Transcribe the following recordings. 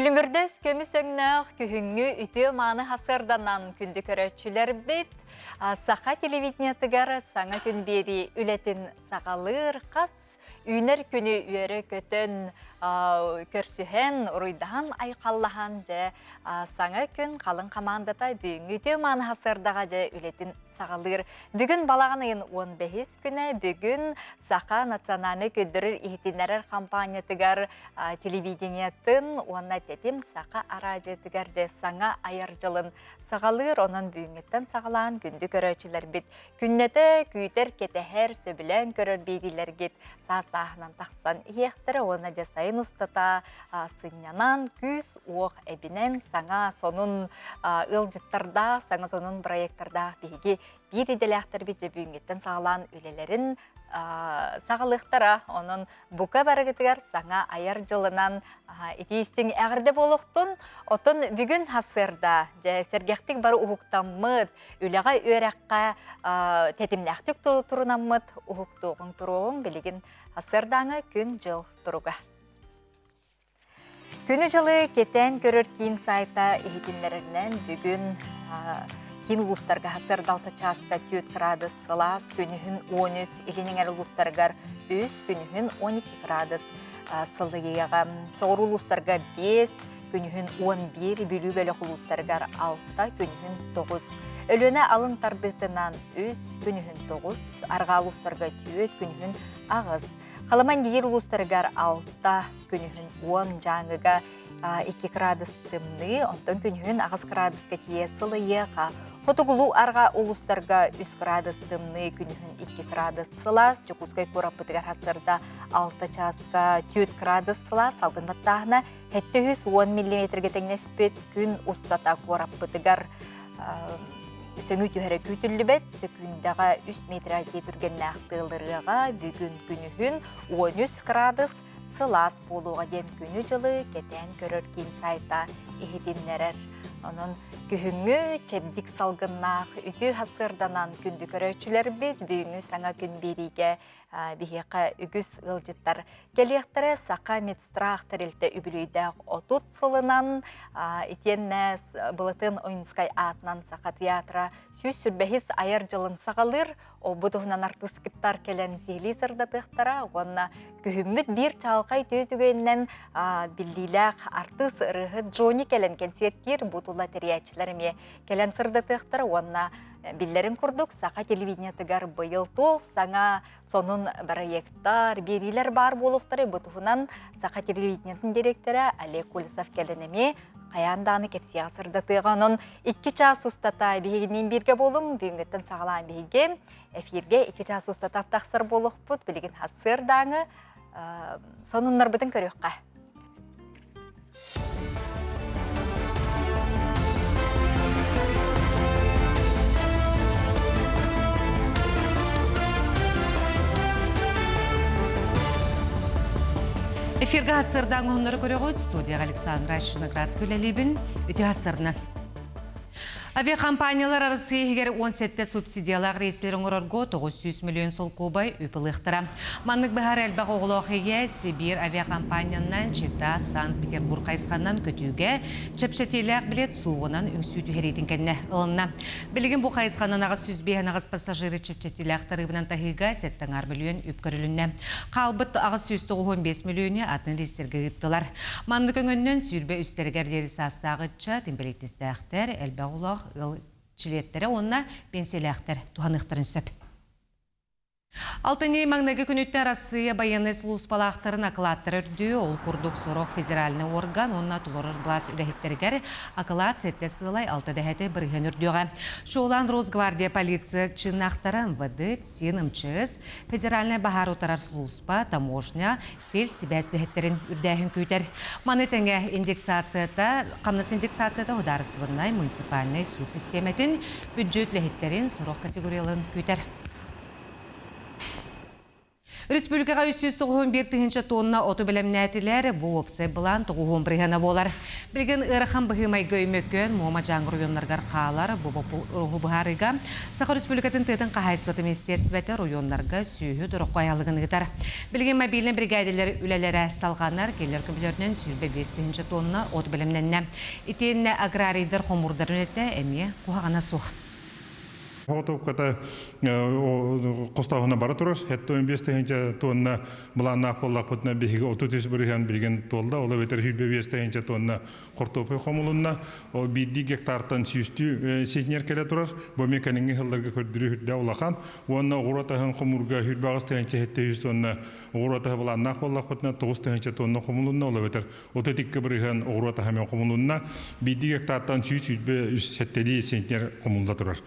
Күлүмүрдэс көмүс өҥнөөх күһүҥҥү үтүө-мааны сарсыарданан күндү көрөөччүлэрбит Саха телевидениетыгар саҥа күн биэрии үлэтин саҕалыыр хас үүнэр күнү үөрэ-көтөн көрсүһэн, уруйдаһан, айхаллаһан дьэ саҥа күн халыҥ хамаандата бүгүҥҥү үтүө-мааны сарсыардаҕа дьэ үлэтин саҕалыыр. Бүгүн балаҕан ыйын 15 күнэ бүгүн Саха национальнай көрдөрөр-иһитиннэрэр хампаанньатыгар телевидениетын уонна Тэтим Саха араадьыйатыгар дьэ саҥа айар дьылын саҕалыыр. Онон бүгүҥҥүттэн саҕалаан күндү көрөөччүлэрбит күннэтэ күүтэр, кэтэһэр, сөбүлээн көрөр биэриилэргит саас-сааһынан тахсан иһиэхтэрэ уонна дьэ сайын устата сынньанан, күүс-уох эбинэн саҥа сонун ыалдьыттардаах, саҥа сонун проекттардаах биһиги биир идэлээхтэрбит дьэ бүгүҥҥүттэн саҕалаан үлэлэрин саҕалыахтара. Онон бука барыгытыгар саҥа айар дьылынан итии истиҥ эҕэрдэ буолуохтун. Оттон бүгүн сарсыарда дьэ сэргэхтик бары уһуктаммыт, үлэҕэ үөрэххэ тэтимнээхтик турунаммыт уһуктуоҕуҥ туруоҕуҥ билигин сарсыардааҥы күн-дьыл туруга. Күнү-дьылы кэтээн көрөр киин сайта иһитиннэрэринэн бүгүн киин улуустарга сарсыарда 6 чааска 4 градус сылаас, күнүһүн 13, илин эҥэр улуустарыгар 3, күнүһүн 12 градус сылыйыаҕа. Соҕуруу улуустарга 5, күнүһүн 11, Бүлүү бөлөх улуустарыгар 6, күнүһүн 9. Өлүөнэ алын тардыытынан 3, күнүһүн 9, арҕаа улуустарга 4, күнүһүн 8. Халаман диир улуустарыгар 6, күнүһүн 10, Дьааҥыга 2 градус тымныы, онтон күнүһүн 8 градуска тиийэ сылыйыаха. Хотугулуу арҕаа улуустарга 3 градус тымныы, күнүһүн 2 градус сылаас, Дьокуускай куораппытыгар сарсыарда 6 чааска 4 градус сылаас, салгын баттааһына 710 миллиметргэ тэҥнэспит күн устата куораппытыгар сөҥүү түһэрэ күүтүллүбэт. Сөкүүндэҕэ 3 метр түргэннээх тыалырыаҕа бүгүн күнүһүн 13 градус сылаас буолуоҕа диэн күнү-дьылы кэтээн көрөр киин сайта иһитиннэрэр. Онон күһүҥҥү чэбдик салгыннаах үтүө сарсыарданан күндү көрөөччүлэрбит бүгүҥҥү саҥа күн биэриигэ биһиэхэ үгүс ыалдьыттар кэлиэхтэрэ. Саха медстрах тэрилтэ үбүлүөйдээх 30 сылынан итиэннэ Былатыан Ойуунускай аатынан Саха театра 125 айар дьылын саҕалыыр. Ол бу туһунан артыыскыттар кэлэн сиһилии сырдатыахтара уонна күһүммүт биир чаҕылхай үтүө түгэнинэн биллиилээх артыыс ырыаһыт Джонни кэлэн кэнсиэртиир. Бу тула тэрийээччилэр эмиэ кэлэн сырдатыахтара уонна биллэрин курдук саха телевидениетыгар быйыл туох саҥа сонун бырайыактар, биэриилэр баар буолуохтара бу туһунан саха телевидениетын директора Олег Колесов кэлэн эмиэ хайаан даҕаны кэпсиэҕэ сырдатыаҕа. Онон 2 чаас устата биһигиниин бииргэ буолуҥ. Бүгүҥҥүттэн саҕалаан биһиги эфиргэ 2 чаас устата тахсар буолуохпут. Билигин сарсыардааҥы сонуннарбытын көрүөххэ. Эфиргэ сарсыардаҥ уһуннары көрөҕүт студияҕа Александра Черноградская үлэлиибин. Үтүө сарсыарынан. Авиакомпаниялар Арассыыйа иһигэр 17 субсидиялаах рейсэлэри оҥорорго 900 миллион солкуобай үп ылыахтара. Маннык быһаар элбэх оҕолоох ийэ Сибиир авиакомпаниянан Чита, Санкт-Петербург хайысханан көтүүгэ чэпчэтиилээх билет суоҕунан үҥсүү түһэриитин кэннэ ылынна. Билигин бу хайысханан 805 пассажиры чэпчэтиилээх тарыыбынан таһыыга 7,5 миллион үп көрүлүннэ. Хаалбыт 895 миллиону атын рейстэргэ ыыттылар. Маннык өҥөннөн сүүрбэ үстэригэр диэри саастаах ыччат, инбэлииттэстээхтэр, элбэх оҕолоох ыал чилиэттэрэ уонна пенсиялээхтэр туһаныахтарын сөп. Алтынньы маҥнайгы күнүттэн Арассыыйа байыаннай сулууспалаахтарын акылааттара үрдүү, ол курдук сорох федеральнай орган уонна толорор былаас үлэһиттэригэр акылаат сэттэ сыалай алта дэһэти бырыһыан үрдүөҕэ. Чуолаан Росгвардия полиция чыыннаахтара МВД, ФСИН, МЧС, федеральнай баһаар утарар сулууспа, таможня, фельдсибээс үлэһиттэрин үрдээһин күүтэр. Маны тэҥэ индексацията, хамнас индексацията судаарыстыбаннай муниципальнай суут систиэмэтин бүддьүөт үлэһиттэрин сорох категорияларын күүтэр. Республикаҕа 391 тыһыынча тонна оту бэлэмнээтилэр. Бу уопсай былаан 90 бырыһыана буолар. Билигин ыарахан быһыы-майгы Өймөкөөн, Муома Дьааҥы оройуоннарыгар хаалар. Бу боппуруоһу быһаарыыга Саха Республикатын тыатын хаһаайыстыбата министиэристибэтэ оройуоннарга сүөһү дороххо аһылыгын ыытар. Билигин мобильнай биригээдэлэр үлэлэрэ салҕанар, кинилэр көмөлөрүнэн 25 тыһыынча тонна от бэлэмнэннэ. Итиэннэ аграрийдар хомуурдарын үлэтэ эмиэ куһаҕана суох. Соҕотуопката хостооһуна бара турар. 75 тыһыынча тонна былааннаах буоллахпытына биһиги 33 бырыһыан билигин туолла. Ол эбэтэр 25 тыһыынча тонна хортуоппуй хомулунна. Ол биирдии гектартан сүүстүү центнер кэлэ турар. Бу эмиэ кэлиҥҥи сылларга көрдөрүү үрдэ улахан. Уонна оҕуруот аһын хомуурга 28 тыһыынча 700 тонна оҕуруот аһа былааннаах буоллахпытына 9 тыһыынча тонна хомулунна. Ол эбэтэр 32 бырыһыан оҕуруот аһа эмиэ хомулунна. Биирдии гектартан 137 центнер хомулла турар.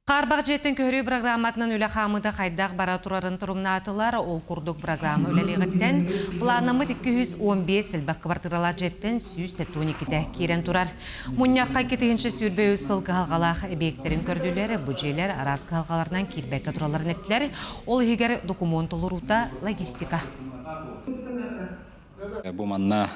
Хаарбах дьиэттэн көһөрүү программатынан үлэ хаамыыта хайдах бара турарын торумнаатылар. Ол курдук программа үлэлиэҕиттэн былааннаммыт 215 элбэх квартиралаах дьиэттэн 172-тэ киирэн турар. Мунньахха 2023 сыл кыһалҕалаах эбиэктэрин көрдүлэр. Бу дьиэлэр араас кыһалҕаларынан киирбэккэ туралларын эттилэр. Ол иһигэр докумуон толоруута, логистика. Бу манна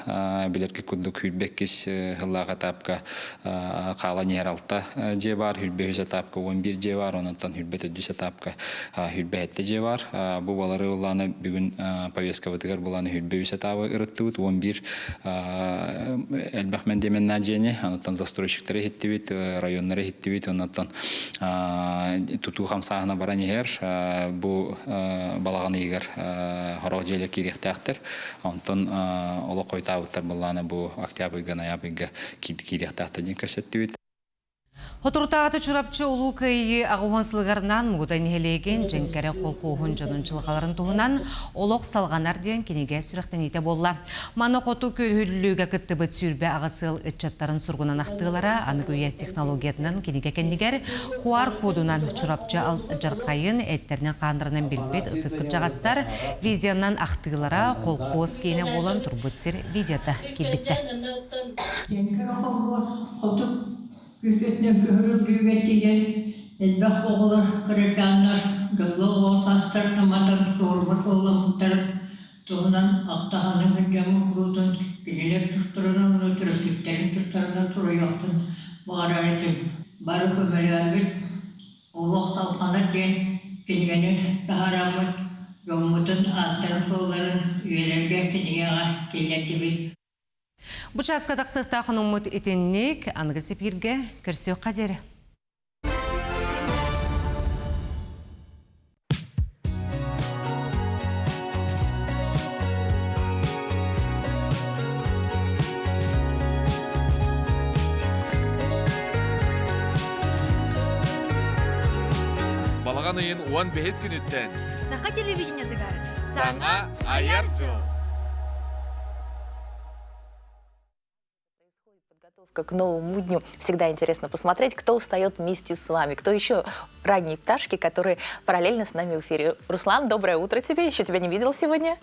билэргэ курдук 22 сыллаах этапка хаалан иһэр алта дьиэ баар, 23 этапка 11 дьиэ баар, онтон 24 этапка 27 дьиэ баар. Бу балары ыллааны бүгүн повесткабытыгар булан 23 этабы ырыттыбыт, 11 элбэх мэндиэмэннээх дьиэни, онтон застройщиктары иһиттибит, районнары иһиттибит, онтон тутуу хамсааһына баран иһэр. Бу балаҕан ыйыгар сорох дьиэлэр киириэхтээхтэр. Онтон олох хойутаабыттар былаана бу октябрьга, ноябрьга киириэхтээхтэр диэн көрсөттүбүт. Соторутааҕыта Чурапчы Улуу Кыайыы аҕыс уон сылыгарынан Мугудай нэһилиэгин Дьэҥкэрэ холкуоһун дьонун дьылҕаларын туһунан Олох салҕанар диэн кинигэ сүрэхтэниитэ буолла. Маны хоту күһүллүүгэ кыттыбыт 28 сыл ыччаттарын сургунан ахтыылара аныгы үйэ технологиятынан кинигэ кэннигэр QR-кодунан Чурапчы алдьархайын эттэринэн-хааннарынан билбит ытык кырдьаҕастар видеонан ахтыылара холкуос киинэ буолан турбут сир видеота киирбиттэр. Дьэҥкэрэ холкуос хоту күһүтүнэн көһөрүллүүгэ тиийэн элбэх оҕолор кырачааннар дьоллоох оҕо саастарынан матан суорума суолламмыттарын туһунан ахтаһаныгын дьоҥҥо куруутун кинилэр тустарынан уонна төрөппүттэрин тустарынан суруйуохпун баҕарар этим. Бары көмөлөөбүт Олох салҕанар диэн кинигэни таһаараммыт дьоммутун ааттарын-суолларын үйэлэргэ кинигэҕэ киллэрдибит. Бу чааска тахсыахтаах хонуммут итинник аныгы сипииргэ көрсүөххэ диэри. Балаҕан ыйын 15 күнүттэн Саха телевидениетыгар Саҥа айар дьыл! Подготовка к новому дню. Всегда интересно посмотреть, кто устает вместе с вами, кто еще ранние пташки, которые параллельно с нами в эфире. Руслан, доброе утро тебе. Еще тебя не видел сегодня.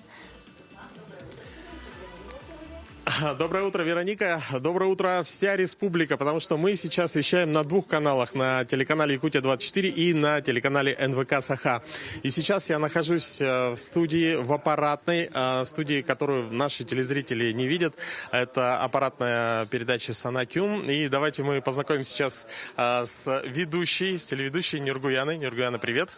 Доброе утро, Вероника. Доброе утро, вся республика, потому что мы сейчас вещаем на двух каналах, на телеканале Якутия-24 и на телеканале НВК Саха. И сейчас я нахожусь э, в студии, в аппаратной э, студии, которую наши телезрители не видят. Это аппаратная передача Санакюм. И давайте мы познакомимся сейчас э, с ведущей, с телеведущей Нюргуяной. Нюргуяна, привет.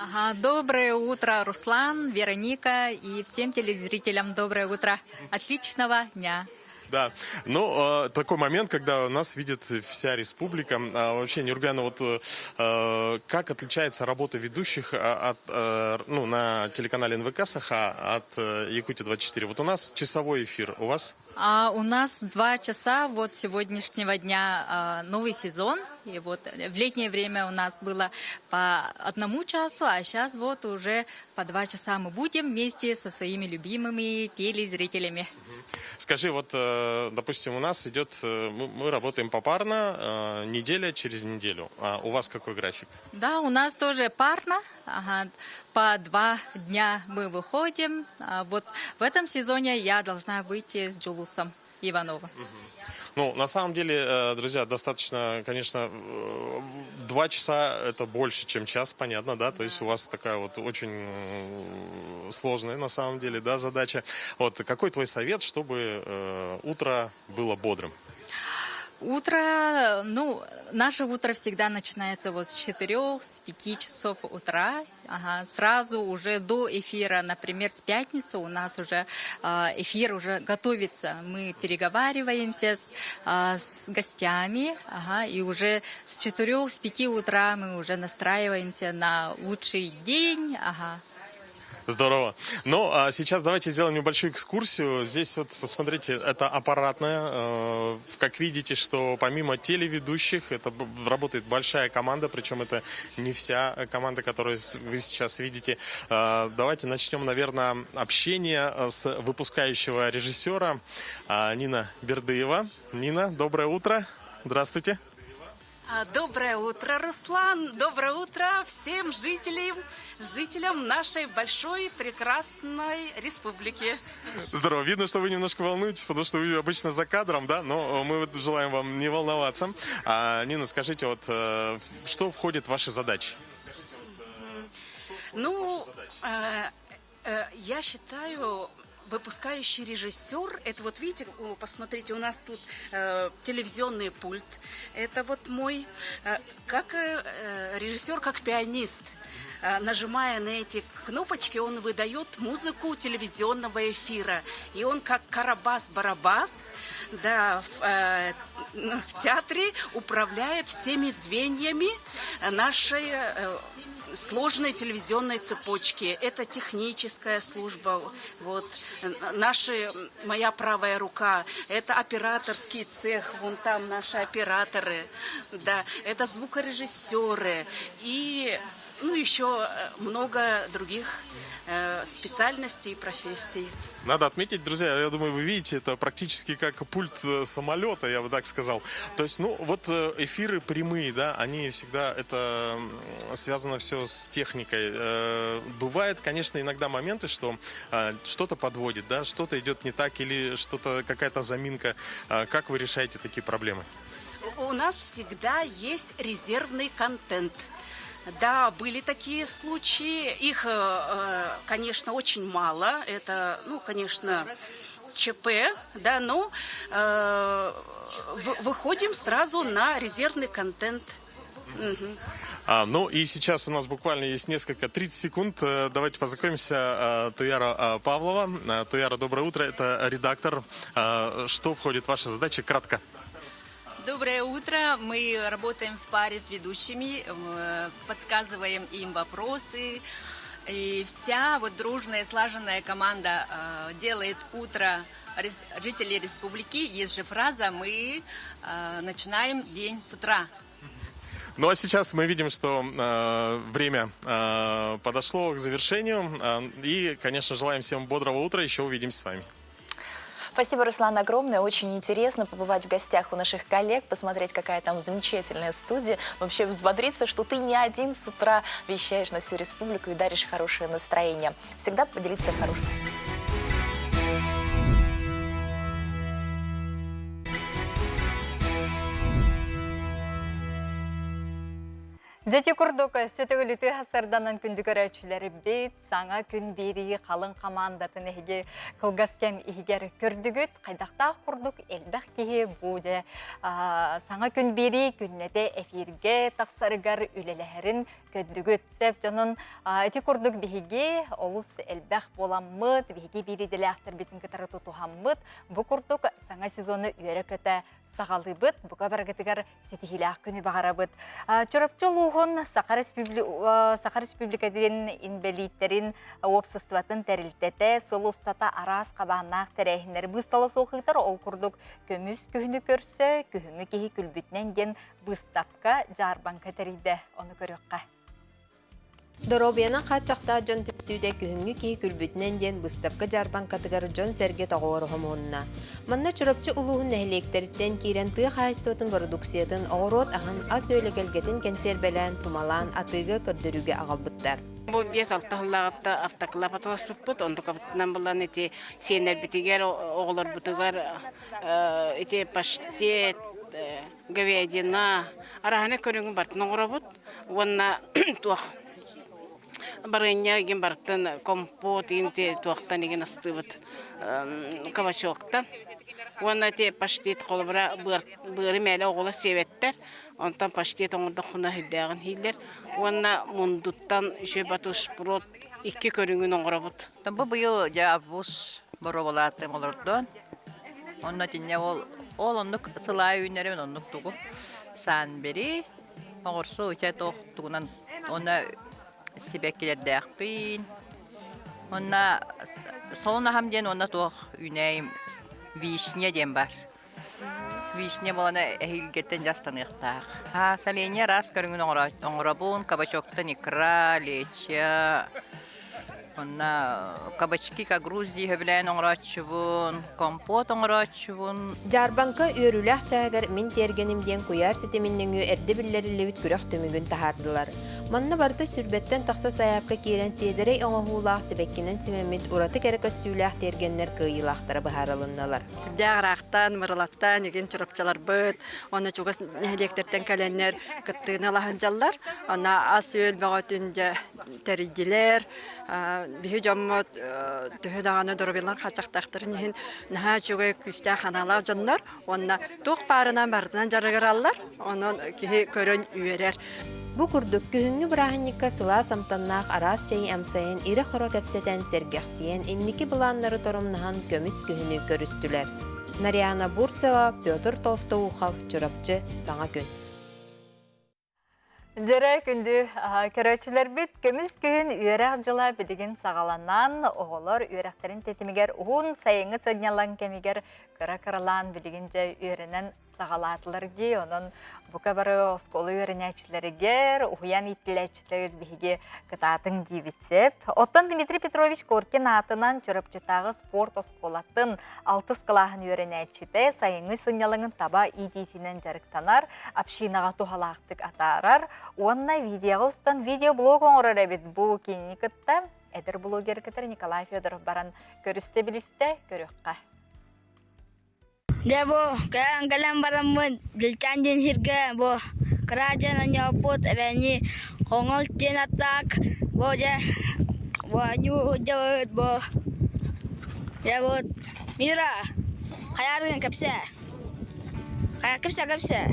Ага, доброе утро, Руслан, Вероника и всем телезрителям доброе утро. Отличного дня. Да, ну, э, такой момент, когда нас видит вся республика. А, вообще, Нюргана, вот э, как отличается работа ведущих а, от, э, ну, на телеканале НВК Саха от Якутия-24? Вот у нас часовой эфир, у вас? А у нас 2 часа вот сегодняшнего дня новый сезон. И вот в летнее время у нас было по одному часу, а сейчас вот уже по 2 часа мы будем вместе со своими любимыми телезрителями. Скажи, вот, э, допустим, у нас идет, э, мы работаем попарно, э, неделя через неделю. А у вас какой график? Да, у нас тоже парно. Ага, по 2 дня мы выходим. А вот в этом сезоне я должна выйти с Джулусом Ивановым. Ну, на самом деле, друзья, достаточно, конечно, 2 часа это больше, чем час, понятно, да? То есть у вас такая вот очень сложная, на самом деле, да, задача. Вот какой твой совет, чтобы утро было бодрым? Утро, ну, наше утро всегда начинается вот с 4, с 5 часов утра. Ага, сразу уже до эфира, например, с пятницы у нас уже эфир уже готовится. Мы переговариваемся с гостями, ага, и уже с 4, с 5 утра мы уже настраиваемся на лучший день. Ага. Здорово. Ну, а сейчас давайте сделаем небольшую экскурсию. Здесь вот, посмотрите, это аппаратная. Как видите, что помимо телеведущих, это работает большая команда, причем это не вся команда, которую вы сейчас видите. Давайте начнем, наверное, общение с выпускающего режиссера Нина Бердыева. Нина, доброе утро. Здравствуйте. Доброе утро, Руслан! Доброе утро всем жителям нашей большой прекрасной республики. Здорово. Видно, что вы немножко волнуетесь, потому что вы обычно за кадром, да? Но мы вот желаем вам не волноваться. Нина, скажите, вот что входит в ваши задачи? Ну, я считаю, выпускающий режиссер, это вот видите, о, посмотрите, у нас тут телевизионный пульт, это вот мой, как режиссер, как пианист. Нажимая на эти кнопочки, он выдает музыку телевизионного эфира. И он как Карабас-Барабас, да, ну, в театре управляет всеми звеньями нашей сложной телевизионной цепочки. Это техническая служба, вот, наши, моя правая рука, это операторский цех, вон там наши операторы, да, это звукорежиссеры и, ну, еще много других специальностей и профессий. Надо отметить, друзья, я думаю, вы видите, это практически как пульт самолета, я бы так сказал. То есть, ну, вот эфиры прямые, да, они всегда, это связано все с техникой. Бывает, конечно, иногда моменты, что что-то подводит, да, что-то идет не так или что-то, какая-то заминка. Как вы решаете такие проблемы? У нас всегда есть резервный контент. Да, были такие случаи. Их, конечно, очень мало. Это, ну, конечно, ЧП, да, но выходим сразу на резервный контент. Мгм. Ну и сейчас у нас буквально есть несколько, 30 секунд. Давайте познакомимся. Туяра Павлова. Туяра, доброе утро. Это редактор. Что входит в ваши задачи? Кратко. Доброе утро. Мы работаем в паре с ведущими, подсказываем им вопросы. И вся вот дружная, слаженная команда делает утро жителей республики. Есть же фраза «Мы начинаем день с утра». Ну а сейчас мы видим, что время подошло к завершению. И, конечно, желаем всем бодрого утра. Еще увидимся с вами. Спасибо, Руслан, огромное. Очень интересно побывать в гостях у наших коллег, посмотреть, какая там замечательная студия. Вообще взбодриться, что ты не один с утра вещаешь на всю республику и даришь хорошее настроение. Всегда поделиться хорошим. Дьэ ити курдук сөтөгүлүтү хасарданан күндү көрөөччүлэрбит, саҥа күн биэрии халыҥ хамаандатын эһиги кылгас кэм иһигэр көрдүгүт, хайдахтаах курдук элбэх киһи бу дьэ саҥа күн биэрии күннэтэ эфиргэ тахсарыгар үлэлэһэрин көрдүгүт. Сөп дьонун ити курдук биһиги олус элбэх буоламмыт, биһиги биир идэлээхтэрбитин кытары тутуһаммыт, бу курдук саҥа сезону үөрэ-көтө саҕалыыбыт, бука барыгытыгар ситиһиилээх күнү баҕарабыт. Чурапчы улууһун Саха Республикатын инбэлииттэрин уопсастыбатын тэрилтэтэ сыл устата араас хабааннаах тэрээһиннэри быыстала суох ыытар. Ол курдук көмүс күһүнү көрсө, күһүҥҥү киһи күлбүтүнэн диэн быыстапка дьаарбаҥка тэрийдэ. Ону көрүөххэ. Доруобуйанан хааччахтаах дьон түмсүүтэ күһүҥҥү киһи күлбүтүнэн диэн быыстапка дьаарбаҥкатыгар дьон-сэргэ тоҕуоруһа муһунна. Манна Чурапчы улууһун нэһилиэктэриттэн киирэн тыа хаһаайыстыбатын бородууксуйатын, оҕуруот аһын, ас-үөл эгэлгэтин кэнсиэрбэлээн, тумалаан атыыга көрдөрүүгэ аҕалбыттар. Бу 5-6 сыллааҕыта автоклаб атыласпыппыт, онтукабытынан булан ити сиэннэрбитигэр, оҕолорбутугар ити паштет, говядина, араһаны көрүҥүн барытын оҥоробут уонна туох барыанньа игин барытын компот игин туохтан игин астыыбыт кабачоктан уонна ити паштет холобура быары мээлэ оҕолор сиэбэттэр онтон паштет оҥордоххуна сүрдээҕин иһииллэр уонна мундуттан үчүгэй батышпрот икки көрүҥүн оҥоробут. Бу быйыл дьэ август боруобалаатым олордон. Онно итиннэ ол ол оннук сылаай үүннэрибин оннук тугу саан бери оҕурсу ыча туох тугунан онно сибэккилэрдээхпин. Онно солун аһам диэн онно туох үүнээйим вишня диэн бар. Вишня буолана эһиилгэттэн дьастаныахтаах. Соленье араас көрүҥүн оҥоробун, кабачоктан икра, лечо, онно кабачки как Грузии сөбүлээн оҥорооччубун, компот оҥорооччубун. Дьаарбаҥка үөрүүлээх чааһыгар Мин тиэргэним диэн куйаар ситимин нөҥүө эрдэ биллэриллибит күрэх түмүгүн таһаардылар. Манна барыта сүүрбэттэн тахса сайаапка киирэн сиэдэрэй оҥоһуулаах сибэккинэн симэммит ураты кэрэ көстүүлээх тиэргэннэр кыайыылаахтара быһаарылынналар. Үрдээх ыраахтан, Мырылаттан, игин Чурапчыларбыт, уонна чугас нэһилиэктэртэн кэлэннэр кыттыыны ылаһын Онно ас-үөл бөҕөтүн дьэ тэрийдилэр. Биһи дьоммут төһө даҕаны доруобуйаларын хааччахтаахтарын иһин наһаа үчүгэй күүстээх санаалаах дьоннор уонна туох баарынан барытынан дьарыгыраллар. Онон киһи көрөн үөрэр. Бу курдук күһүҥҥү бырааһынньыкка сылаас амтаннаах араас чэйи амсайан ирэ-хоро кэпсэтэн, сэргэхсийэн, инники былааннары торумнаһан көмүс күһүнү көрүстүлэр. Нарьяна Бурцева, Петр Толстоухов, Чурапчы, Саҥа күн. Дьэрэ күндү көрөөччүлэрбит көмүс күһүн үөрэх дьыла билигин саҕаланан, оҕолор үөрэхтэрин тэтимигэр уһун сайыҥҥы сынньалаҥ кэмигэр кыра-кыралаан билигин дьэ үөрэнэн саҕалаатылар дии. Онон бука бары оскуола үөрэнээччилэригэр, уһуйаан иитиллээччилэригэр биһиги кытаатыҥ диибит сөп. Оттон Дмитрий Петрович Коркин аатынан Чурапчытааҕы спорт оскуолатын алтыс кылааһын үөрэнээччитэ сайыҥҥы сынньалаҥын таба иитиитинэн дьарыктанар, общинаҕа туһалаахтык атаарар уонна видеоҕа устан видеоблог оҥорор эбит. Бу кинини кытта эдэр блогер кытары Николай Федоров баран көрүстэ-билистэ, көрүөххэ. Дьэ бу кэлэн кэлэн бараммын Дьылчаан диэн сиргэ бу кыра дьон оонньооппут эбээни Хоҥол диэн аттаах бу дьэ бу оонньуу сылдьабыт бу дьэ бу Мира хайааргын кэпсээ хайа кэпсээ кэпсээ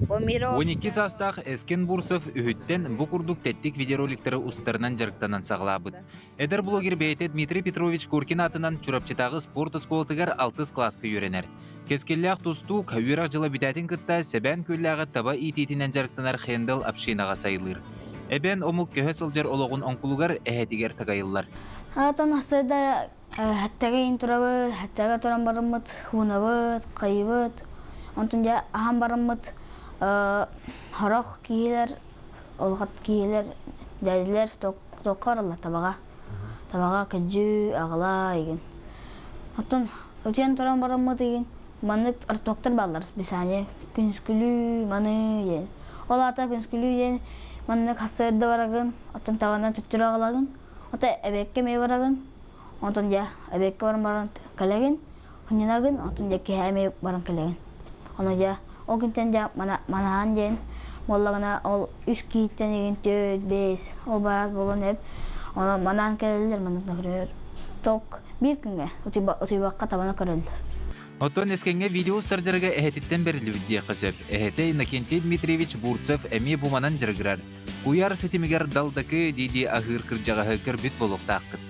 12 саастаах Эскен Бурцев үһүттэн бу курдук тэттик видеороликтары устарынан дьарыктанан саҕалаабыт. Эдэр блогер бэйэтэ Дмитрий Петрович Куркин аатынан Чурапчытааҕы спорт оскуолатыгар алтыс кылааска үөрэнэр. Кэскиллээх тустуук үөрэх дьыла бүтээтин кытта Сэбээн Күөллээҕи таба иитиитинэн дьарыктанар Хендел общинаҕа сайылыыр. Эбээн омук көһө сылдьар олоҕун оҥкулугар эһэтигэр такайыллар. Аатан сырда хэттэгэ иин турабыт, хэттэгэ туран барыммыт, хуунабыт, хайыбыт, онтон дьэ аһан барыммыт хорох киһилэр, улахан киһилэр, дьээдилэр Туохха бараллар табаҕа. Табаҕа күдьүү, аҕала игин. Оттон утуйан туран бараммыт игин маннык артуктар бааллар списание күнүскүлүү маны диэн. Ол аата күнүскүлүү диэн маннык сарсыарда барагын, оттон таҕанан төттөрү аҕалагын, ото эбиэккэ эмиэ барагын, онтон дьэ эбиэккэ баран баран кэлэгин, хынньанагын, онтон дьэ киэһэ эмиэ баран кэлэгин. Ону дьэ ол күнтэн дьэ манаһаан диэн буоллаҕына ол үс киһиттэн игин төрт, биэс ол бараат буолан эп ону манаан кэлэллэр маннык например ток биир күҥҥэ утуйбакка табана көрөллөр. Оттон Эскэҥҥэ видео устар дьарыга эһэтиттэн бэриллибит диэххэ сөп. Эһэтэ Иннокентий Дмитриевич Бурцев эмиэ бу манан дьарыгырар. Куйаар ситимигэр далдакы дии-дии аһыыр кырдьаҕаһы көрбүт буолуохтааххыт.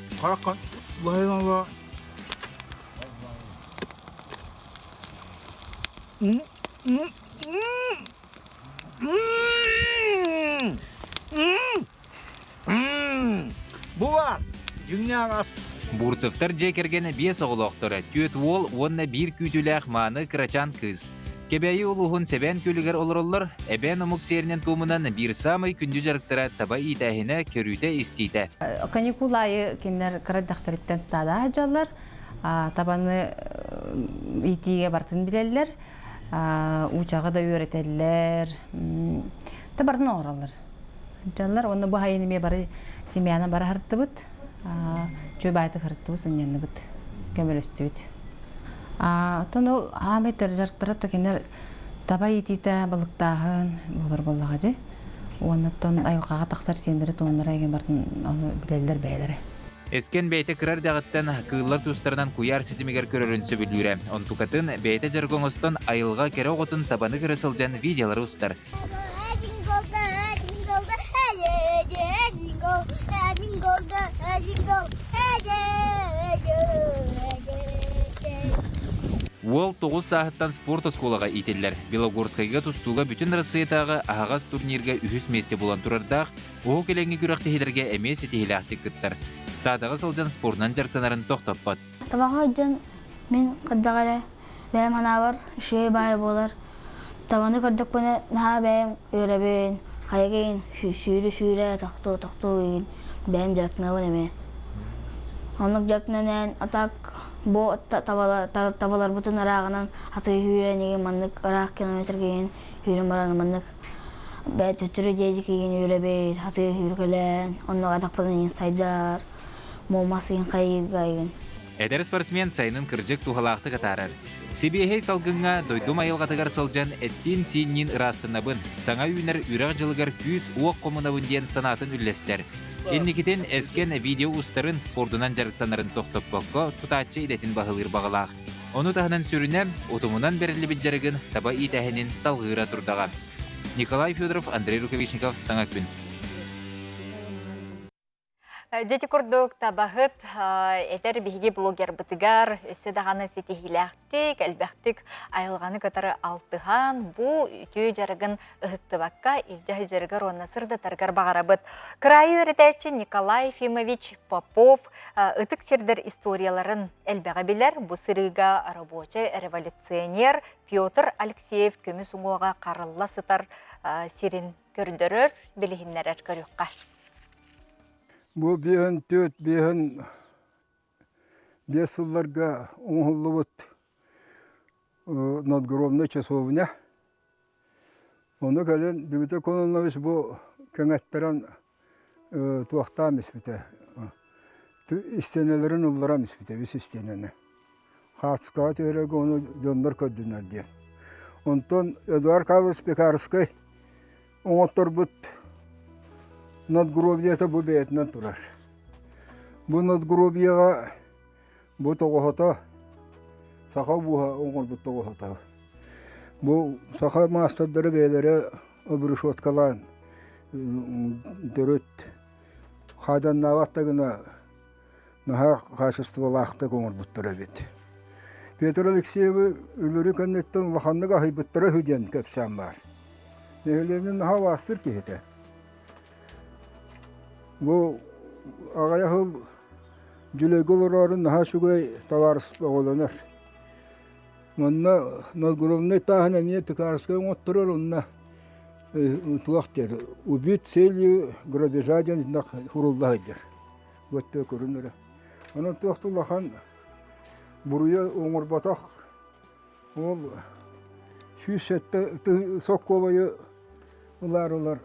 Бу баар дьиҥнээх ас. Бурцевтар дьиэ кэргэнэ биэс оҕолоохторо, түөрт уол уонна биир күүтүүлээх мааны кырачаан кыыс. Кэбээйи улууһун Сэбээн Күөлүгэр олороллор, эбээн омук сиэринэн туомунан биир саамай күндү дьарыктара таба иитээһинэ, көрүүтэ-истиитэ. Каникул аайы кинилэр кыра эрдэхтэриттэн стада сылдьаллар. Табаны иитиигэ барытын билэллэр, уучаҕы да үөрэтэллэр, да барытын оҥороллор. Дьаллар уонна бу хайын эмиэ бары семьянан бара хартыбыт. Чүй баайтык хартыбыт сынньанныбыт. Көмөлөстүбүт. Оттон ол аамай дьарыктара кинилэр таба иитиитэ балыктааһын буолар буоллаҕа дии. Уонна оттон айылҕаҕа тахсар сиэннэри туоннара эгин бартын ону билэллэр бэйэлэрэ. Эскен бэйэтэ кыра эрдэҕиттэн кыыллар тустарынан куйаар ситимигэр көрөрүн сөбүлүүрэ. Онтукатын бэйэтэ дьарык оҥостон айылҕа кэрэ оҕотун табаны көрө сылдьан видеолары устар. Уол 9 сааһыттан спорт оскуолаҕа иитиллэр. Белогорскайга тустууга бүтүн Россиятааҕы аһаҕас турнирга үһүс миэстэ булан турардаах, Уһук Илиҥҥи күрэхтэһиилэргэ эмиэ ситиһиилээхтик кыттар. Стадаҕа сылдьан спордунан дьарыктанарын тохтоппот. Табаҕа дьон мин кырдьаҕа эрэ бэйэм санаабар үчүгэй баайы буолар. Табаны көрдөхпүнэ наһаа бэйэм үөрэбин, хайа сүүрэ-сүүрэ тохтуу-тохтуу игин бэйэм дьарыктанабын эмиэ. Оннук дьарыктанан а так бу табаларбытын ырааҕынан атыы сүүрэн игин маннык ыраах километрга игин сүүрэн баран маннык бэйэ төттөрү диэки игин үөрэбит, атыы сүүркэлээн, оннук атахпытын игин сайдар, муомас игин хайыырга игин. Эдэр спортсмен сайынын кырдьык туһалаахтык атаарар. Сибиэһэй салгыҥҥа дойдум айылҕатыгар сылдьан эттиин-сиинниин ыраастынабын, саҥа үүнэр үрэх дьылыгар күүс-уох хомунабын диэн санаатын үллэстэр. Инникитин Эскен видео устарын, спордунан дьарыктанарын тохтоппокко, тутааччы идэтин баһылыыр баҕалаах. Ону таһынан сүрүнэ, утумунан бэриллибит дьарыгын таба иитээһинин салҕыыра турдаҕа. Николай Федоров, Андрей Рукавишников, Саҥа күн. Дьити курдук табаһыт этэр биһиги блогербытыгар өссө даҕаны ситиһиилээхтик, элбэхтик айылҕаны кытары алтыһан, бу үтүө дьарыгын ыһыктыбакка илдьэ сылдьарыгар уонна сырдатарыгар баҕарабыт. Кыраайы үөрэтээччи Николай Ефимович Попов ытык сирдэр историяларын элбэҕи билэр. Бу сырыыга рабочай революционер Петр Алексеев көмүс уҥуоҕа харалла сытар сирин көрдөрөр, билиһиннэрэр көрүөххэ. Бу биэһин түөрт биэһин биэс сылларга оҥоһуллубут надгробная часовня. Ону кэлин Дмитрий Кононович бу кэҥэттэрэн туохтаан испитэ, истиэнэлэрин ылларан испитэ, үс истиэнэни. Хаацкаҕа түһэрэргэ ону дьоннор көрдүнэр диэн. Онтон Эдуард Карлович Пекарскай оҥотторбут надгробиета бу бэйэтинэн турар. Бу надгробияҕа бу тоҕоһото саха буһа оҥорбут тоҕоһото. Бу саха маастардара бэйэлэрэ обрешеткалаан төрүт хааданнаабат да гына наһаа хаачыстыбалаахтык оҥорбуттар эбит. Петр Алексеевы өлөрү кэнниттэн улаханнык аһыйбыттара үһү диэн кэпсээн баар. Нэһилиэнньэ наһаа убаастыыр киһитэ. Бу аҕыйах сыл Дьүлэйгэ олороору наһаа үчүгэй табаарыс оҕолонор. Манна надгробнай тааһын эмиэ Пекарскай оҥотторор, онно туох диэр, убит целью грабежа диэн сурулла сылдьар. Бөттө көрүнэрэ. Онон туох да улахан буруйу оҥорботох ол 107 сокуобайы ылаарылар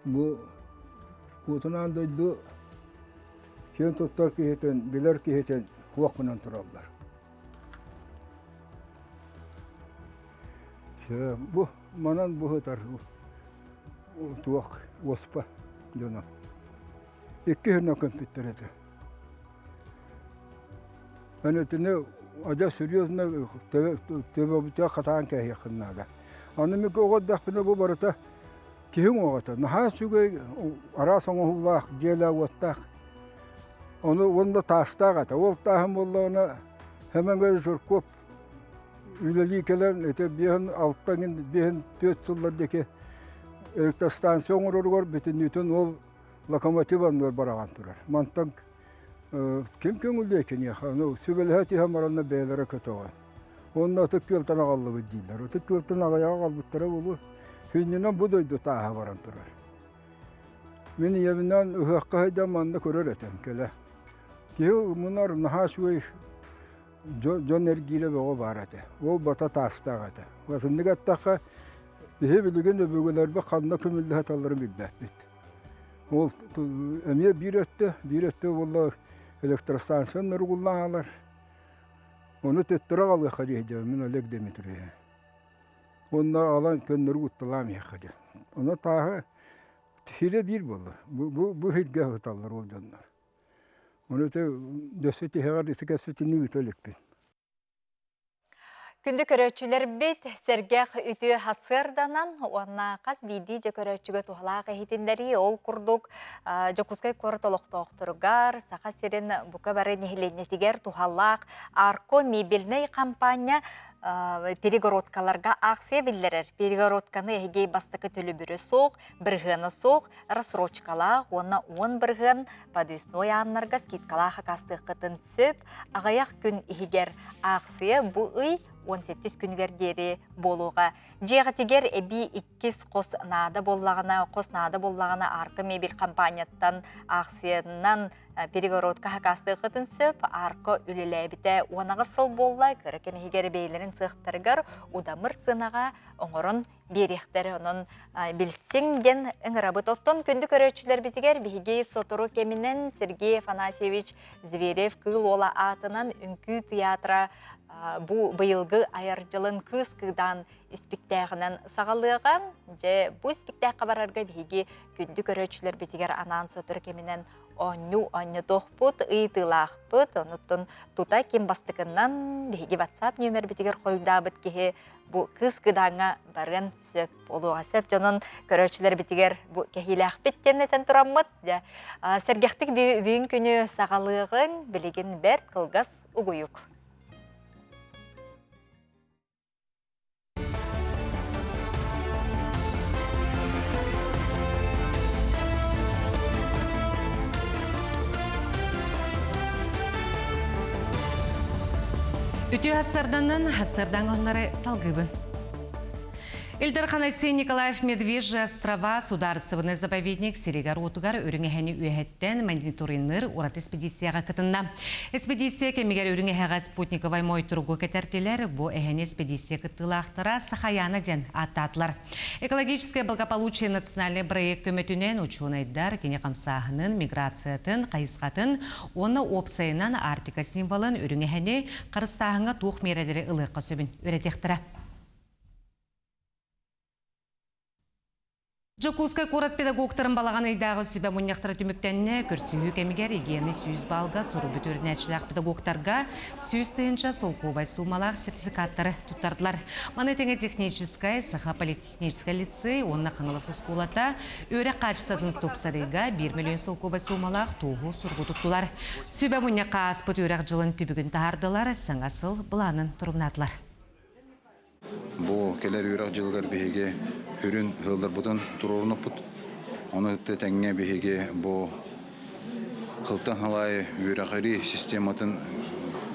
бу куутунаан дойду киэн туттар киһитин, билэр киһитин туох гынан тураллар. Бу манан бу сытар туох уоспа дьоно. Икки көмпүттэр этэ. Аны адьас серьезно төбөбүтэ хатаан кээһиэххин наада. Аны мин оҕо эрдэхпинэ бу барыта киһи уҥуоҕа наһаа үчүгэй араас оҥоһуулаах дьиэлээх-уоттаах. Ону уонна таастаах этэ. Ол тааһым буоллаҕына Хэмэҥэ Жирков үлэлии кэлэн ити биэһин алта биэһин түөрт сыллар диэки электростанция оҥороругар бүтүннүүтүн ол локомотив анныгар бараҕан турар. Мантан ким көҥүллүө киниэхэ ну сүбэлэһэ түһэн баранна бэйэлэрэ көтөҕөн. Уонна Ытык Күөлтэн аҕаллыбыт дииллэр. Ытык Күөлтэн аҕыйаҕы аҕалбыттара буолуо. Сүнньүнэн бу дойду тааһа баран турар. Мин ийэбинэн ыһыахха сылдьан манна көрөр этим кэлэ. Киһи мунар наһаа үчүгэй дьон эргиирэ бөҕө баар этэ. Ол бата таастаах этэ. Атыннык эттэххэ, Биһи билигин өбүгэлэрбит ханна көмүллэ сыталларын билбэппит. Ол эмиэ биир өттө, биир өттө буолла электростанциянан угуллаалар. Ону төттөрү аҕалыахха диэһдэ мин Олег Дмитриевич. Уонна аҕалан көннөрү утталаам иһиэххэ диэн. Ону тааһы сирэ биир буолла. Бу, бу, бу сиргэ сыталлар ол дьоннор. Ону ити дөссө тиһэҕэр ити кэпсэтиини ыыта иликпин. Күндү көрөөччүлэрбит, сэргэх үтүө сарсыарданан уонна хас биирдии дьэ көрөөччүгэ туһалаах иһитиннэрии ол курдук Дьокуускай куорат олохтоохторугар Саха сирин бука бары нэһилиэнньэтигэр туһалаах Арко мебельнэй хампаанньа перегородкаларга аахсыйа биллэрэр. Перегородканы эһиги бастакы төлөбүрэ суох, бырыһыана суох, рассрочкалаах уонна 10% подвесной ааннарга скидкалаах акаастыаххытын сөп. Аҕыйах күн иһигэр аахсыйа бу ый 18 күнүгэр диэри буолуоҕа. Дьиэҕитигэр эбии иккис хос наада буоллаҕына, хос наада буоллаҕына Арка мебель компанияттан аахсыйанан перегородка хакаастыаххытын сөп. Арка үлэлээбитэ 18 сыл буолла, кыра кэм иһигэр бэйэлэрин сыахтарыгар удамыр сыанаҕа оҥорон биэриэхтэрэ. Онон билсиҥ диэн ыҥырабыт. Оттон күндү көрөөччүлэрбитигэр биһиги сотору кэминэн Сергей Афанасьевич Зверев Кыыл Уола аатынан үҥкүү тыйаатыра бу быйылгы айар дьылын Кыыс Кыыдаан испиктээҕинэн саҕалыаҕа. Дьэ, бу испиктээххэ барарга биһиги күндү көрөөччүлэрбитигэр анаан сотору кэминэн оонньуу оонньотуохпут, ыйытыылаахпыт. Онуттан тута ким бастакыннан биһиги WhatsApp нүөмэрбитигэр хоруйдаабыт киһи бу кыыс кыдааҥҥа барыан сөп буолуоҕа сөп дьонун көрөөччүлэрбитигэр бу кэһиилээхпит диэн этэн тураммыт дьэ сэргэхтик бүгүн күнү саҕалыаҕыҥ билигин бэрт кылгас угуйук. Үтүө хассарданан, хассардан оннары салгыбын. Ил Дархан Айсен Николаев Медвежья острова судаарыстыбаннай заповедник сиригэр-уотугар үрүҥ эһэни үөһэттэн мониторинныыр ураты экспедицияҕа кытынна. Экспедиция кэмигэр үрүҥ эһэҕэ спутниковай мойтуругу кэтэртилэр. Бу эһэни экспедиция кыттыылаахтара Сахаяна диэн ааттаатылар. Экологическое благополучие национальный проект көмөтүнэн учуонайдар кини хамсааһынын, миграциятын, хайысхатын уонна уопсайынан Арктика символын үрүҥ эһэни харыстааһыҥҥа туох миэрэлэри ылыахха сөбүн үөрэтиэхтэрэ. Дьокуускай куорат педагогтарын балаҕан ыйдааҕы сүбэ мунньахтара түмүктэннэ. Көрсүһүү кэмигэр гигиена 100 баллга суруйбут үөрэнээччилээх педагогтарга 100 000 солкуобай суумалаах сертификаттары туттардылар. Маны тэҥэ техническай, Саха политехническай лицей уонна Хаҥалас оскуолата үөрэх хаачыстыбатын тупсарыыга 1 миллион солкуобай суумалаах туоһу суругу туттулар. Сүбэ мунньахха ааспыт үөрэх дьылын түбүгүн таһаардылар, саҥа сыл былаанын торумнаатылар. Бу кэлэр үөрэх дьылыгар биһиги сүрүн ыалларбытын туруорунуппут. Ону тэҥҥэ биһиги бу Кылтан халаайы үөрэҕирии систематын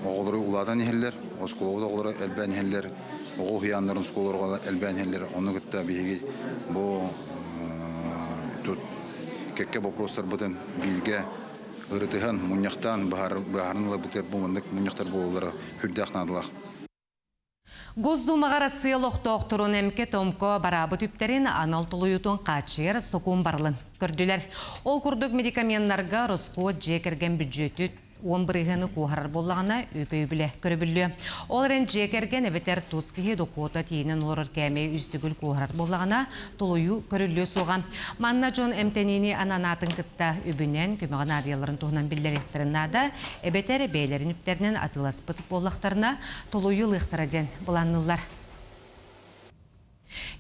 оҕолору улаатан иһэллэр, оскуолабыт оҕолоро элбээн иһэллэр, оҕо уһуйааннарын оскуолалара элбээн иһэллэр. Ону кытта биһиги бу тут кэккэ боппуруостарбытын бииргэ ырытыһан, мунньахтаан быһааран ыларбытыгар бу маннык мунньахтар буолаллара сүрдээх наадалаах. Госдумаҕа Россия олохтоохторун эмкэ-томко бараабыт үптэрин анал толуйуутун хааччыйар сокуон барылын көрдүлэр. Ол курдук медикаменнарга Росход дьиэ кэргэн бүддьүөтү 10 бырыһыаны куоһарар буоллаҕына үп өйөбүлэ көрөбүллүө. Ол эрэн дьиэ кэргэн эбэтэр тус киһи дохуота тиийинэн олорор кээмэйи үс төгүл куоһарар буоллаҕына толуйуу көрүллүө суоҕа. Манна дьон эмтэниини ананаатын кытта үбүнэн көмөҕө наадыйалларын туһунан биллэриэхтэрин наада, эбэтэр бэйэлэрин үптэринэн атыыласпыт буоллахтарына толуйу ылыахтара диэн былаанныыллар.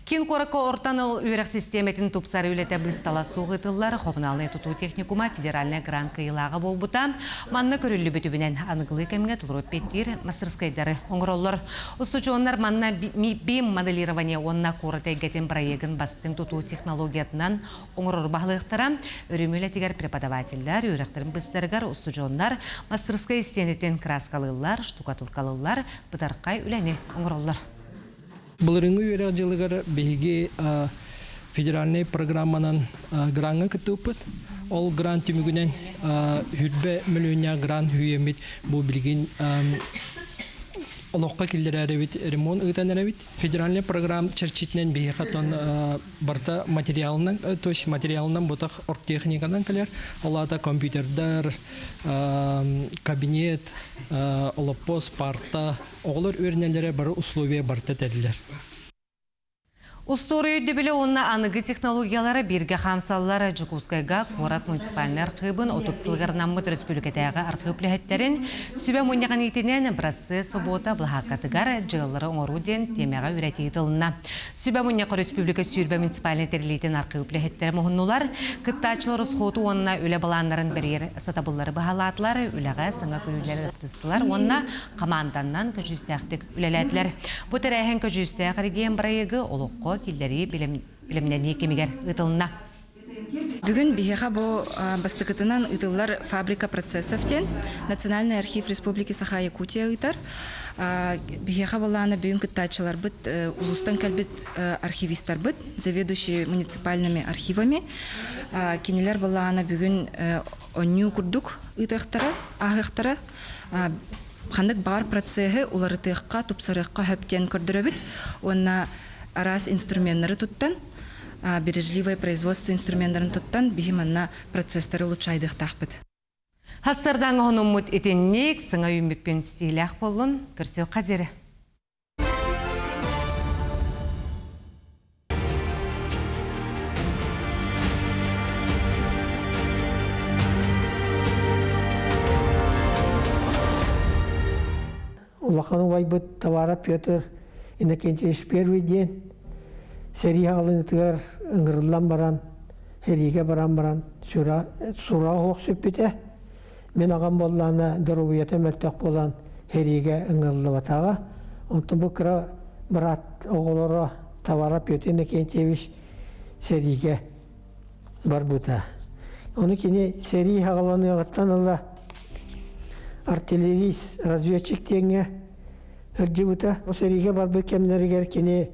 Киин куоракка орто анал үөрэх систиэмэтин тупсарыы үлэтэ быыстала суох ыытыллар. Хомунаалынай тутуу техникума федеральнай грант кыайыылааҕа буолбута. Манна көрүллүбүт үбүнэн аныгылыы кэмҥэ толору эппиэттиир мастерскайдары оҥороллор. Устудьуоннар манна БИМ моделирование уонна куорат эйгэтин бырайыагын бастыҥ тутуу технологиятынан оҥорору баһылыахтара. Өрөмүөн үлэтигэр преподавателлэр, үөрэхтэрин быстарыгар устудьуоннар мастерскай истиэнэтин кырааскалыыллар, штукатуркалыыллар, бытархай үлэни оҥороллор. Былырыыҥҥы үөрэх дьылыгар биһиги федеральнай программанан граҥҥа кыттыбыппыт. Ол грант түмүгүнэн хүрбэ мөлүйүөннээх грант үүйэммит бу билигин олоххо киллэрээрэбит ремонт ыытан эрэбит. Федеральный программ чэрчитинэн биһиэхэ оттон барыта материалынан, то есть материалынан бутах оргтехниканан кэлэр. Ол аата компьютердар, кабинет, олоппос, парта, оҕолор үөрэнэллэрэ бары условия барыта тэриллэр. Устуоруйа өйдөбүлэ уонна аныгы технологиялара бииргэ хаамсаллар Дьокуускайга куорат муниципальнай архыыбын 30 сылыгар анаммыт өрөспүүбүлүкэтээҕи архыып үлэһиттэрин сүбэ мунньаҕын иитинэн бырассыас субуота былаһааккатыгар дьыаллары оҥоруу диэн тиэмэҕэ үөрэтии ыытылынна. Сүбэ мунньахха өрөспүүбүлүкэ 20 муниципальнай тэриллиитин архыып үлэһиттэрэ муһуннулар. Кыттааччылар усхуоту уонна үлэ былааннарын бэрийэр сатабыллары баһылаатылар, үлэҕэ саҥа көрүүлэри ырытыстылар уонна хамаанданнан көдьүүстээхтик үлэлээтилэр. Бу тэрээһин көдьүүстээх эрэгийиэн бырайыагы олоххо киллэрии бэлэмнэнии кэмигэр ыытылынна. Бүгүн биһиэхэ бу бастакытынан ыытыллар «Фабрика процессов» диэн Национальный архив Республики Саха-Якутия ыытар. Биһиэхэ былаана бүгүн кыттааччыларбыт улуустан кэлбит архивистарбыт, заведующие муниципальными архивами. Кинилэр былаана бүгүн онньуу курдук ыытыахтара, ааһыахтара. Ханнык баар процеһы уларытыахха, тупсарыахха сөп диэн көрдөрөбүт уонна араас инструменнары туттан, бережливое производство инструменнарын туттан биһи манна процесстары улучшайдыахтаахпыт. Хассардаҥ оһонуммут итинник саҥа үүммүккүн стилээх буоллун, көрсүөххэ диэри. Улахан убайбыт Товаров Петр Иннокентьевич Первый диэн сэрии аҕалынытыгар ыҥырыллан баран, сэриигэ баран баран сура сура оһох сүппүтэ. Мин аҕам буоллаҕына доруобуйата мөлтөх буолан сэриигэ ыҥырыллыбатаҕа. Онтон бу кыра быраат оҕолоро Товаров Петр Иннокентьевич сэриигэ барбыта. Ону кини сэрии хаҕаланыаҕыттан ыла артиллерист, разведчик диэҥҥэ сылдьыбыта. Ол сэриигэ барбыт кэмнэригэр кини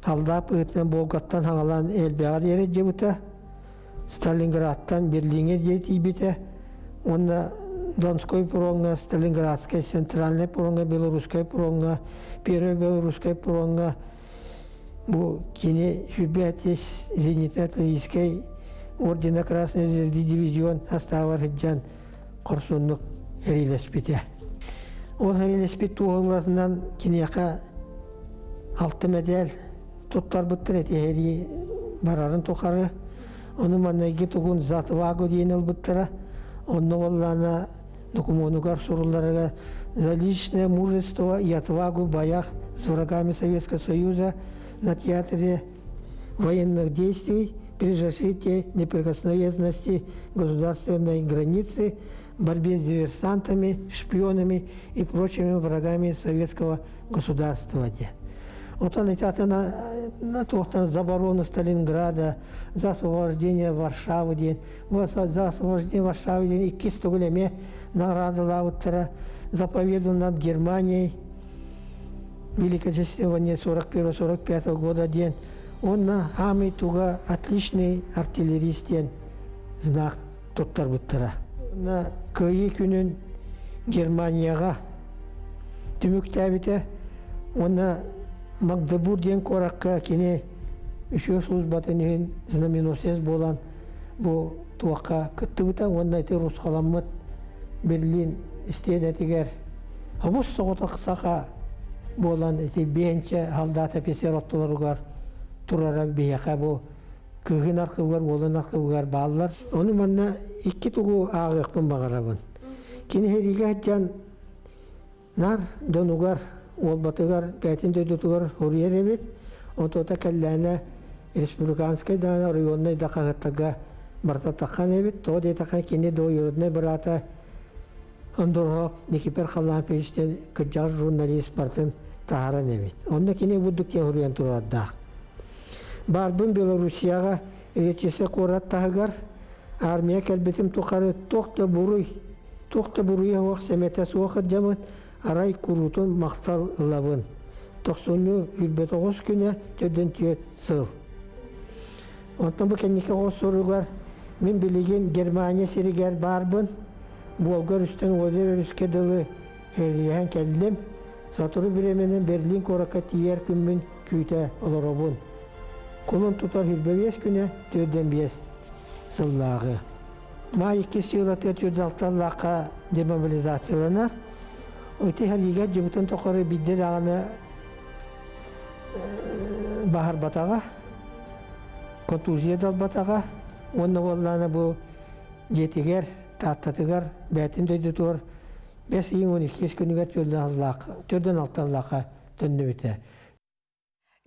халдаап ыытынан Волгаттан хаҥалаан элбэҕи диэри илдьибитэ. Сталинградтан Берлиҥҥэ диэри тиийбитэ уонна Донской пуроҥҥа, Сталинградскай центральнай пуроҥҥа, Белорусскай пуроҥҥа, Первый Белорусскай пуроҥҥа бу кини 105 зенитно-артиллерийскай ордена Красной Звезды дивизион састаабар сылдьан хорсуннук эриилэспитэ. Ол эриилэспит туоһуларынан киниэхэ алта мэдээл туттарбыттар этиһэрии барарын тухары ону маннайгы тугун за отвагу диэн ылбыттара онно буоллаана докумуонугар сурулларыгар за личное мужество и отвагу в боях с врагами Советского Союза на театре военных действий при защите неприкосновенности государственной границы, борьбе с диверсантами, шпионами и прочими врагами советского государства диэн. Отон итатына туохтан за оборону Сталинграда, за освобождение Варшавы диэн, за освобождение Варшавы диэн иккис төгүл эмиэ наҕараадалаабыттара за победу над Германией Великой Отечественной войне 41-45 года диэн уонна аамый туга отличный артиллерист диэн знак туттарбыттара. Уонна Кыайыы күнүн Германияҕа түмүктээбитэ уонна Магдебург диэн куоракка кини үчүгэй службатын иһин знаменосец буолан бу туохха кыттыбыта уонна ити русхаламмыт Берлин истиэнэтигэр хобус соҕотох саха буолан ити биэнчэ солдат офицер оттолоругар турара биһиэхэ бу кыыһын архыыбыгар уолун архыыбыгар бааллар. Ону манна икки тугу ааҕыахпын баҕарабын. Кини сэриигэ сылдьан наар дьонугар, уолбатыгар, бэйэтин дойдутугар суруйар эбит. Онтуота кэллээнэ республиканскай да оройуоннай да хаһыаттарга барыта таххан эбит. Тоҕо диэтэххэ кини двоюроднай быраата Ондорһоп Никипер Харлампович диэн кырдьаҕас журналист барытын таһааран эбит. Онно кини бурдук диэн суруйан турардаах. Барбын Белоруссияҕа Речиса куорат таһыгар армия кэлбитим тухары туох да буруй, туох да буруйа суох сэмэтэ суох сылдьабын, арай куруутун махтал ылабын. Тохсунньу 29 күнэ төрдүн түөрт сыл. Онтон бу кэнники оҕо суругар мин билигин Германия сиригэр баарбын, Волга өрүстэн Одер өрүскэ дылы эрийэн кэллим. Сотору бириэмэнэн Берлин куоракка тиийэр күммүн күүтэ олоробун. Кулун тутар 25 күнэ 45 сыллааҕы. Маай иккис сыылатыгар 46 лаахха демобилизацияланар. Ити сэриигэ дьыбытын тухары биирдэ даҕаны баһарбатаҕа, контузия да ылбатаҕа уонна буоллаҕына бу дьиэтигэр, Тааттатыгар, бэйэтин дойдутугар бэс ыйын 12 күнүгэр 46 лаахха төннүбүтэ.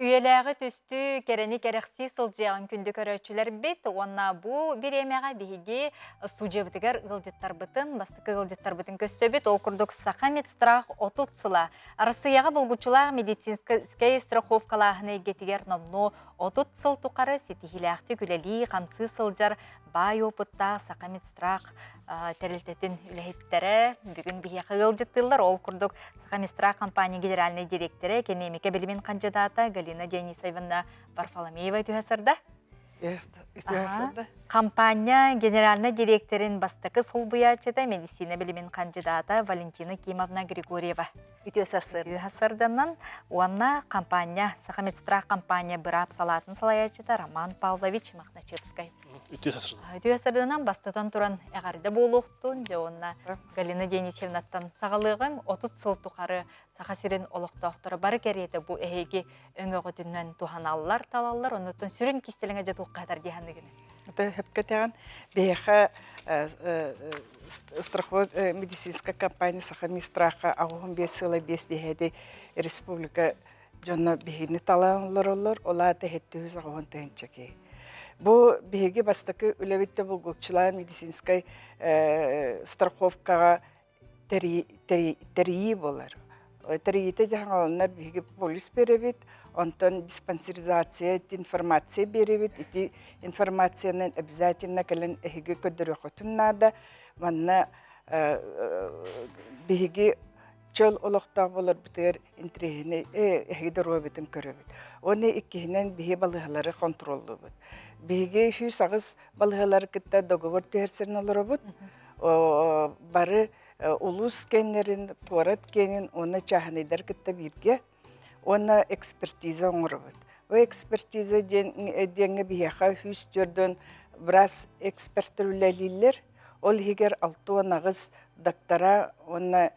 Үйэлээҕи түстүү, кэрэни кэрэхсии сылдьыаҕын күндү көрөөччүлэрбит уонна бу бириэмэҕэ биһиги студиябытыгар ыалдьыттарбытын, бастакы ыалдьыттарбытын көрсөбүт. Ол курдук Саха медстрах 30 сыла Арассыыйаҕа булгуччулаах медицинскэй страховкалааһын эйгэтигэр номнуо 30 сыл тухары ситиһиилээхтик үлэлии-хамсыы сылдьар баай опыттаах Саха медстрах тэрилтэтин үлэһиттэрэ бүгүн биһиэхэ ыалдьыттыыллар. Ол курдук Саха медстрах компания генеральнай директора, экэниэмикэ билимин хандьыдаата Галина Дионисовна Варфоломеева түһэ сырда. Компания генеральнай директорын бастакы солбуйааччыта медицина билимин хандьыдаата Валентина Кимовна Григорьева. Үтүө сарсыарда. Үтүө сарсыарданан уонна компания Сахамедстрах компания быраап салаатын салайааччыта Роман Павлович Махначевскай. Үтүө сарсыарда. Үтүө сарсыарданан бастатан туран эҕэрдэ буолуохтун, дьэ уонна Галина Денисевнаттан саҕалыаҕыҥ 30 сыл тухары Саха сирин олохтоохторо бары кэриэтэ бу эһиги өҥөҕүтүнэн туһаналлар, талаллар, оннуттан сүрүн кистэлэҥэ дьэ туохха дии саныыгын? Это хөпкөтөҕөн биһиэхэ страховой медицинская компания Саха Мистраха аҕыһын биэс сыла биэс диэһэди республика дьоно биһигини талаан олороллор, ол аата хэттүүс аҕыһын тыһынчаки. Бу биһиги бастакы үлэбит булгуччулаан медицинскай страховкаҕа тэрийии буолар. Тэрийиитэ дьаһаланнар биһиги полис биэрэбит, онтон диспансеризация информация биэрэбит. Ити информациянан обязательно кэлэн эһиги көрдөрүөххүтүн наада. Манна биһиги чөл олохтоох буоларбытыгар интэриэһинэй эһиги доруобуйатын көрөбүт. Уонна иккиһинэн биһи балыыһалары хонтуруоллуубут. Биһиги 108 балыыһалары кытта договор түһэрсэн олоробут. Бары улуус киэннэрин, куорат киэнин уонна чааһынайдар кытта бииргэ уонна экспертиза оҥоробут. Бу экспертиза диэн диэҥҥэ биһиэхэ 104 врач экспертэр үлэлииллэр. Ол иһигэр 68 доктора уонна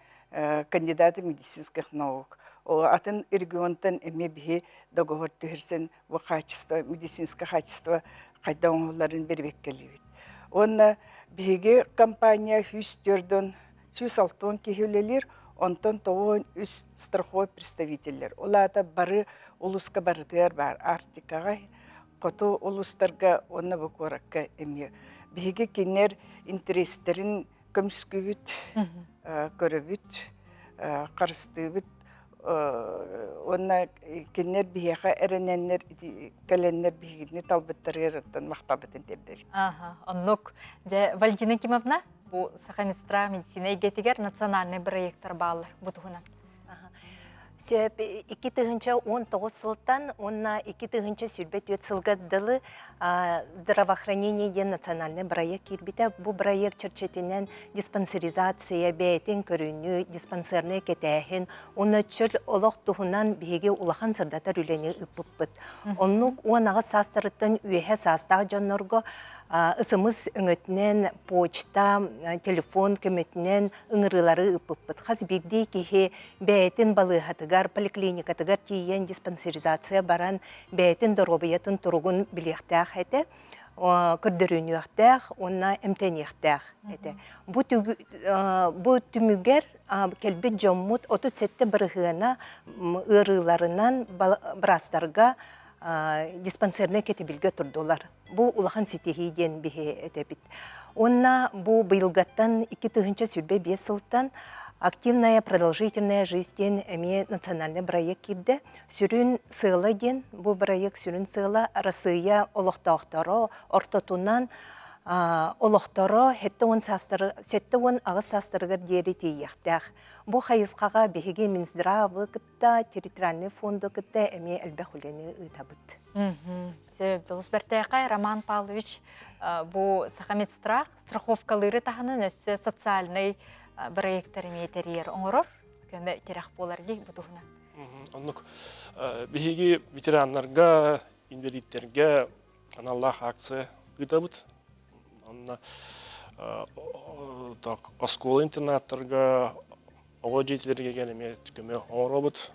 кандидаты медицинских наук. Атын регионтан эмиэ биһи договор түһэрсэн бу качество, медицинское качество хайдах оҥоһулларын бэрэбиэркэлиибит. Уонна биһиги компания 104 160 киһи үлэлиир, онтон 93 страховой представителлэр. Ол аата бары улууска барытыгар баар Арктикаҕа, хоту улуустарга уонна бу куоракка эмиэ. Биһиги кинилэр интэриэстэрин көмүскүүбүт, көрөбүт, харыстыыбыт уонна кинилэр биһиэхэ эрэнэннэр кэлэннэр биһигини талбыттарыгар оттон махталбытын тиэрдэбит. Аха, оннук. Дьэ, Валентина Кимовна, бу Сахамедсестра медицина эйгэтигэр национальнай проектар бааллар бу туһунан. Сөп 2019 сылтан уонна 2024 сылга дылы здравоохранение диэн национальный проект киирбитэ. Бу проект чэрчитинэн диспансеризация, бэйэтин көрүнүү, диспансернай кэтээһин уонна чөл олох туһунан биһиги улахан сырдатар үлэни ыыппыппыт. Оннук 18 саастарыттан үөһэ саастаах дьоннорго ысымыс өҥөтүнэн, почта, телефон көмөтүнэн ыҥырыылары ыыппыппыт. Хас биирдии киһи бэйэтин балыыһатыгар, поликлиникатыгар тиийэн диспансеризация баран бэйэтин доруобуйатын туругун билиэхтээх этэ, көрдөрүнүөхтээх уонна эмтэниэхтээх этэ. Бу, бу түмүгэр кэлбит дьоммут 37 бырыһыана ыарыыларынан быраастарга диспансернай кэтэбилгэ турдулар. Бу улахан ситиһии диэн биһи этэбит. Уонна бу быйылгаттан 2025 сылтан Активная продолжительная жизнь диэн эмиэ национальный проект киирдэ. Сүрүн сыала диэн бу проект сүрүн сыала Арассыыйа олохтоохторо ортотунан олохторо 70 саастары 78 саастарыгар диэри тиийиэхтээх. Бу хайысхаҕа биһиги Минздравы кытта территориальный фонду кытта эмиэ элбэх үлэни ыытабыт. Сөп, дьолус бэртээхэй Роман Павлович бу Сахамедстрах страховкалыыры таһынан өссө социальнай проекттар эмиэ тэрийэр оҥорор. көмө тирэх буолар дии бу туһунан. Оннук биһиги ветераннарга, инвалидтергэ аналлаах акция ыытабыт. Онно так оскуола интернаттарга оҕо дьиэтилэригэр эмиэ көмө оҥоробут.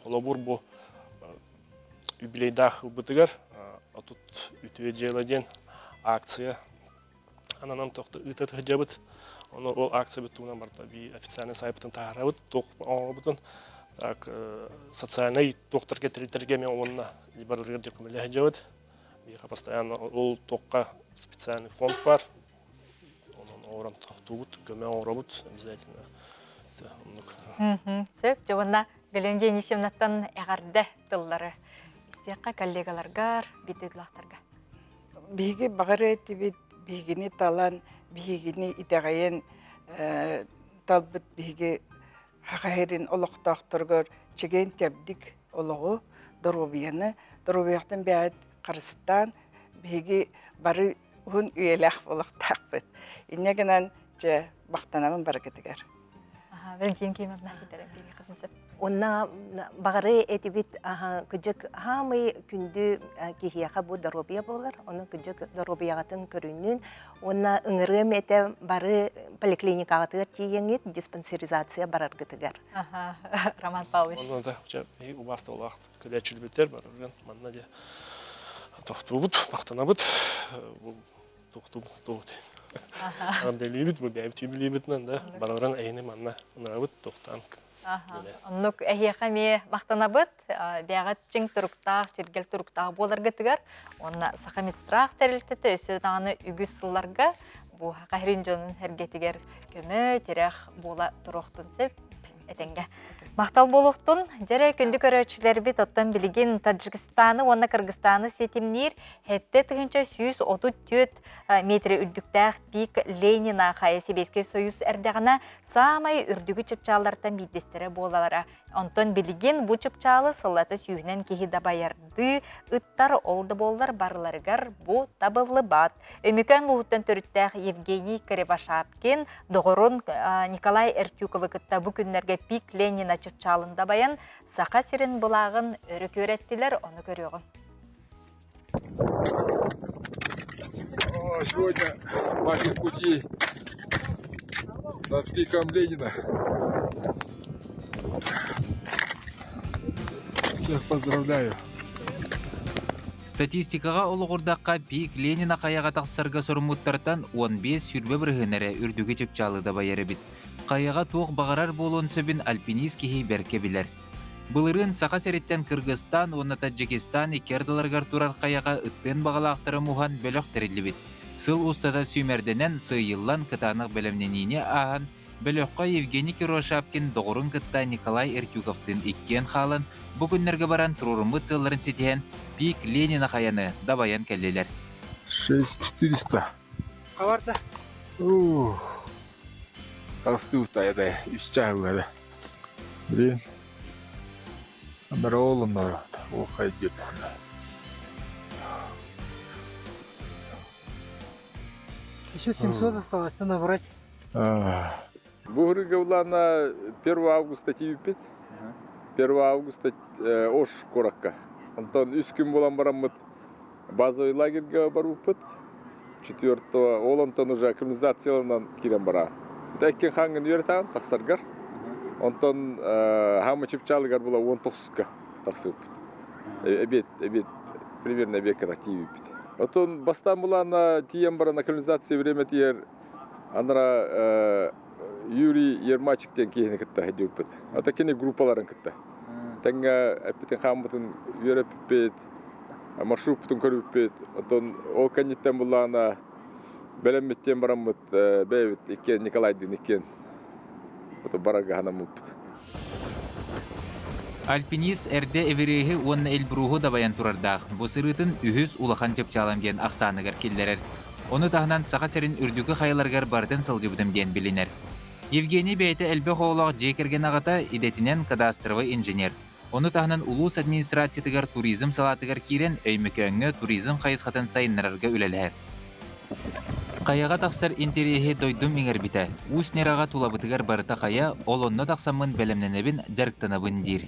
Холобур бу юбилейдаах ылбытыгар отут үтүө дьыала диэн акция ананан тохто ыыта сылдьабыт. Ону ол акциябыт туһунан барыта би официальный сайпытын таһаарабыт, туох оҥоробутун. Так социальнай туохтарга тэрилтэргэ эмиэ уонна барыларыгар көмөлөһө сылдьабыт. Биһиэхэ постоянно ол туохха специальный фонд бар. Онон оҥорон тохтуубут, көмө оҥоробут обязательно. Оннук. Сөп. Дьэ уонна Галина Денисовнаттан эҕэрдэ тыллары истиэххэ коллегаларгар, биирдиилээхтэргэ. Биһиги баҕар этибит, биһигини талан, биһигини итэҕэйэн талбыт биһиги Саха сирин олохтоохторугар чэгиэн-чэбдик олоҕу, доруобуйаны, доруобуйаттан бэйэт харыстаан, биһиги бары уһун үйэлээх буолуохтаахпыт. Инньэ гынан, дьэ, махтанабын барыгытыгар. Валентин Кимовна, биһиэхэ сөп. Онна баҕары этибит кыдьык хаамый күндү киһиэхэ бу доруобуйа буолар. Ону кыдьык доруобуйаҕытын көрүннүн. Уонна ыҥырыам этэ бары поликлиникаҕытыгар тиийэҥҥит диспансеризация бараргытыгар. Роман Павлович. Онно да дьэ убаастабылаах көрөөччүлүбүттэр бараргын манна дьэ тохтуубут, махтанабыт. Бу тохтуу туох Анделиибит бу бэйэбит юбилейбытынан да барыларын эйини манна ынырабыт тохтоон. Оннук эһиэхэ эмиэ махтанабыт. Бэйэҕит чиҥ туруктаах, чиргэл туруктаах буоларгытыгар уонна Саха медстрах тэрилтэтэ өссө даҕаны үгүс сылларга бу Саха дьонун эргэтигэр көмө, тирэх буола туруохтун сөп этэҥҥэ. Махтал буолуохтун. Дьэрэ күндү көрөөччүлэрбит оттон билигин Таджикистаны уонна Кыргызстаны ситимниир 7134 метр үрдүктээх пик Ленина хайа Сэбиэскэй Союз эрдэҕинэ саамай үрдүгү чыпчааллартан биирдэстэрэ буолалара. Онтон билигин бу чыпчаалы сыллата сүүһүнэн киһи дабайардыы ыттар, ол да буоллар барыларыгар бу табыллыбат. Өймөкөөн улууһуттан төрүттээх Евгений Кривошапкин доҕорун Николай Эртюковы кытта бу күннэргэ Пик Ленина чыпчаалын дабайан Саха сирин былааҕын өрө күөрэттилэр, ону көрүөҕүҥ. Сегодня ваших путей над пиком Ленина. Всех поздравляю. Статистикаҕа олоҕурдахха, пик Ленина хайаҕа тахсарга соруммуттартан 15 сүүрбэ бырыһыан эрэ үрдүгү чыпчаалы дабайар эбит. Хайаҕа туох баҕарар буолуон сөбүн альпинист киһи бэркэ билэр. Былырыын Саха сириттэн Кыргызстан уонна Таджикистан икки ардыларыгар турар хайаҕа ыттыан баҕалаахтары муһан бөлөх тэриллибит. Сыл устата сүүмэрдэнэн, сыыйыллан кытаанах бэлэмнэниини ааһан, бөлөххө Евгений Кривошапкин доҕорун кытта Николай Эртюковтыын иккиэн хаалан, бу күннэргэ баран туруоруммут сыалларын ситиһэн, Пик Ленина хайаны дабайан кэллилэр. 6400. Хабарда. Ух. Толстута это үс чаһы Блин. Народ народ. Уходит. Еще 700 осталось, то набрать. Бу ырыгавлана 1 августа тиийбиппит. 1 августа Ош куоракка. Онтон үс күн буолан бараммыт базовый лагерьга барбыппыт. Четвертого ол онтон уже акклиматизацияланан киирэн бараа. Иккин хаҥҥын үөрэтаҕын тахсаргар. Онтон хаама чыпчаалыгар була 19-ка тахсыбыппыт. Эбиэт, эбиэт, примерно эбиэккэ так тиийбиппит. Оттон бастаан булаана тиийэн баран акклиматизация время тиийэр анара Юрий Ермачик диэн киһини кытта сылдьыбыппыт. Ата кини группаларын кытта. Тэҥҥэ эппитин хааммытын үөрэппиппит, маршруппутун көрбүппүт. Оттон ол кэнниттэн буллаҕына бэлэммиттиэн бараммыт бэйэбит иккиэн Николайдыын иккиэн барарга санаммыппыт. Альпинист эрдэ Эвереһи уонна Эльбруһу дабайан турардаах. Бу сырыытын үһүс улахан чыпчаалам диэн ахсааныгар киллэрэр. Ону таһынан Саха сирин үрдүкү хайаларыгар барытын сылдьыбытым диэн билинэр. Евгений бэйэтэ элбэх оҕолоох дьиэ кэргэн аҕата, идэтинэн кадастровай инженер. Ону таһынан улуус администрациятыгар туризм салаатыгар киирэн Өймөкөөҥҥө туризм хайысхатын сайыннарарга үлэлэһэр. Хайаҕа тахсар интэриэһи дойдум иҥэрбитэ. Уус Нераҕа тулабытыгар барыта хайа, ол онно тахсаммын бэлэмнэнэбин, дьарыктанабын диир.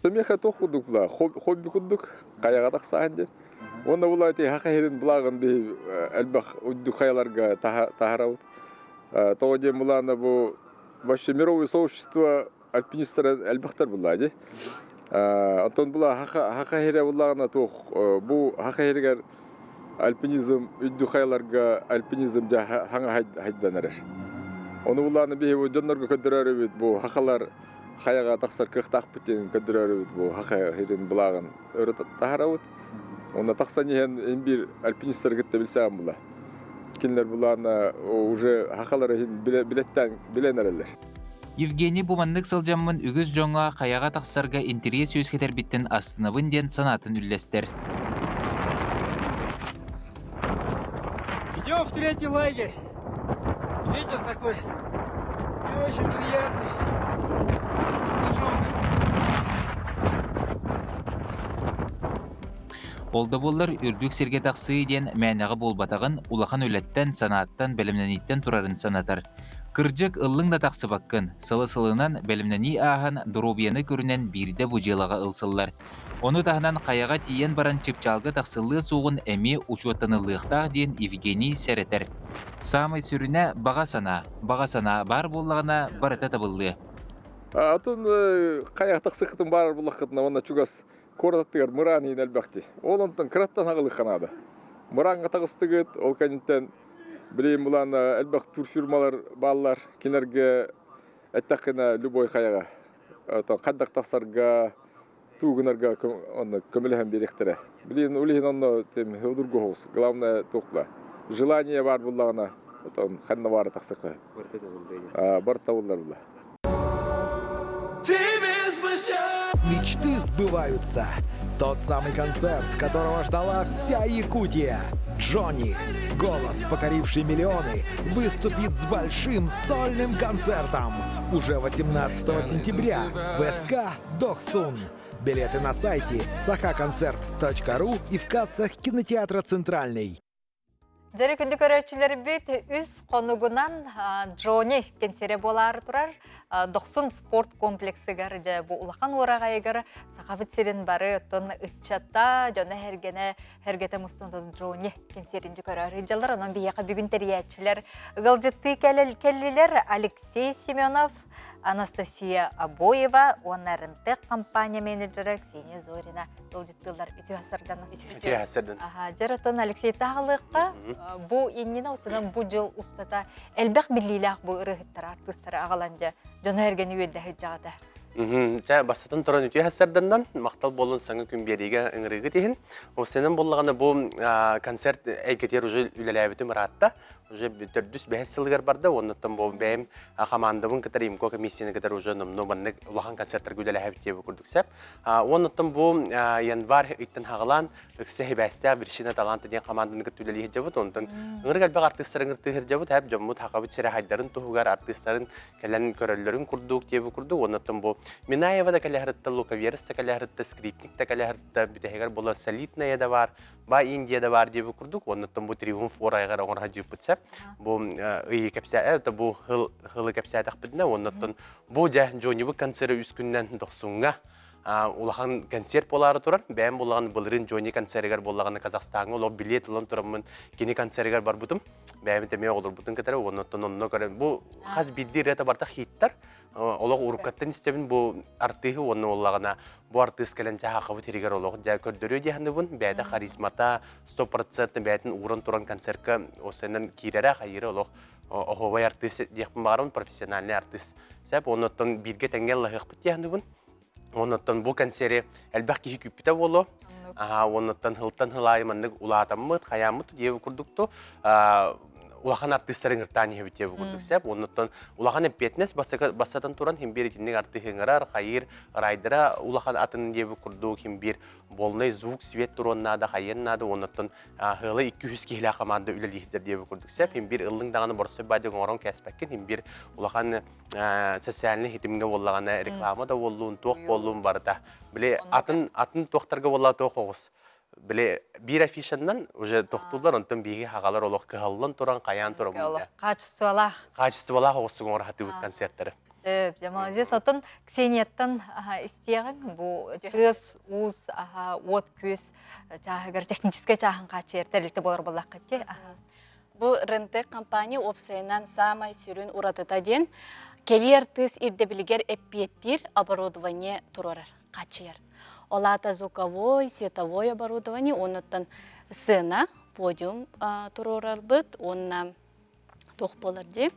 Миэхэ туох курдук була, хобби курдук хайаҕа тахсаһын диэн. Уонна була ити хаха иһирин булагын биһи элбэх үрдүк хайаларга таһарабыт. Тоҕо диэн булаана бу вообще мировое сообщество альпинистара элбэхтэр булла дии. Оттон була хаха иһирэ буллаҕына туох бу хаха иһиригэр альпинизм үрдүк хайаларга альпинизм дьэ хаҥа хайдан эрэр. Ону булааны биһи бу дьоннорго көрдөрөр бу хахалар хайаҕа тахсар кыахтаахпыт диэн көрдөрөрүбүт бу хаха иһирин былааҕын өрө таһарабыт. Онно тахсан иһэн ин биир альпинистары кытта билсэҕин була. Кинилэр булаана уже хахалар иһин билеттэн билэн эрэллэр. Евгений бу маннык сылдьаммын үгүс дьоҥҥо хайаҕа тахсарга интэриэс үөскэтэрбиттэн астынабын диэн санаатын үллэстэр. Идем в третий лагерь. Ветер такой не очень приятный. Снежок. Ол да буоллар, үрдүк сиргэ тахсыы диэн мээнэҕэ буолбатаҕын, улахан үлэттэн, санааттан, бэлэмнэнииттэн турарын санатар. Кырдьык, ыллыҥ да тахсыбаккын, сылы-сылынан бэлэмнэнии ааһан, доруобуйаны көрүнэн биирдэ бу дьыалаҕа ылсыллар. Ону таһынан хайаҕа тиийэн баран чыпчаалга тахсыллыа суоҕун эмиэ учуоттаныллыахтаах диэн Евгений сэрэтэр. Саамай сүрүнэ баҕа санаа. Баҕа санаа баар буоллаҕына барыта табыллыа. Атын хайа тахсыххытын баар буллаххытына уонна чугас куорат аттыгар мыраан иһин элбэхти. Ол онтон кыраттан аҕылыхха наада. Мырааҥҥа таҕыстыгыт, ол кэнниттэн билигин булан элбэх турфирмалар бааллар. Кинилэргэ эттэххинэ любой хайаҕа хайдах тахсарга туу гынарга онно көмөлөһөн биэриэхтэрэ. Билигин ол иһин онно удургу соҕус. Главное туохла желание баар буллаҕына отон ханна баара тахсыахха. Бар табыллар була. Мечты сбываются. Тот самый концерт, которого ждала вся Якутия. Джонни, голос, покоривший миллионы, выступит с большим сольным концертом уже 18 сентября в СК «Дохсун». Билеты на сайте сахаконцерт.ру и в кассах кинотеатра «Центральный». Дьэрэ күндү көрөөччүлэрбит үс хонугунан Джони кэнсиэрэ буолаары турар Дохсун спорт комплексыгар дьэ бу улахан уораҕайыгар Сахабыт сирин бары оттон ыччата, дьоно эргэнэ эргэтэ мустун Джони кэнсиэрин көрөр ыдьалар. Онон биһиэхэ бүгүн тэрийээччилэр ыалдьыттыы кэллилэр Алексей Семенов, Анастасия Обоева уонна РНТ компания менеджера Ксения Зорина ыалдьыттыыллар үтүө сардан. Үтүө сардан. Дьэр оттон Алексей таһалыахха бу иннинэ усунан бу дьыл устата элбэх биллиилээх бу ырыһыттар артыыстары аҕалан дьэ дьоно эргэни үөрдэ сылдьаҕата. Чэ, бастатан туран үтүө сарданнан махтал буолун саҥа күн биэриигэ ыҥырыыгыт иһин. Ол буллаҕына бу концерт эйгэтигэр уже үлэлээбитим ыраатта. Уже төрдүс бэһис сылыгар барда, оннуттан бу бэйэм хамаандабын кытары ИМКО комиссияны кытары уже номнуо маннык улахан концерттарга үлэлэһэбит диэбит курдук сөп. Оннуттан бу январь ыйтан хаҕалаан ыкса хибээстээх Вершина таланта диэн хамаанданы кытта үлэлии сылдьабыт. Онтон ыҥырык элбэх артыыстары ыҥыртыы сылдьабыт. Эп дьоммут хахабыт сирэ хайдарын туһугар артыыстарын кэлэн көрөллөрүн курдук диэбит курдук. Оннуттан бу Минаева да кэлэһэритта, Луковерс да кэлэһэритта, Скрипник да кэлэһэритта, бүтэһигэр буолан Солидная да бар, Ба Индия да бар диэбит курдук, оннуттан бу Триумф орайгар оҥорор дьыыппыт сеп. Бу ыйы кэпсээ, бу хылы кэпсээтэхпитинэ, оннуттан бу дьэ Джоннибут концеры үс күннэн дохсуҥҥа улахан концерт буолаары турар. Бэйэм буллаҕын былырыын Джонни концеригэр буоллаҕына Казахстаҥҥа олох билиэт ылан тураммын кини концеригэр барбытым. Бэйэм эмиэ оҕолорбутун кытары оннуттан онно көрөн бу хас биирдии ырыата барыта хиттар. Олох уруккаттан истэбин бу артыыһы уонна буоллаҕына бу артыыс кэлэн чаһаахабыт иригэр олох дьэ көрдөрүө диэхныбын бэйэтэ харизмата 100% бэйэтин ууран туран концертка осеннан киирэрэ хайыыра олох оһуобай артыыс диэхпин баҕарабын профессиональный артыыс сеп оннуттан бииргэ тэҥҥэ ыллаһыахпыт диэхныбын оннуттан бу концеры элбэх киһи күүппүтэ буолуо оннуттан хылтан хылаайы маннык улаатаммыт хайааммыт диэбит курдукту улахан артыыстары ыҥыртаан иһэбит диэбит курдук сөп. Оннуттан улахан эппиэтинэс бастатан туран хим биир итинник артыыһы ыҥырар, хайыыр, райдера улахан атын диэбит курдук хим биир болнай звук, свет туруон наада, хайыан наада, оннуттан ыала 200 киһилээх команда үлэлииһдэр диэбит курдук сөп. Хим биир ыллыҥ даҕаны боростой баадьык оҥорон кээспэккин, хим биир улахан социальный хитимҥэ буоллаҕына реклама да буоллун, туох буоллун барыта. Били атын атын туохтарга буолла туох оҕус. Били биир афишаннан уже тохтууллар, онтон биһиги хагалар олох кыһаллан туран, хайаан туран Качестволаах. Качестволаах оҕустугун оҥоро сатыыбыт концерттары. Сөп, дьэ, молодец. Оттон Ксенияттан истиэҕиҥ бу тыас, уус, уот күөс чааһыгар техническэй чааһын хааччыйар тэрилтэ буолар буоллаххыт дии. Бу Рентек компания уопсайынан саамай сүрүн уратыта диэн кэлиэр тыас ирдэбилигэр эппиэттиир оборудование туруорар, хааччыйар. Ол аата звуковой, световой оборудование уоннаттан сцена, подиум туруорарбыт уонна туох буолар дии.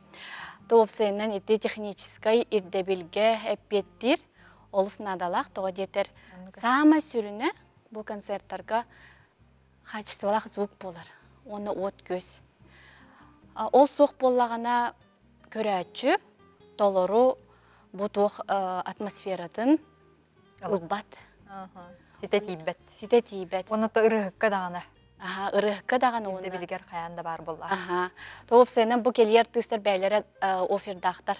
Уопсайынан ити техническай ирдэбилгэ эппиэттиир олус наадалаах. Тоҕо диэтэр саамай сүрүнэ бу концерттарга хаачыстыбалаах звук буолар уонна уот-күөс. Ол суох буоллаҕына көрөөччү толору бу туох атмосфератын ылбат. Ситэ тиийбэт. Ситэ тиийбэт. Уонна то ырыһыкка даҕаны. Аха, ырыһыкка даҕаны уонна. Ирдэбилигэр хайаан да баар буолла. Аха. То уопсайынан бу кэлиэр артыыстар бэйэлэрэ офердаахтар.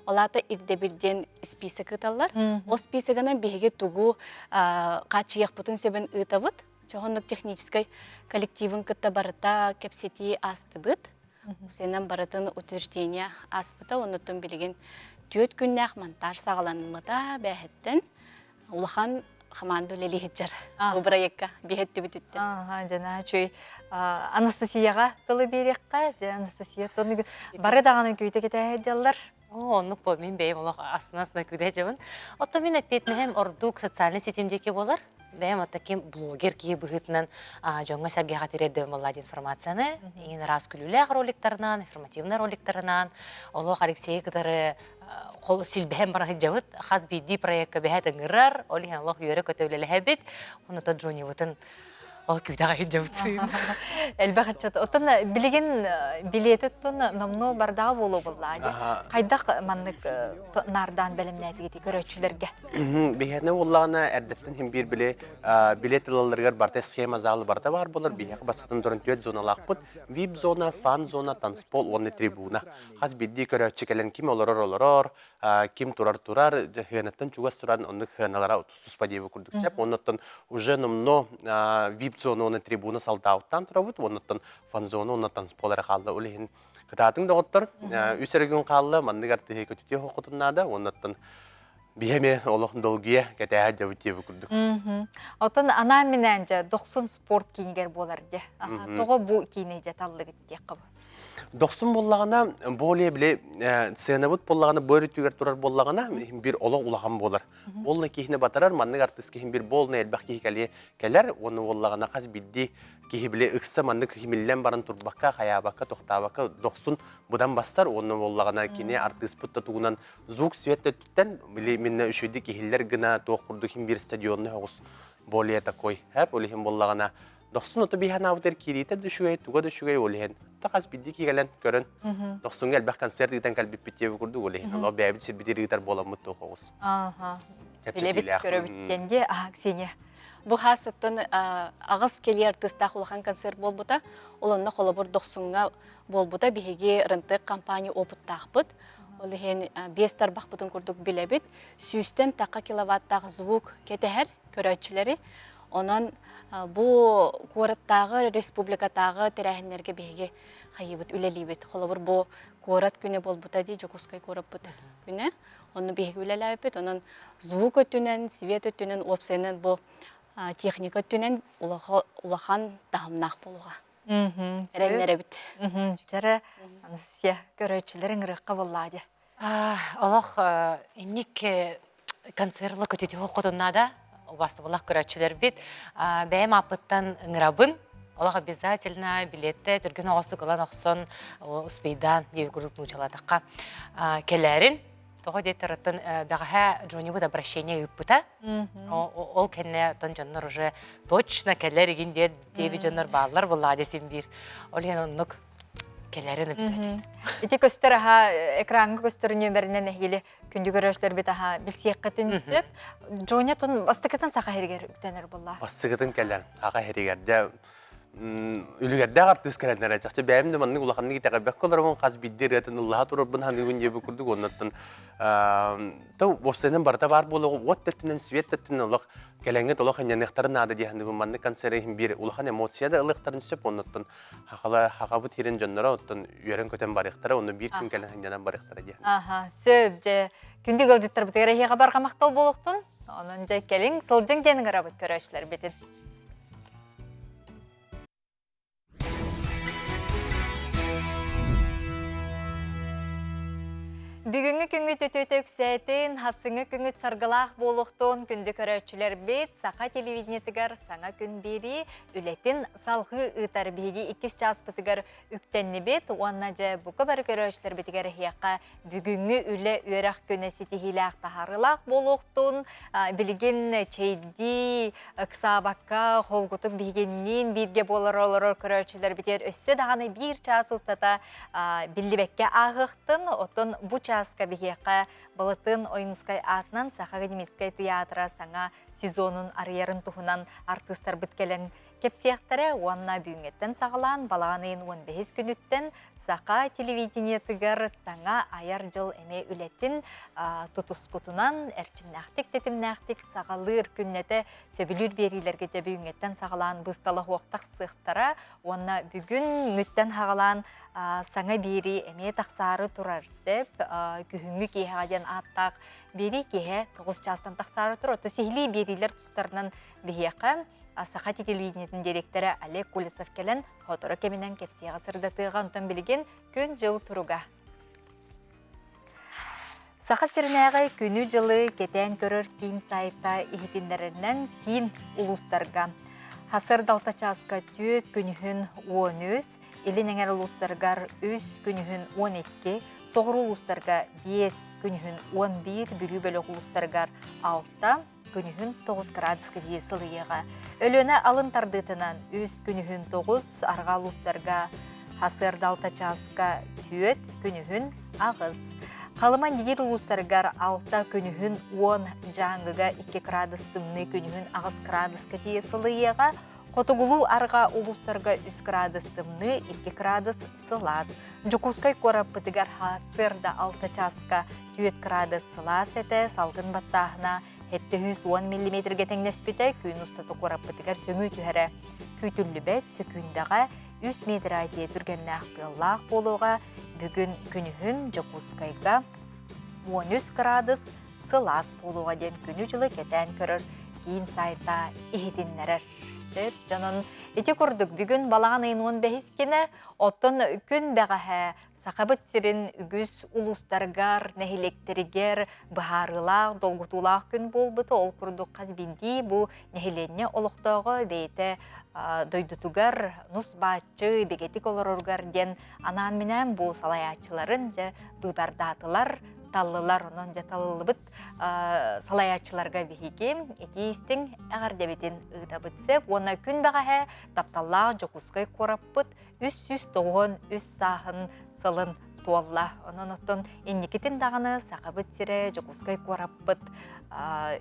Ол аата ирдэбил диэн список ыыталлар. Ол списогынан биһиги тугу хааччыйыахпытын сөбүн ыытабыт. Чоһоннук техническэй коллективын кытта барыта кэпсэтии аастыбыт. Сенен барытын утверждение ааспыта, оннуттан билигин түөрт күннээх монтаж саҕаланмыта бээһиттэн улахан хамаанда үлэлиһиджэр бу проекка биһэттибит үттэн. Ага, жана чүй Анастасияға тылы биэриэххэ, же Анастасия тону бары даҕаны күүтэ кэтэһэ Оо, оннук бо мин бэйэм олох астына-астына күүтэ дьабын. Оттон мин эппиэтинэһим ордук социальнай ситим диэки буолар. Бэйэм оттон ким блогер киһи быһыытынан дьоҥҥо-сэргэҕэ тириэрдэбин буоллаа информацияны. Иҥин араас күлүүлээх роликтарынан, информативнай роликтарынан, олох Алексейы кытары силбэһэн бара сылдьабыт. Хас биирдии проекка бэһэ ыҥырар, ол иһин олох үөрэ-көтө үлэлэһэбит. Онно Джонибытын Ол күүтэҕэ сылдьабыт. Элбэх ыччат. Оттон билигин билиэти оттон номнуо бардаҕа буолуо буоллаа дии. Хайдах маннык наардаан бэлэмнээтигит көрөөччүлэргэ? Биһиэнэ буоллаҕына эрдэттэн иһин биир били билет ылалларыгар барыта схема залы барыта баар буолар. Биһиэхэ бастатан туран түөрт зоналаахпыт. VIP зона, фан зона, танцпол уонна трибуна. Хас биирдии көрөөччү кэлэн ким олорор олорор, ким турар турар, хыанаттан чугас туран оннук хыаналара туспа диэби курдук сеп. Оннуттан уже номно вип-зона уонна трибуна салдаауттан турабыт, оннуттан фан-зона уонна танцпол эрэ хаалла. Ол иһин кытаатыҥ доҕоттор, үс эрэ күн хаалла, маннык артыһы көтүтүө хохотун наада, оннуттан биһэми олох долгуйа кэтээһэ дьабыт диэби курдук. Оттон анаан минээн дьэ Дохсун спорт киинигэр буолар дьэ. Тоҕо бу киини дьэ таллыгыт диэххэ бу? Дохсун буоллаҕына, более били сценабыт буоллаҕына, бу өрүтүгэр турар буоллаҕына, бир олох улахан буолар. Буолна киһини батарар, маннык артыыс киһин бир буолна элбэх киһи кэлиэ кэлэр, уонна буоллаҕына хас биирдии киһи били ыкса маннык химиллэн баран турбакка, хайаабакка, тохтообокко дохсун быдан бассар, уонна буоллаҕына кини артыыспыт да тугунан звук свет өттүттэн били минна үчүгүйдүк иһиллэр гына туох курдук хим бир стадионный оҕус более такой, хэп, ол иһин буоллаҕына Дохсун ото биһанаабытыгар киириитэ да үчүгэй, туга да үчүгэй ол иһин. Та хас биирдии киһи кэлэн көрөн, Дохсуҥҥа элбэх концерт ыытан кэлбиппит диэби курдук ол иһин. Олох бэйэбит сирбитигэр ыытар буоламмыт туох оҕус. Ааха. Билэбит, көрөбүт диэн дии. Аха, Ксения. Бу хаас оттон аҕыс кэлии артыыстаах улахан концерт буолбута. Ол онно холобур Дохсуҥҥа буолбута. Биһиги РНТ компания опыттаахпыт. Ол иһин биэс тарбахпытын курдук билэбит. Сүүстэн тахха киловаттаах звук кэтэһэр көрөөччүлэри. Онон бу куораттааҕы, республикатааҕы тэрээһиннэргэ биһиги хайыыбыт, үлэлиибит. Холобур, бу куорат күнэ буолбута дии, Дьокуускай куораппыт күнэ. Онно биһиги үлэлээбиппит. Онон звук өттүнэн, свет өттүнэн, уопсайынан бу техника өттүнэн улахан таһымнаах буолуоҕа. Эрэннэрэбит. Чэрэ, Анастасия, көрөөччүлэр ыҥырыахха буоллаа дии. Олох инник концерла көтүтүһү хотуннада убастыбылах көрөөччүлэрбит бэйэм ааппыттан ыҥырабын олох обязательно билиэттэ түргэн оҕостук ылан охсон успейдаан диэби курдук нуучалаатахха кэлээрин тоҕо диэтэр оттон бэҕэһээ Джонибут обращение ыыппыта ол кэннэ оттон дьоннор уже точно кэлэр игин диэн диэби дьоннор бааллар буллаа десин биир ол иһин оннук кэлэрин обязательно. Ити көстөр аха экраҥҥа көстөр нүөмэринэн эһиили күндү көрөөччүлэрбит аха билсиэххитин сөп. Джоня тун бастакытын саха иһигэр үктэнэр буолла. Бастакытын кэлэр аха иһигэр дэ. Үлүгэрдээх артыыс кэлэннэрэ чахчы бэйэм да маннык улаханнык итэҕэйбэккэ олоробун хас биирдии ырыатын ыллаһа турарбын саныыбын диэбит курдук уоннаттан то уопсайынан барыта баар буолуоҕу уот да өттүнэн свет да өттүнэн олох кэлэҥҥит олох инньаныахтарын наада дии саныыбын маннык концерт иһин биир улахан эмоция да ылыахтарын сөп оннуттан хахала хахабыт сирин дьонноро оттон үөрэн-көтөн барыахтара онно биир күн кэлэн сынньанан барыахтара диэн Аха, сөп дьэ күндү ыалдьыттарбытыгар эһиэхэ барҕа махтал буолуохтун. Онон дьэ кэлиҥ, сылдьыҥ диэн ыҥырабыт көрөөччүлэрбитин. Бүгүҥҥү күҥҥүт үтүөтэ үксээтин, хассыҥҥы күҥҥүт саргылаах буолуохтун күндү көрөөччүлэрбит Саха телевидениетыгар саҥа күн биэрии үлэтин салҕыы ыытар биһиги иккис чааспытыгар үктэннибит уонна дьэ бука бары көрөөччүлэрбитигэр эһиэхэ бүгүҥҥү үлэ үөрэх күнэ ситиһиилээх таһаарыылаах буолуохтун билигин чэйдии ыксаабакка холгутук биһигинниин бииргэ буолар олорор көрөөччүлэрбитигэр өссө даҕаны биир чаас устата биллибэккэ ааһыахтын оттон бу чааска биһиэхэ Былатын Ойуунускай аатынан Саха академическай тыйаатыра саҥа сезонун арыйарын туһунан артыыстарбыт кэлэн кэпсиэхтэрэ уонна бүгүҥҥэттэн саҕалаан балаҕан ыйын 15 күнүттэн саха телевидениетыгар саҥа айар дьыл эмиэ үлэтин тутуспутунан эрчимнээхтик тэтимнээхтик саҕалыыр күннэтэ сөбүлүүр биэриилэргэ дьэ бүгүҥҥэттэн саҕалаан быыстала суох тахсыахтара уонна бүгүҥҥүттэн саҕалаан саҥа биэрии эмиэ тахсаары турар сөп күһүҥҥү киэһэҕэ диэн ааттаах биэрии киэһэ 9 чаастан тахсаары турар. Оттон сиһилии биэриилэр тустарынан биһиэхэ Саха телевидениетин дириэктэрэ Олег Колесов кэлэн сотору кэминэн кэпсиэҕэ сырдатыаҕа. Онтон билигин күн-дьыл туруга. Саха сиринээҕи күнү-дьылы кэтээн көрөр киин сайта иһитиннэрэринэн киин улуустарга Хасыр далта чааска түөрт күнүһүн 13, Илин эҥэр улуустарыгар үс күнүһүн 12, соҕуруу улуустарга биэс күнүһүн 11, Бүлүү бөлөх улуустарыгар алта, күнүһүн 9 градуска тиийэ сылыйыаҕа. Өлүөнэ алын тардыытынан үс күнүһүн 9, арҕаа улуустарга хасыарда алта чааска түөрт, күнүһүн аҕыс. Халыма Нигир улуустарыгар алта күнүһүн 10, Дьааҥыга 2 градус тымныы күнүһүн аҕыс градуска тиийэ сылыйыаҕа. Хотугулуу арҕаа улуустарга 3 градус тымныы, 2 градус сылаас. Дьокуускай куораппытыгар сарсыарда алта чааска 4 градус сылаас этэ, салгын баттааһына 710 миллиметргэ тэҥнэспитэ, күн устата куораппытыгар сөҥүү түһэрэ күүтүллүбэт, сөкүүндэҕэ 3 метр тиийэ түргэннээх тыаллаах буолуоҕа. Бүгүн күнүһүн Дьокуускайга 13 градус сылаас буолуоҕа диэн күнү-дьылы кэтээн көрөр киин сайта иһитиннэрэр. Сөп, дьонун ити курдук бүгүн балаҕан ыйын 15 кинэ, оттон күн бэҕэһээ Сахабыт сирин үгүс улуустарыгар, нэһилиэктэригэр быһаарыылаах, долгутуулаах күн буолбута. Ол курдук хас биирдии бу нэһилиэнньэ олохтооҕо бэйэтэ дойдутугар нус бааччы бигэтик олороругар диэн анаан-минээн бу салайааччыларын дьэ быыбардаатылар, таллылар. Онон дьэ талыллыбыт салайааччыларга биһиги итии истиҥ эҕэрдэбитин ыытабыт сөп уонна күн бэҕэһээ тапталлаах Дьокуускай куораппыт 393 сааһын сылын туолла. Онон оттон инникитин даҕаны Сахабыт сирэ, Дьокуускай куораппыт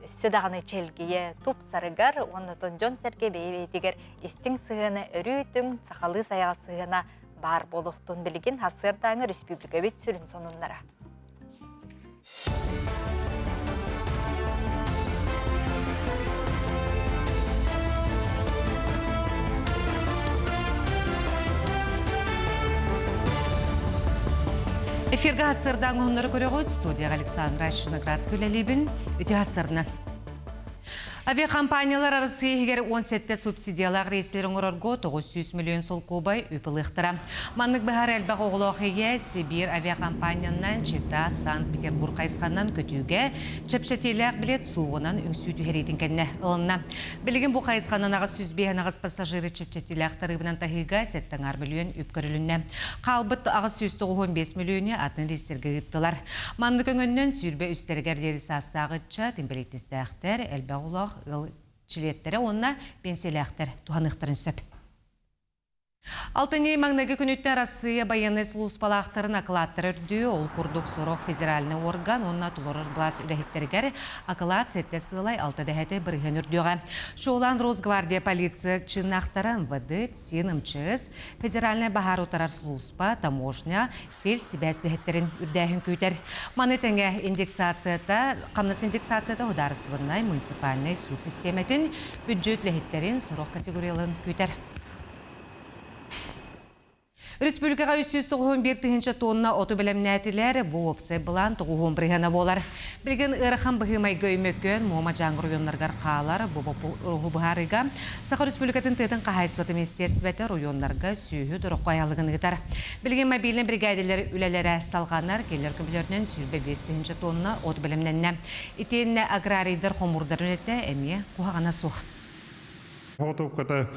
өссө даҕаны чэлгийэ тупсарыгар уонна оттон дьон-сэргэ бэйэ-бэйэтигэр истиҥ сыһыана өрүүтүҥ, сахалыы сайаҕас сыһыана баар буолуохтун билигин сарсыардааҥы республикабыт сүрүн сонуннара. Эфиргэ хасырдаан уһуннары көрөҕүт студияға Александра Черноградская үлэлиибин үтүө хасырынан. Авиакомпаниялар Арассыыйа иһигэр 17 субсидиялаах рейсэлэри оҥорорго 900 миллион солкуобай үп ылыахтара. Маннык быһаар элбэх оҕолоох ийэ Сибиир авиакомпаниянан Чита, Санкт-Петербург хайысханан көтүүгэ чэпчэтиилээх билет суоҕунан үҥсүү түһэриитин кэннэ ылынна. Билигин бу хайысханан 805 пассажиры чэпчэтиилээх тарыыбынан таһыыга 7,5 миллион үп көрүлүннэ. Хаалбыт 895 миллиону атын рейстэргэ ыыттылар. Маннык өҥөннөн сүүрбэ үстэригэр диэри саастаах ыччат инбэлииттэстээхтэр, элбэх оҕолоох ыал чилиэттэрэ уонна пенсиялээхтэр туһаныахтарын сөп. Алтынньы маҥнайгы күнүттэн Арассыыйа байыаннай сулууспалаахтарын акылааттара үрдүү, ол курдук сорох федеральнай уорган уонна толорор былаас үлэһиттэригэр акылаат сэттэ сыалай алта дэһэти бырыһыан үрдүөҕэ. Чуолаан Росгвардия полиция чыыннаахтара МВД, ФСИН, МЧС, федеральнай баһаар утарар сулууспа, таможня, фельдсибээс үлэһиттэрин үрдээһин күүтэр. Маны тэҥэ индексацията, хамнас индексацията судаарыстыбаннай муниципальнай суут систиэмэтин бүддьүөт үлэһиттэрин сорох категорияларын күүтэр. Республикаҕа 391 тыһыынча тонна оту бэлэмнээтилэр. Бу уопсай былаан тоҕуһуон бырыһыана буолар. Билигин ыарахан быһыы-майгы Өймөкөөн, Муома Дьааҥы оройуоннарыгар хаалар. Бу боппуруоһу быһаарыыга Саха Республикатын тыатын хаһаайыстыбата министиэристибэтэ оройуоннарга сүөһү дороххо аһылыгын ыытар. Билигин мобильнай биригээдэлэр үлэлэрэ салҕанар. Кинилэр көмөлөрүнэн 25 тыһыынча тонна от бэлэмнэннэ. Итиэннэ аграрийдар хомуурдарын үлэтэ эмиэ куһаҕана суох. Соҕотуопката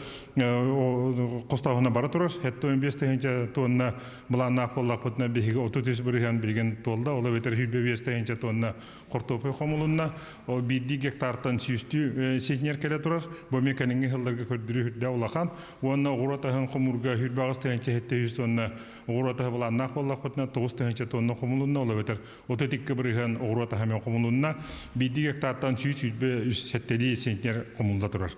хостооһуна бара турар. 75 тыһыынча тонна былааннаах буоллахпытына биһиги 33 бырыһыан билигин туолла. Ол эбэтэр 25 тыһыынча тонна хортуоппуй хомулунна. Ол биирдии гектартан сүүстүү ситинер кэлэ турар. Бу эмиэ кэлиҥҥи сылларга көрдөрүү үрдэ улахан. Уонна оҕуруот аһын хомуурга 28 тыһыынча 700 тонна оҕуруот аһы былааннаах буоллахпытына 9 тыһыынча тонна хомулунна. Ол эбэтэр 32 бырыһыан оҕуруот аһа эмиэ хомулунна. Биирдии гектартан 127 центнер хомулла турар.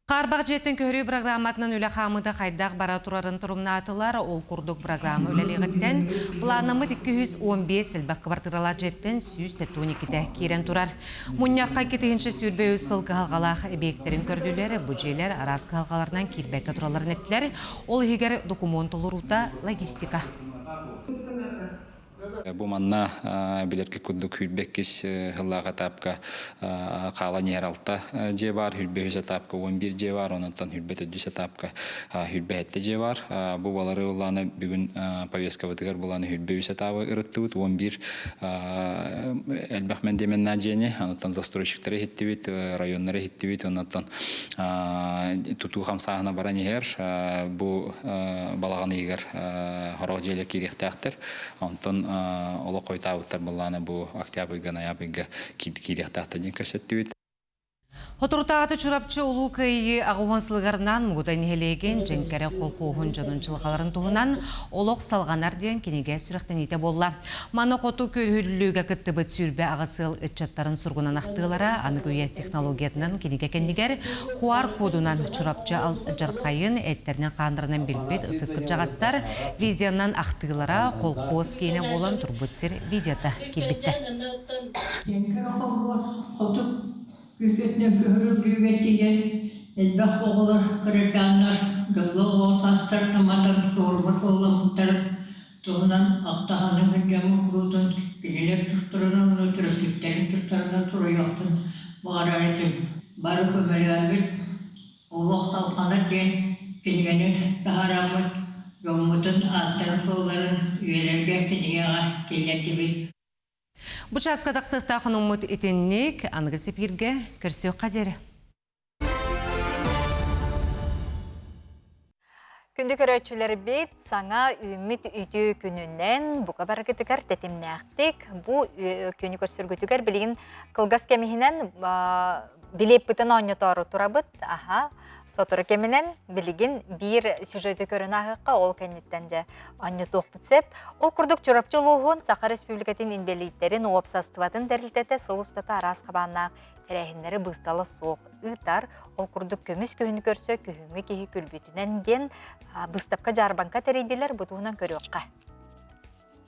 Хаарбах дьиэттэн көһөрүү программатынан үлэ хаамыыта хайдах бара турарын торумнаатылар. Ол курдук программа үлэлиэҕиттэн былааннаммыт 215 элбэх квартиралаах дьиэттэн 172-тэ киирэн турар. Мунньахха 2023 сыл кыһалҕалаах эбиэктэрин көрдүлэр. Бу дьиэлэр араас кыһалҕаларынан киирбэккэ туралларын эттилэр. Ол иһигэр докумуон толоруута, логистика. Бу манна билэргэ курдук сүүрбэккис сыллаах этапка хаалан иһэр алта дьиэ баар, сүүрбэ үһүс этапка 11 дьиэ баар, онтон сүүрбэ төрдүс этапка сүүрбэ сэттэ дьиэ баар. Бу балары улаана бүгүн повесткабытыгар булан сүүрбэ үс этабы ырыттыбыт, 11 элбэх мэндиэмэннээх дьиэни, онтон застройщиктары иһиттибит, районнары иһиттибит, онтон тутуу хамсааһына баран иһэр. Бу балаҕан ыйыгар сорох дьиэлэр киириэхтээхтэр. Онтон олох хойутаабыттар былаана бу октябрьга, ноябрьга киириэхтээхтэр диэн көрсөттүбүт. Соторутааҕыта Чурапчы Улуу Кыайыы аҕыс уон сылыгарынан Мугудай нэһилиэгин Дьэҥкэрэ холкуоһун дьонун дьылҕаларын туһунан Олох салҕанар диэн кинигэ сүрэхтэниитэ буолла. Маны хоту күһүллүүгэ кыттыбыт 28 ыал ыччаттарын суругунан ахтыылара аныгы үйэ технологиятынан кинигэ кэннигэр QR-кодунан Чурапчы алдьархайын эттэринэн-хааннарынан билбит ытык кырдьаҕастар видеонан ахтыылара холкуос киинэ буолан турбут сир видеота киирбиттэр. Дьэҥкэрэ холкуос хоту күһүөтүнэн көһөрүллүүгэ тиийэн элбэх оҕолор кырачааннар дьоллоох оҕо саастарыттан матан суорума суолламмыттарын туһунан ахтаһаны сылдьаммыт куруутун кинилэр тустарынан уонна төрөппүттэрин тустарынан суруйуохпун баҕарар этим. Бары көмөлөөбүт Олох салҕанар диэн кинигэни таһаараммыт дьоммутун ааттарын-суолларын үйэлэргэ кинигэҕэ киллэрдибит. Бу чааска тахсыахтаах хонуммут итинник аныгы сипииргэ көрсүөххэ диэри. Күндү көрөөччүлэрбит, саҥа үүммүт үтүө күнүнэн бука барыгытыгар тэтимнээхтик бу күнү көрсөргүтүгэр билигин кылгас кэм иһинэн билиэппитин оонньотоору турабыт. Аха, сотору кэминэн билигин биир сюжеты көрөн ааһыахха, ол кэнниттэн дьэ оонньотуохпут сөп. Ол курдук Чурапчы улууһун Саха Республикатын инбэлииттэрин уопсастыбатын тэрилтэтэ сыл устата араас хабааннаах тэрээһиннэри быыстала суох ыытар. Ол курдук көмүс күһүнү көрсө күһүҥҥү киһи күлбүтүнэн диэн быыстапка-дьаарбаҥка тэрийдилэр. Бу туһунан көрүөххэ.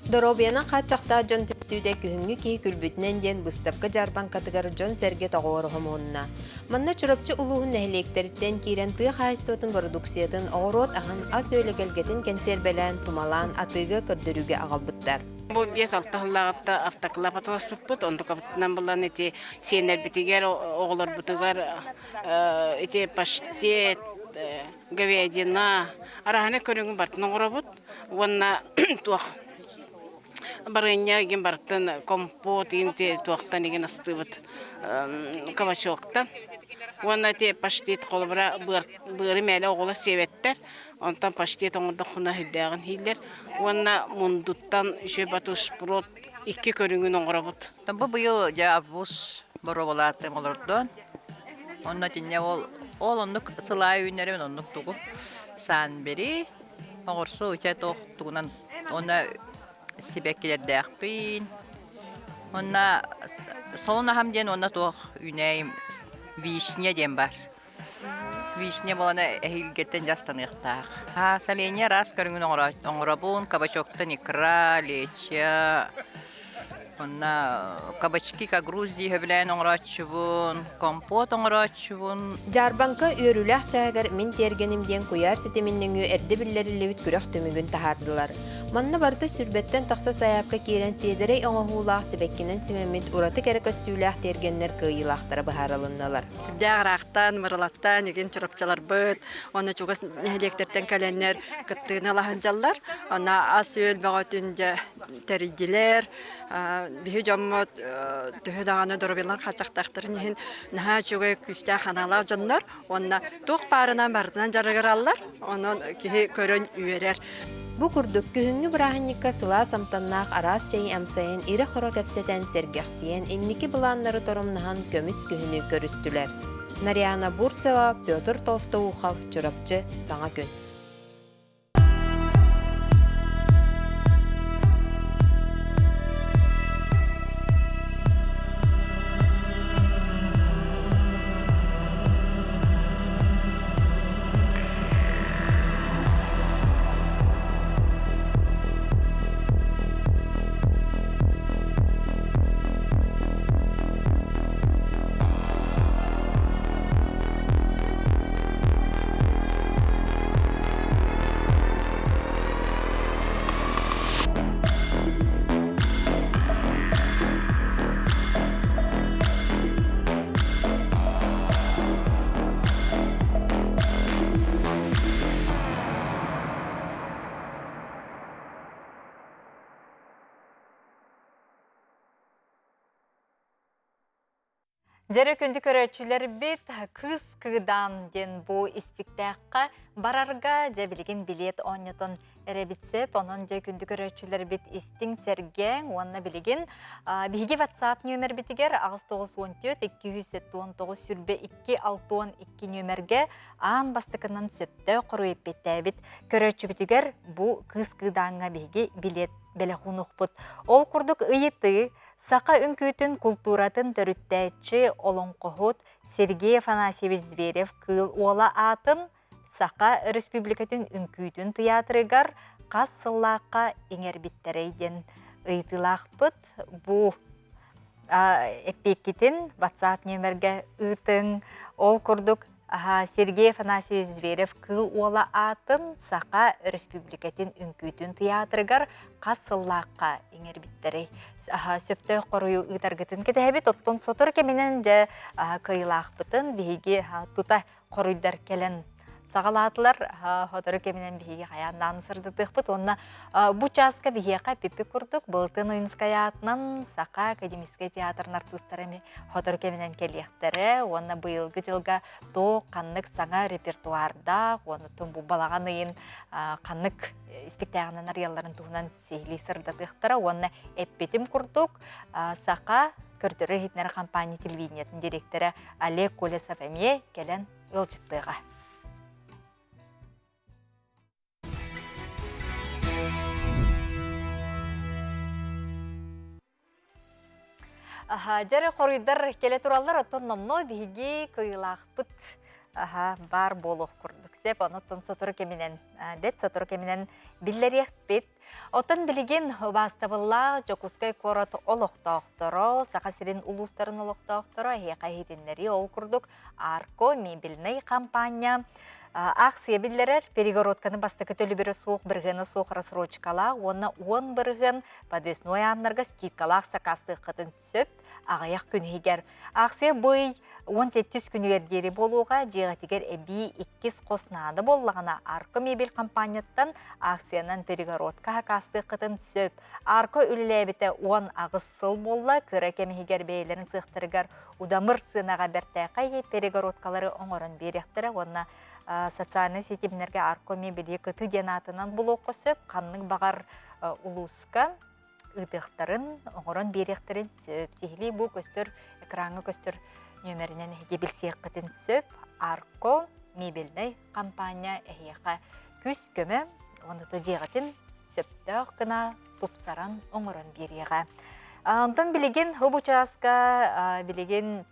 Доруобуйанан хааччахтаах дьон түмсүүтэ күһүҥҥү киһи күлбүтүнэн диэн быыстапка-дьаарбаҥкатыгар дьон-сэргэ тоҕуоруһа муһунна. Манна Чурапчы улууһун нэһилиэктэриттэн киирэн тыа хаһаайыстыбатын бородууксуйатын, оҕуруот аһын, ас-үөл эгэлгэтин кэнсиэрбэлээн, тумалаан, атыыга, көрдөрүүгэ аҕалбыттар. Бу 5-6 сыллааҕыта автоклаб атыласпыппыт, онтукабытынан булан ити сиэннэрбитигэр, оҕолорбутугар ити паштет, говядина, араһаны көрүҥүн барытын оҥоробут уонна туох барыанньа игин барытын компот игин туохтан игин астыыбыт кабачоктан уонна ити паштет холобура быары мээлэ оҕолор сиэбэттэр Онтон паштет оҥордоххуна сүрдээҕин иһииллэр. Уонна мундуттан үчүгэй батышпрот икки көрүҥүн оҥоробут. Бу быйыл дьэ август боруобалаатым олордон. Онно итиннэ ол Ол оннук сылаа үүннэрин оннук тугу саанбери оҕурсу уча туох тугунан уонна сибэккилэрдээхпин. Уонна солун аһам диэн уонна туох үүнээйим вишня диэн бар. Вишня буолана эһиилгэттэн дьастаныахтаах. Соленье араас көрүҥүн оҥоробун, кабачоктан икра, лечо, Онно кабачки как Грузии сөбүлээн оҥорооччубун, компот оҥорооччубун. Дьаарбаҥка үөрүүлээх чааһыгар Мин тиэргэним диэн куйаар ситимин нөҥүө эрдэ биллэриллибит күрэх түмүгүн таһаардылар. Манна барыта сүүрбэттэн тахса сайаапка киирэн сиэдэрэй оҥоһуулаах сибэккинэн симэммит ураты кэрэ көстүүлээх тиэргэннэр кыайыылаахтара быһаарылыннылар. Үрдээх ыраахтан, Мырылаттан, игин Чурапчыларбыт, уонна чугас нэһилиэктэртэн кэлэннэр кыттыыны ылаһын Онно ас-үөл бөҕөтүн дьэ тэрийдилэр. Биһи дьоммут төһө даҕаны доруобуйаларын хааччахтаахтарын иһин наһаа үчүгэй күүстээх санаалаах дьоннор уонна туох баарынан барытынан дьарыгыраллар. Онон киһи көрөн үөрэр. Бу курдук күһүҥҥү бырааһынньыкка сылаас амтаннаах араас чэйи амсайан ирэ-хоро кэпсэтэн, сэргэхсийэн, инники былааннары торумнаһан көмүс күһүнү көрүстүлэр. Нарьяна Бурцева, Петр Толстоухов, Чурапчы, Саҥа күн. Дьэрэ күндү көрөөччүлэрбит Кыыс Кыыдаан диэн бу испиктээххэ барарга дьэ билигин билиэт оонньотон эрэбит сөп. Онон дьэ күндү көрөөччүлэрбит истиҥ сэргээҥ уонна билигин биһиги WhatsApp нүөмэрбитигэр 894 279 22 62 нүөмэргэ аан бастакынан сөптөөх хоруй эппиэттээбит көрөөччүбүтүгэр бу Кыыс Кыыдааҥҥа биһиги билиэт бэлэх уунуохпут. Ол курдук ыйытыы Саха үҥкүүтүн култууратын төрүттээччи олоҥхоһут Сергей Афанасьевич Зверев-Кыыл Уола аатын Саха Өрөспүүбүлүкэтин үҥкүүтүн тыйаатырыгар хас сыллаахха иҥэрбиттэрэй диэн ыйытыылаахпыт. Бу эппиэккитин WhatsApp нүөмэргэ ыытыҥ. Ол курдук Сергей Афанасьевич Зверев-Кыыл Уола аатын Саха Өрөспүүбүлүкэтин үҥкүүтүн тыйаатырыгар хас сыллаахха иҥэрбиттэрий? Сөптөөх хоруйу ыытаргытын кэтэһэбит. Оттон сотору кэминэн дьэ кыайыылаахпытын биһиги тута хоруйдар кэлэн саҕалаатылар. Сотору кэминэн биһиги хайаан сырдатыахпыт уонна бу чааска биһиэхэ эппиппит курдук Былтын Ойунскай аатынан Саха академическай театрын артыыстара эми сотору кэминэн кэлиэхтэрэ уонна быйылгы дьылга туох ханнык саҥа репертуардаах уонна бу балаҕан ыйын ханнык испиктээҕинэн арыйалларын туһунан сиһилии сырдатыахтара уонна эппитим курдук Саха көрдөрөр иһитиннэрэр компания телевидениетын директора Олег Колесов эмиэ кэлэн ыалдьыттыаҕа. Дьэрэ хоруйдар кэлэ тураллар, оттон номно биһиги кыйылаахпыт баар буолуох курдук сеп, онуттан сотору кэминэн, бэт сотору кэминэн биллэриэхпит. Оттон билигин убаастабыллаах Дьокуускай куорат олохтоохторо, Саха сирин улуустарын олохтоохторо эһиэхэ иһитиннэрии ол курдук Арко мебельнай хампаанньа Аахсыйа биллэрэр, перегородканы бастакы төлөбүрэ суох бырыһыана суох рассрочкалаах уонна 10% подвесной ааннарга скидкалаах сакаастыаххытын сөп аҕыйах күн иһигэр. Аахсыйа бу ый 17 күнүгэр диэри буолуоҕа, дьиэҕитигэр эбии иккис хос наада буоллаҕына, Арко мебель хампаанньаттан аахсыйанан перегородка сакаастыаххытын сөп. Арко үлэлээбитэ 18 сыл буолла, кыра кэм иһигэр бэйэлэрин сыахтарыгар удамыр сыанаҕа бэртээхэй перегородкалары оҥорон биэриэхтэрэ уонна социальнай ситимнэргэ Арко мебели кыты диэн аатынан булуохха сөп, ханнык баҕар улууска ыытыахтарын, оҥорон биэриэхтэрин сөп. Сиһилии бу көстөр экраҥҥа көстөр нүөмэринэн эһиги билсиэххитин сөп. Арко мебельнай компания эһиэхэ күүс-көмө уонна дьиэҕитин сөптөөх гына тупсаран оҥорон биэриэҕэ. Онтон билигин бу чааска билигин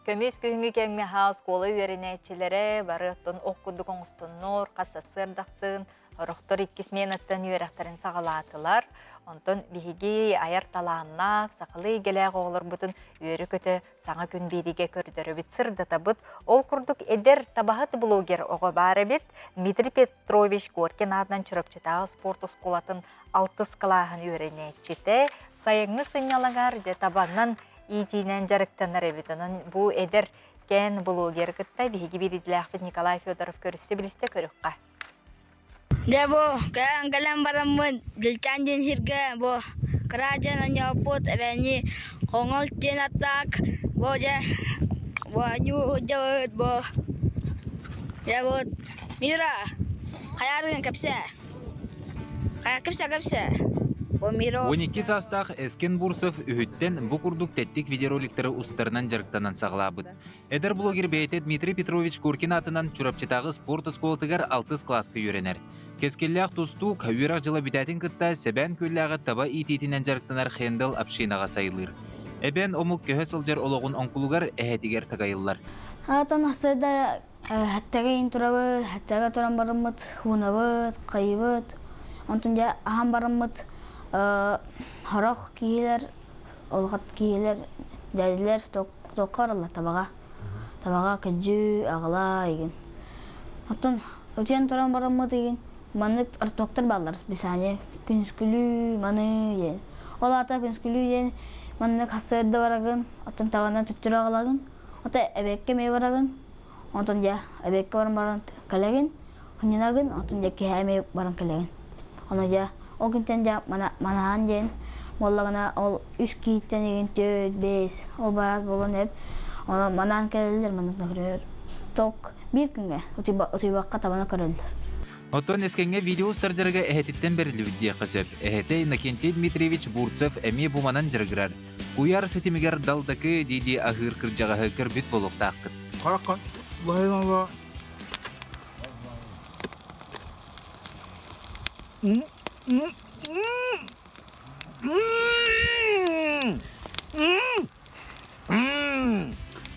көмүс күһүҥҥү кэмҥэ оскуола үөрэнээччилэрэ бары оттон ох курдук оҥостоннор, хас сарсыардахсын Орохтор икки сменаттан үөрэхтэрин саҕалаатылар. Онтон биһиги айар талааннаах, сахалыы эйгэлээх оҕолорбутун үөрэ-көтө саҥа күн биэриигэ көрдөрөбүт, сырдатабыт. Ол курдук эдэр табаһыт блогер оҕо баар эбит. Дмитрий Петрович Коркин аатынан Чурапчытааҕы спорт оскуолатын алтыс кылааһын үөрэнээччитэ. Сайыҥҥы сынньалаҥар дьэ табанан иитиинэн дьарыктанар эбит. Онон бу эдэр кээн блогеры кытта биһиги биирдиилээхпит Николай Федоров көрүстэ билистэ көрүөххэ. Дьэ бу кэлэн кэлэн бараммын Дьылчаан диэн сиргэ бу кыра дьон оонньообуппут эбээни Хоҥол диэн аттаах бу дьэ бу оонньуу сылдьабыт бу дьэ бу Мира хайаарыгын кэпсээ хайа кэпсээ кэпсээ 12 саастаах Эскен Бурцев үһүттэн бу курдук тэттик видеороликтары устарынан дьарыктанан саҕалаабыт. Эдэр блогер бэйэтэ Дмитрий Петрович Куркин аатынан Чурапчытааҕы спорт оскуолатыгар алтыс кылааска үөрэнэр. Кэскиллээх тустуук үөрэх дьыла бүтээтин кытта Сэбээн Күөллээҕи таба иитиитинэн дьарыктанар Хендел общинаҕа сайылыыр. Эбээн омук көһө сылдьар олоҕун оҥкулугар эһэтигэр такайыллар. Аатан сырда хэттэгэ иин турабыт, хэттэгэ туран барыммыт, хуунабыт, хайыбыт. Онтон дьэ аһан барыммыт хорох киһилэр, олохот киһилэр, дьээдилэр Туохха бараллар табаҕа. Табаҕа күдьүү, аҕала игин. Оттон утуйан туран бараммыт игин маннык артуктар бааллар списание күнүскүлүү маны диэн. Ол аата күнүскүлүү диэн маннык сарсыарда барагын, оттон таҕанан төттөрү аҕалагын, ото эбиэккэ эмиэ барагын, онтон дьэ эбиэккэ баран баран кэлэгин, хынньанагын, онтон дьэ киэһэ эмиэ баран кэлэгин. Ону дьэ ол күнтэн дьэ манаһаан диэн буоллаҕына ол үс киһиттэн игин түөрт, биэс ол бараат буолан эп ону манаан кэлэллэр маннык например ток биир күҥҥэ утуйбакка табана көрөллөр. Оттон Эскэҥҥэ видео устар дьарыга эһэтиттэн бэриллибит диэххэ сөп. Эһэтэ Иннокентий Дмитриевич Бурцев эмиэ бу манан дьарыгырар. Куйаар ситимигэр далдакы дии-дии аһыыр кырдьаҕаһы көрбүт буолуохтааххыт. Харакка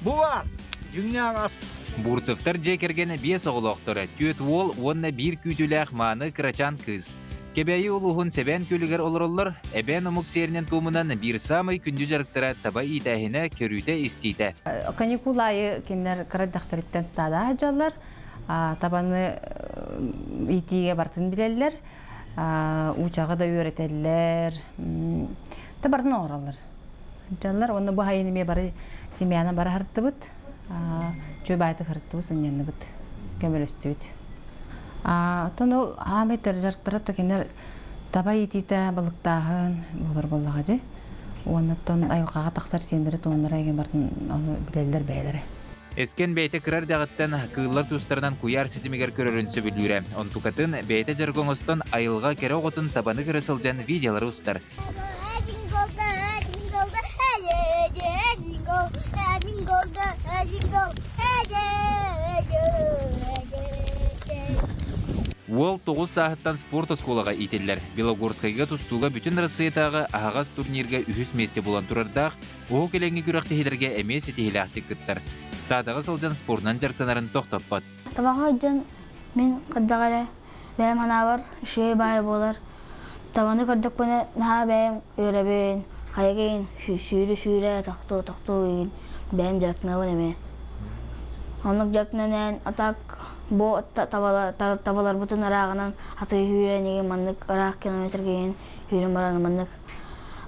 Бу баар, дьиҥнээх ас. Бурцевтар дьиэ кэргэнэ биэс оҕолоохторо, түөрт уол уонна биир күүтүүлээх мааны кырачаан кыыс. Кэбээйи улууһун Сэбээн Күөлүгэр олороллор, эбээн омук сиэринэн-туомунан биир саамай күндү дьарыктара таба иитээһинэ, көрүүтэ-истиитэ. Каникул аайы кинилэр кыра эрдэхтэриттэн стада сылдьаллар. Табаны иитиигэ барытын билэллэр, уучаҕы да үөрэтэллэр, да барытын оҥороллор. Дьаллар уонна бу хайын эмиэ бары семьяна бары хартыбыт, чүө баайтык хартыбыт, сынньанныбыт, көмөлөстүбүт. Оттон ол аамай дьарыктара кинилэр таба иитиитэ, балыктааһын буолар буоллаҕа дии. Уонна оттон айылҕаҕа тахсар сиэннэри туоннара эгин барытын ону билэллэр бэйэлэрэ. Эскэн бэйэтэ кыра эрдэҕиттэн кыыллар тустарынан куйаар ситимигэр көрөрүн сөбүлүүрэ. Онтукатын бэйэтэ дьарык оҥостон айылҕа кэрэ оҕотун табаны көрө сылдьан видеолары устар. Уол 9 сааһыттан спорт оскуолаҕа иитиллэр. Белогорскайга тустууга бүтүн Россиятааҕы аһаҕас турнирга үһүс миэстэ булан турардаах Уһук Илиҥҥи күрэхтэһиилэргэ эмиэ ситиһиилээхтик кыттар. Стадаҕа сылдьан спордунан дьарыктанарын тохтоппот. Табаҕа сылдьан мин хайдах эрэ бэйэм санаабар үчүгэй баайы буолар. Табаны көрдөхпүнэ наһаа бэйэм үөрэбин, хайа сүүрэ-сүүрэ тохтуу-тохтуу игин бэйэм дьарыктанабын эмиэ. Оннук дьарыктанан а так бу табаларбытын ырааҕынан атыы сүүрэн игин маннык ыраах километрга игин сүүрэн баран маннык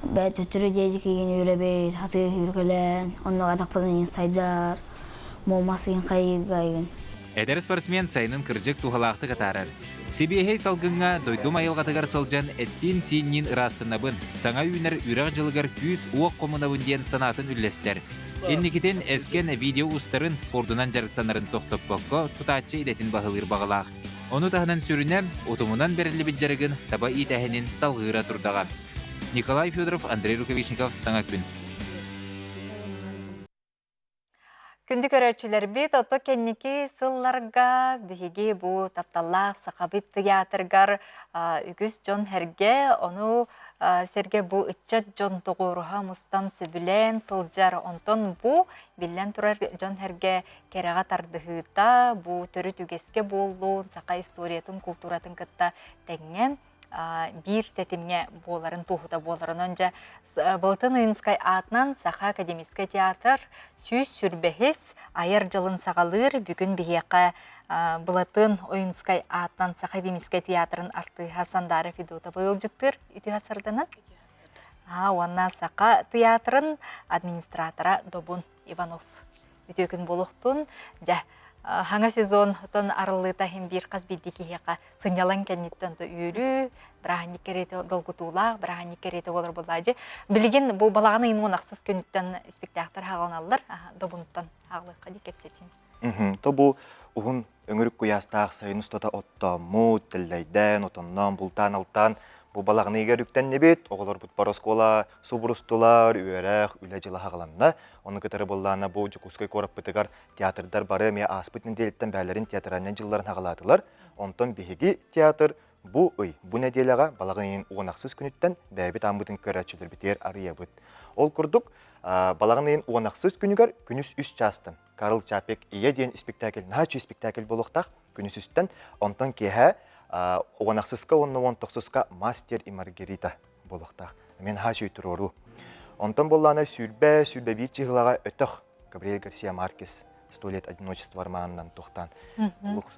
Бэйэ төттөрү диэдикигин үөрэбит, хатыы сүүркэлээн, оннук атахпытын иһин сайдар, муомас иһин хайыырга игин. Эдэр спортсмен сайынын кырдьык туһалаахтык атаарар. Сибиэһэй салгыҥҥа дойдум айылҕатыгар сылдьан эттиин-сиинниин ыраастынабын, саҥа үүнэр үрэх дьылыгар күүс-уох хомунабын диэн санаатын үллэстэр. Инникитин Эскен видео устарын, спордунан дьарыктанарын тохтоппокко, тутааччы идэтин баһылыыр баҕалаах. Ону таһынан сүрүнэ, утумунан бэриллибит дьарыгын таба иитээһинин салҕыыра турдаҕа. Николай Федоров, Андрей Рукавишников, Саҥа күн. Күндү көрөөччүлэрбит, ото кэнники сылларга биһиги бу тапталлаах Сахабыт тыйаатыргар үгүс дьон сэргэ, ону сэргэ бу ыччат дьон тоҕуоруһа мустан сөбүлээн сылдьар. Онтон бу биллэн турар дьон сэргэ кэрэҕэ тардыһыыта, бу төрүт үгэскэ буоллун, саха историятын, култууратын кытта тэҥҥэ биир тэтимҥэ буоларын туоһута буоларынан дьэ Былатын Ойуунускай аатынан Саха академическай театр 125 айар дьылын саҕалыыр бүгүн биһиэхэ Былатын Ойуунускай аатынан Саха академическай театрын артыыһа Сандаара Федотова ыалдьыттыыр үтүө сарданан уонна Саха театрын администратора Добун Иванов үтүө күн буолуохтун. Дьэ, хаҥа сезон отон арыллыыта иһин биир хас биирдии киһиэхэ сынньалаҥ кэнниттэн то үөрүү, бырааһынньык кэриэтэ долгутуулаах, бырааһынньык кэриэтэ буолар буоллаа. Билигин бу балаҕан ыйын уон ахсыс күнүттэн испиктээхтэр хааланаллар, добунтан хаалыахха дии кэпсэтиин. То бу уһун өҥүрүк куйаастаах сайын устата оттооммут, тэллэйдээн, отонноон, бултаан-алтаан бу балаҕаныыгар үктэннибит, оҕолорбут бар оскуола субурустулар, үөрэх, үлэ дьыла хаҕыланна. Ону кытары буоллаана бу Дьокуускай куораппытыгар театрдар бары эмиэ ааспыт нэдиэлэттэн бээлэрин театральнай дьылларын хаҕалаатылар. Онтон биһиги театр бу ый, бу нэдиэлэҕэ балаҕан ыйын уон ахсыс күнүттэн бэйэбит ааммытын көрөөччүлэрбитигэр арыйабыт. Ол курдук, балаҕан ыйын уон ахсыс күнүгэр күнүс үс чаастан Карл Чапек «Ийэ» диэн испиктээкил наһаа үчүгэй испиктээкил буолуохтаах күнүс үстэн. Онтон киэһэ уон ахсыска уонна уон тохсуска «Мастер и Маргарита» буолуохтаах. Эмиэ наһаа үчүгэй туруоруу. Онтон буоллаҕына 20, 21 чыһылаҕа өтөх Габриэль Гарсия Маркес «Сто лет одиночества» романынан туохтаан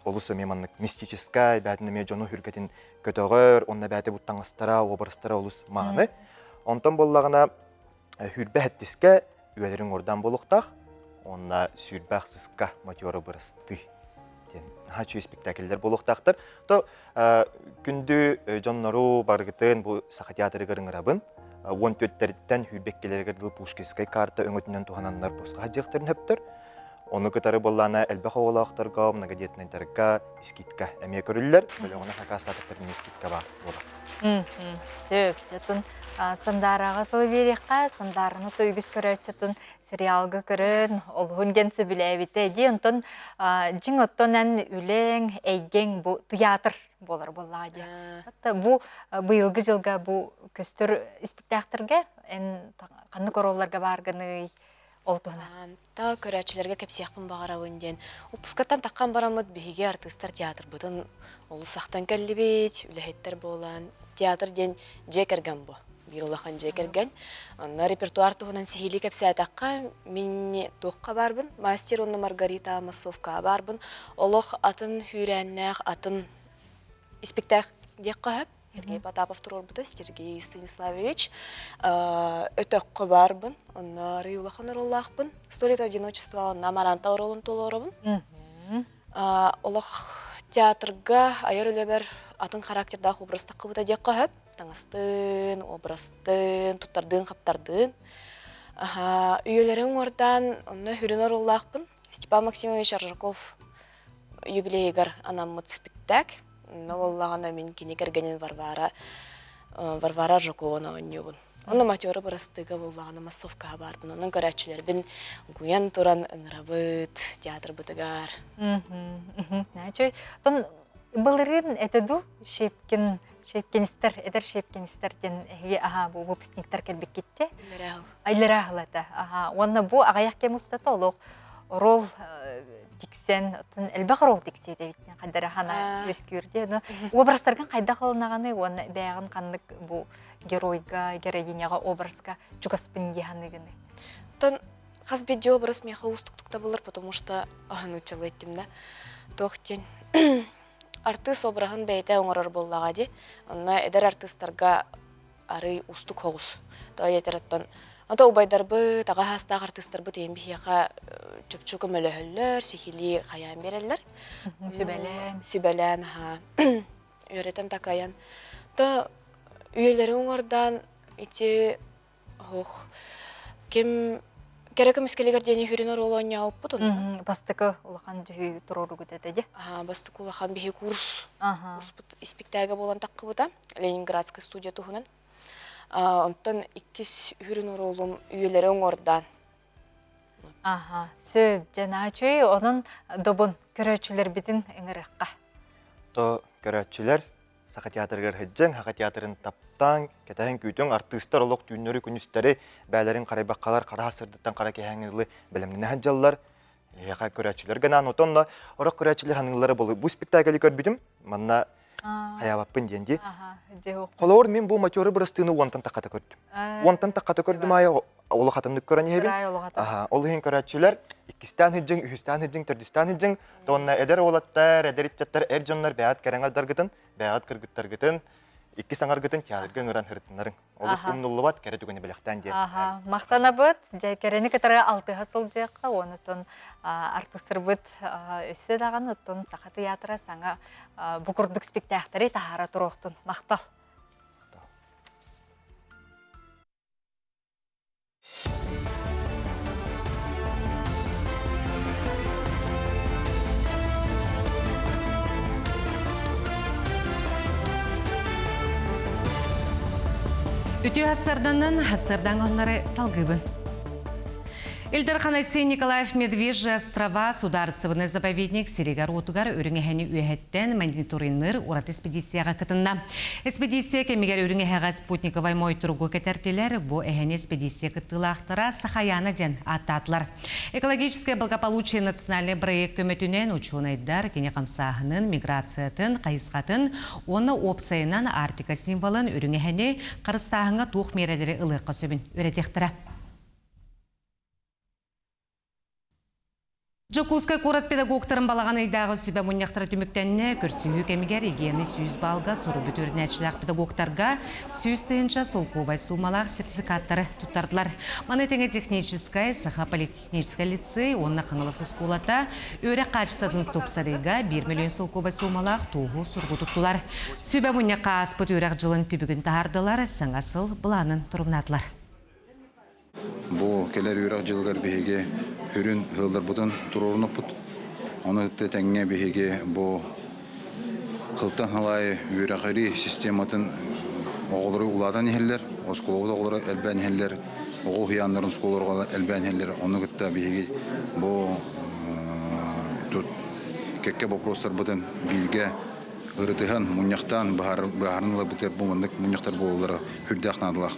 олус эмиэ маннык мистическай, бээтин эмиэ дьону хүргэтин көтөҕөр, уонна бээтэ бу таҥастара, образтара олус мааны. Онтон буоллаҕына Сүүрбэ сэттискэ үөлэриҥ уордаан буолуохтаах уонна 20 ахсыска матёры бырастыы диэн наһаа үчүгэй спектакльлэр буолуохтаахтар. То күндү дьоннору барыгытын бу Саха театрыгар ыҥырабын. Уон түөрттэриттэн сүүрбэккилэригэр дылы Пушкинскай карта өҥөтүнэн туһананнар босхо дьиэхтэрин хөптөр. Ону кытары буоллаана элбэх оҕолоохторго, многодетнайдарга скидка эмиэ көрүллэр. Бөлөҕүнэн хакаастаатахтарына скидка баар буолар. Сөп, дьэтин Сандаараҕа тылы биэриэххэ, Сандаараны то үгүс көрөөччүтүн сериалга көрөн, олуһун диэн сөбүлээбитэ. Дии онтон дьиҥ оттон эн үлэҥ, эйгэҥ бу тыйаатыр буолар буоллаҕа дии. Бу быйылгы дьылга бу көстөр испиктээхтэргэ эн ханнык оруолларга бааргыный? Ол туһунан. Та көрөөччүлэргэ кэпсиэхпин баҕарабын диэн. Выпускаттан таххан бараммыт биһиги артыыстар театрбытын олус ахтан кэллибит, үлэһиттэр буолан. Театр диэн дьиэ кэргэн бу. Биир улахан дьиэ кэргэн. Онно репертуар туһунан сиһилии кэпсээтэххэ, мин туохха баарбын? Мастер уонна Маргарита массовкаҕа баарбын. Олох атын сүүрээннээх, атын испиктээк диэххэ сөп. Сергей Потапов туруорбута, Сергей Станиславович. Өтөххө баарбын, онно арый улахан оруоллаахпын. Сто лет одиночества онно Амаранта оруолун толоробун. Олох театрга айар үлэбэр атын характердаах образ таххыбыта диэххэ сөп. Таҥастыын, образтыын, туттардыын-хаптардыын. Үйэлэри уҥуордаан онно сүрүн оруоллаахпын. Степан Максимович Аржаков юбилейыгар анаммыт спектакль. Онно буоллаҕына мин кини кэргэнин Варвара Варвара Аржакованы оонньуубун. Онно матёра бырастыыга буоллаҕына массовкаҕа баарбын. Онон көрөөччүлэрбин угуйан туран ыҥырабыт театрбытыгар. Значит, тон былырыын этэ ду Щепкин Щепкинистэр, эдэр Щепкинистэр диэн эһиги аха бу выпускниктар кэлбиккитте. Айлараахыл этэ. Аха. Уонна бу аҕыйах кэм устата олох рол тиксэн, оттон элбэх рол тиксиэт эбит хайдара хана үөскүүр диэ. Но образтаргын хайдах ылынаҕаны уонна бэйэҕин ханнык бу геройга, героиняҕа образка чугаспын дии ханыгыны? Оттон хас биирдии образ миэхэ уустуктук табыллар, потому что аһыныыччалыы эттим да. Туох диэн артыыс обраһын бэйэтэ оҥорор буоллаҕа дии. Онно эдэр артыыстарга арый уустук соҕус. Тоҕо диэтэр оттон Ото убайдарбыт, аҕа саастаах артыыстарбыт ийэм биһиэхэ чопчу көмөлөһөллөр, сиһилии хайаан биэрэллэр. Сүбэлээн. Сүбэлээн, аһаа. Үөрэтэн такайан. То үйэлэри уҥуордаан ити Ох, ким кэрэ көмүскэлигэр диэни хүрүн оруолу оонньообуппут онно. Бастакы улахан дьүһүй туруоругут этэ дии. Аа, бастакы улахан биһи курс. Курспут испиктээгэ буолан таххыбыта Ленинградская студия туһунан. Онтон иккис хүрүн оруолум үйэлэри оҥордаан. Аха, сөп, дьанаачүй, онон добун көрөөччүлэрбитин ыҥырыахха. То көрөөччүлэр Саха театрыгар сылдьыҥ, Саха театрын таптааҥ, кэтэһэн күүтүҥ, артыыстар олох түүннэри-күнүстэри бээлэрин харайбаккалар хара сырдыттан хара киэһээҥҥи дылы бэлэмнэнэ сылдьаллар. Эһиэхэ көрөөччүлэргэ анаан отонно орох көрөөччүлэр ханыыллара болу бу спектаклы көрбүтүм. Манна хайаабаппын диэн дии. Холобур, мин бу матеры бырастыыны уонтан таххата көрдүм. Уонтан таххата көрдүм аайы улахатыннык көрөн иһэбин. Аха, ол иһин көрөөччүлэр иккистээн сылдьыҥ, үһүстээн сылдьыҥ, төрдүстээн сылдьыҥ, уонна эдэр уолаттар, эдэр ыччаттар, эр дьоннор бэйэҕит кэрэҥ бэйэҕит кыргыттаргытын, иккис аҥаргытын театрга ыҥыран сырытыннарыҥ. Олус умнуллубат кэрэ түгэни бэлэхтээн диэн. Аха, махтанабыт. Дьэ, кэрэни кытары алтыһа сылдьыахха, онутун артыыстарбыт өссө даҕаны оттон Саха тыйаатыра саҥа бу курдук спектаахтары таһаара туруохтун. Махтал. Үтүө хассарданан хассардаҥ оннары салгыыбын. Ил Дархан Айсен Николаев Медвежья острова судаарыстыбаннай заповедник сиригэр-уотугар үрүҥ эһэни үөһэттэн мониторинныыр ураты экспедицияҕа кытынна. Экспедиция кэмигэр үрүҥ эһэҕэ спутниковай мойтуругу кэтэртилэр. Бу эһэни экспедиция кыттыылаахтара Сахаяна диэн ааттаатылар. Экологическое благополучие национальный проект көмөтүнэн учуонайдар кини хамсааһынын, миграциятын, хайысхатын уонна уопсайынан Арктика символын үрүҥ эһэни харыстааһыҥҥа туох миэрэлэри ылыахха сөбүн үөрэтиэхтэрэ. Дьокуускай куорат педагогтарын балаҕан ыйдааҕы сүбэ мунньахтара түмүктэннэ. Көрсүһүү кэмигэр ИГЭ-ни 100 баалга суруйбут үөрэнээччилээх педагогтарга 100 000 солкуобай суумалаах сертификаттары туттардылар. Маны тэҥэ техническай, Саха политехническай лицей уонна Хаҥалас оскуолата үөрэх хаачыстыбатын тупсарыыга 1 миллион солкуобай суумалаах туоһу суругу туттулар. Сүбэ мунньахха ааспыт үөрэх дьылын түбүгүн таһаардылар, саҥа сыл былаанын торумнаатылар. Бу кэлэр үөрэх дьылыгар биһиги сүрүн ыалларбытын туруорунуппут. Ону тэҥҥэ биһиги бу кылтан халаайы үөрэҕирии систематын оҕолору улаатан иһэллэр, оскуолабыт оҕолоро элбээн иһэллэр, оҕо уһуйааннарын оскуолаларга элбээн иһэллэр. Ону кытта биһиги бу тут кэккэ боппуруостарбытын бииргэ ырытыһан, мунньахтаан быһааран ыларбытыгар бу маннык мунньахтар буолаллара сүрдээх наадалаах.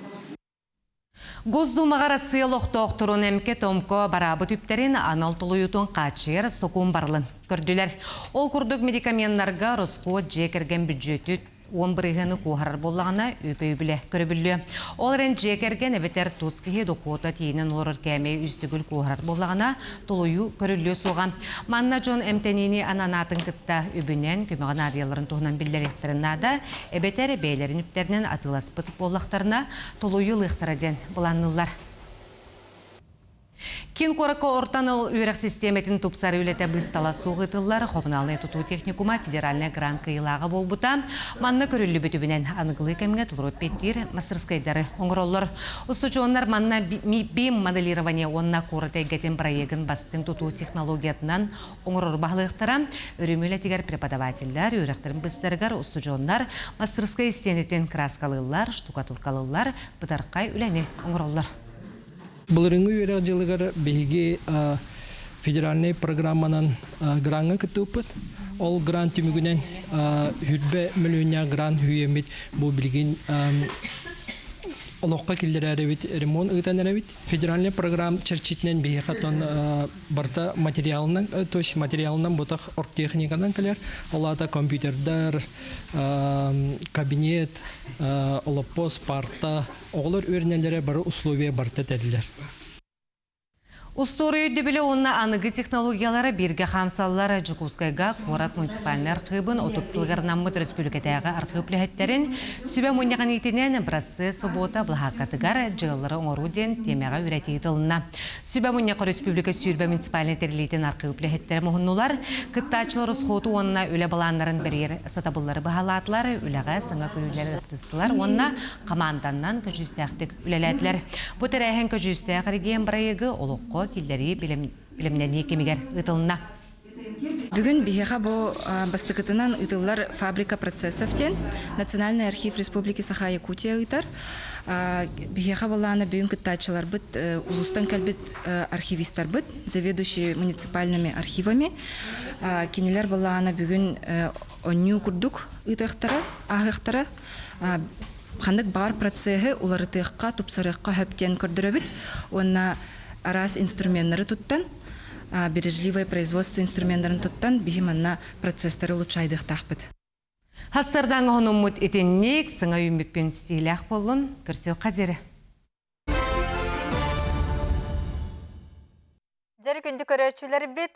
Госдумаҕа Россия олохтоохторун эмкэ-томко бараабыт үптэрин анал толуйуутун хааччыйар сокуон барылын көрдүлэр. Ол курдук медикаменнарга Росход дьиэ кэргэн бүддьүөтү 10 бырыһыаны куоһарар буоллаҕына үп өйөбүлэ көрөбүллүө. Ол эрэн дьиэ кэргэн эбэтэр тус киһи дохуота тиийинэн олорор кээмэйи үс төгүл куоһарар буоллаҕына толуйуу көрүллүө суоҕа. Манна дьон эмтэниини ананаатын кытта үбүнэн көмөҕө наадыйалларын туһунан биллэриэхтэрин наада, эбэтэр бэйэлэрин үптэринэн атыыласпыт буоллахтарына толуйу ылыахтара диэн былаанныыллар. Киин куоракка орто анал үөрэх систиэмэтин тупсарыы үлэтэ быыстала суох ыытыллар. Хомунаалынай тутуу техникума федеральнай грант кыайыылааҕа буолбута. Манна көрүллүбүт үбүнэн аныгылыы кэмҥэ толору эппиэттиир мастерскайдары оҥороллор. Устудьуоннар манна БИМ моделирование уонна куорат эйгэтин бырайыагын бастыҥ тутуу технологиятынан оҥорору баһылыахтара. Өрөмүөн үлэтигэр преподавателлэр, үөрэхтэрин быстарыгар устудьуоннар мастерскай истиэнэтин кырааскалыыллар, штукатуркалыыллар, бытархай үлэни оҥороллор. Былырыыҥҥы үөрэх дьылыгар биһиги федеральнай программанан граҥҥа кыттыбыппыт. Ол грант түмүгүнэн хүрбэ мөлүйүөннээх грант үүйэммит бу билигин олоххо киллэрээрэбит ремонт ыытан эрэбит. Федеральный программ чэрчитинэн биһиэхэ оттон барыта материалынан, то есть материалынан бутах оргтехниканан кэлэр. Ол аата компьютердар, кабинет, олоппос, парта, оҕолор үөрэнэллэрэ бары условия барыта тэриллэр. Устуоруйа өйдөбүлэ уонна аныгы технологиялара бииргэ хаамсаллар Дьокуускайга куорат муниципальнай архыыбын 30 сылыгар анаммыт өрөспүүбүлүкэтээҕи архыып үлэһиттэрин сүбэ мунньаҕын иитинэн бырассыас собуота былаһааккатыгар дьыалалары оҥоруу диэн тиэмэҕэ үөрэтии ыытылынна. Сүбэ мунньахха өрөспүүбүлүкэ 20 муниципальнай тэриллиитин архыып үлэһиттэрэ муһуннулар. Кыттааччылар усхуоту уонна үлэ былааннарын бэрийэр сатабыллары баһылаатылар, үлэҕэ саҥа көрүүлэри ырытыстылар уонна хамаанданнан көдьүүстээхтик үлэлээтилэр. Бу тэрээһин көдьүүстээх эрэгийиэн бырайыагы олоххо киллэрии бэлэмнэнии кэмигэр ыытылынна. Бүгүн биһиэхэ бу бастакытынан ыытыллар фабрика процессов диэн Национальный архив Республики Саха-Якутия ыытар. Биһиэхэ былаана бүгүн кыттааччыларбыт улуустан кэлбит архивистарбыт, заведующие муниципальными архивами. Кинилэр былаана бүгүн онньуу курдук ыытыахтара, ааһыахтара. Ханнык баар процеһы уларытыахха, тупсарыахха сөп диэн көрдөрөбүт. Уонна араас инструменнары туттан, бережливое производство инструменнарын туттан биһи манна процесстары улучшайдыахтаахпыт. Хассардаҥ оһонуммут итинник саҥа үүммүккүн стилээх буоллун, көрсүөххэ диэри. Дьэр күндү көрөөччүлэрбит,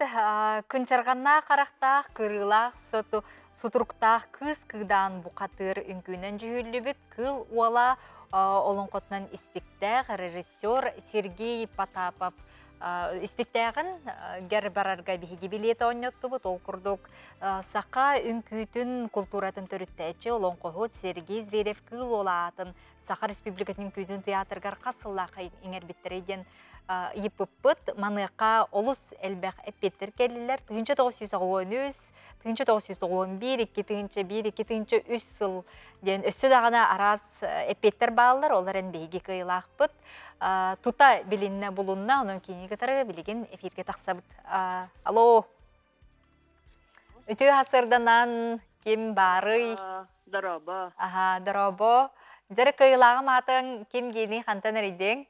кынчарҕаннаах харахтаах, кырыылаах соту, сутуруктаах кыыс кыыдаан бухатыыр үҥкүүнэн дьүһүллүбүт Кыыл Уола олоҥхотунан испиктээх режиссер Сергей Потапов испиктээҕин гэр барарга биһиги билиэт оонньоттубут. Ол курдук саха үҥкүүтүн култууратын төрүттээччи олоҥхоһут Сергей Зверев Кыыл Уола аатын Саха Республикатын үҥкүүтүн театрыгар хас сыллаахха иҥэрбиттэрэй диэн ыйыппыппыт. Маныаха олус элбэх эппиэттэр кэллилэр. 1983, 1991, 2001, 2003 сыл диэн өссө даҕаны араас эппиэттэр бааллар. Ол эрэн биһиги кыайыылаахпыт. Тута билиннэ булунна, онон кини кытары билигин эфиргэ тахсабыт. Алло. Үтүө сарсыарданан ким баарый? Дорообо. Аха, дорообо. Дьэрэ кыайыылааҕым аатыҥ ким диэний хантан эрийдиҥ?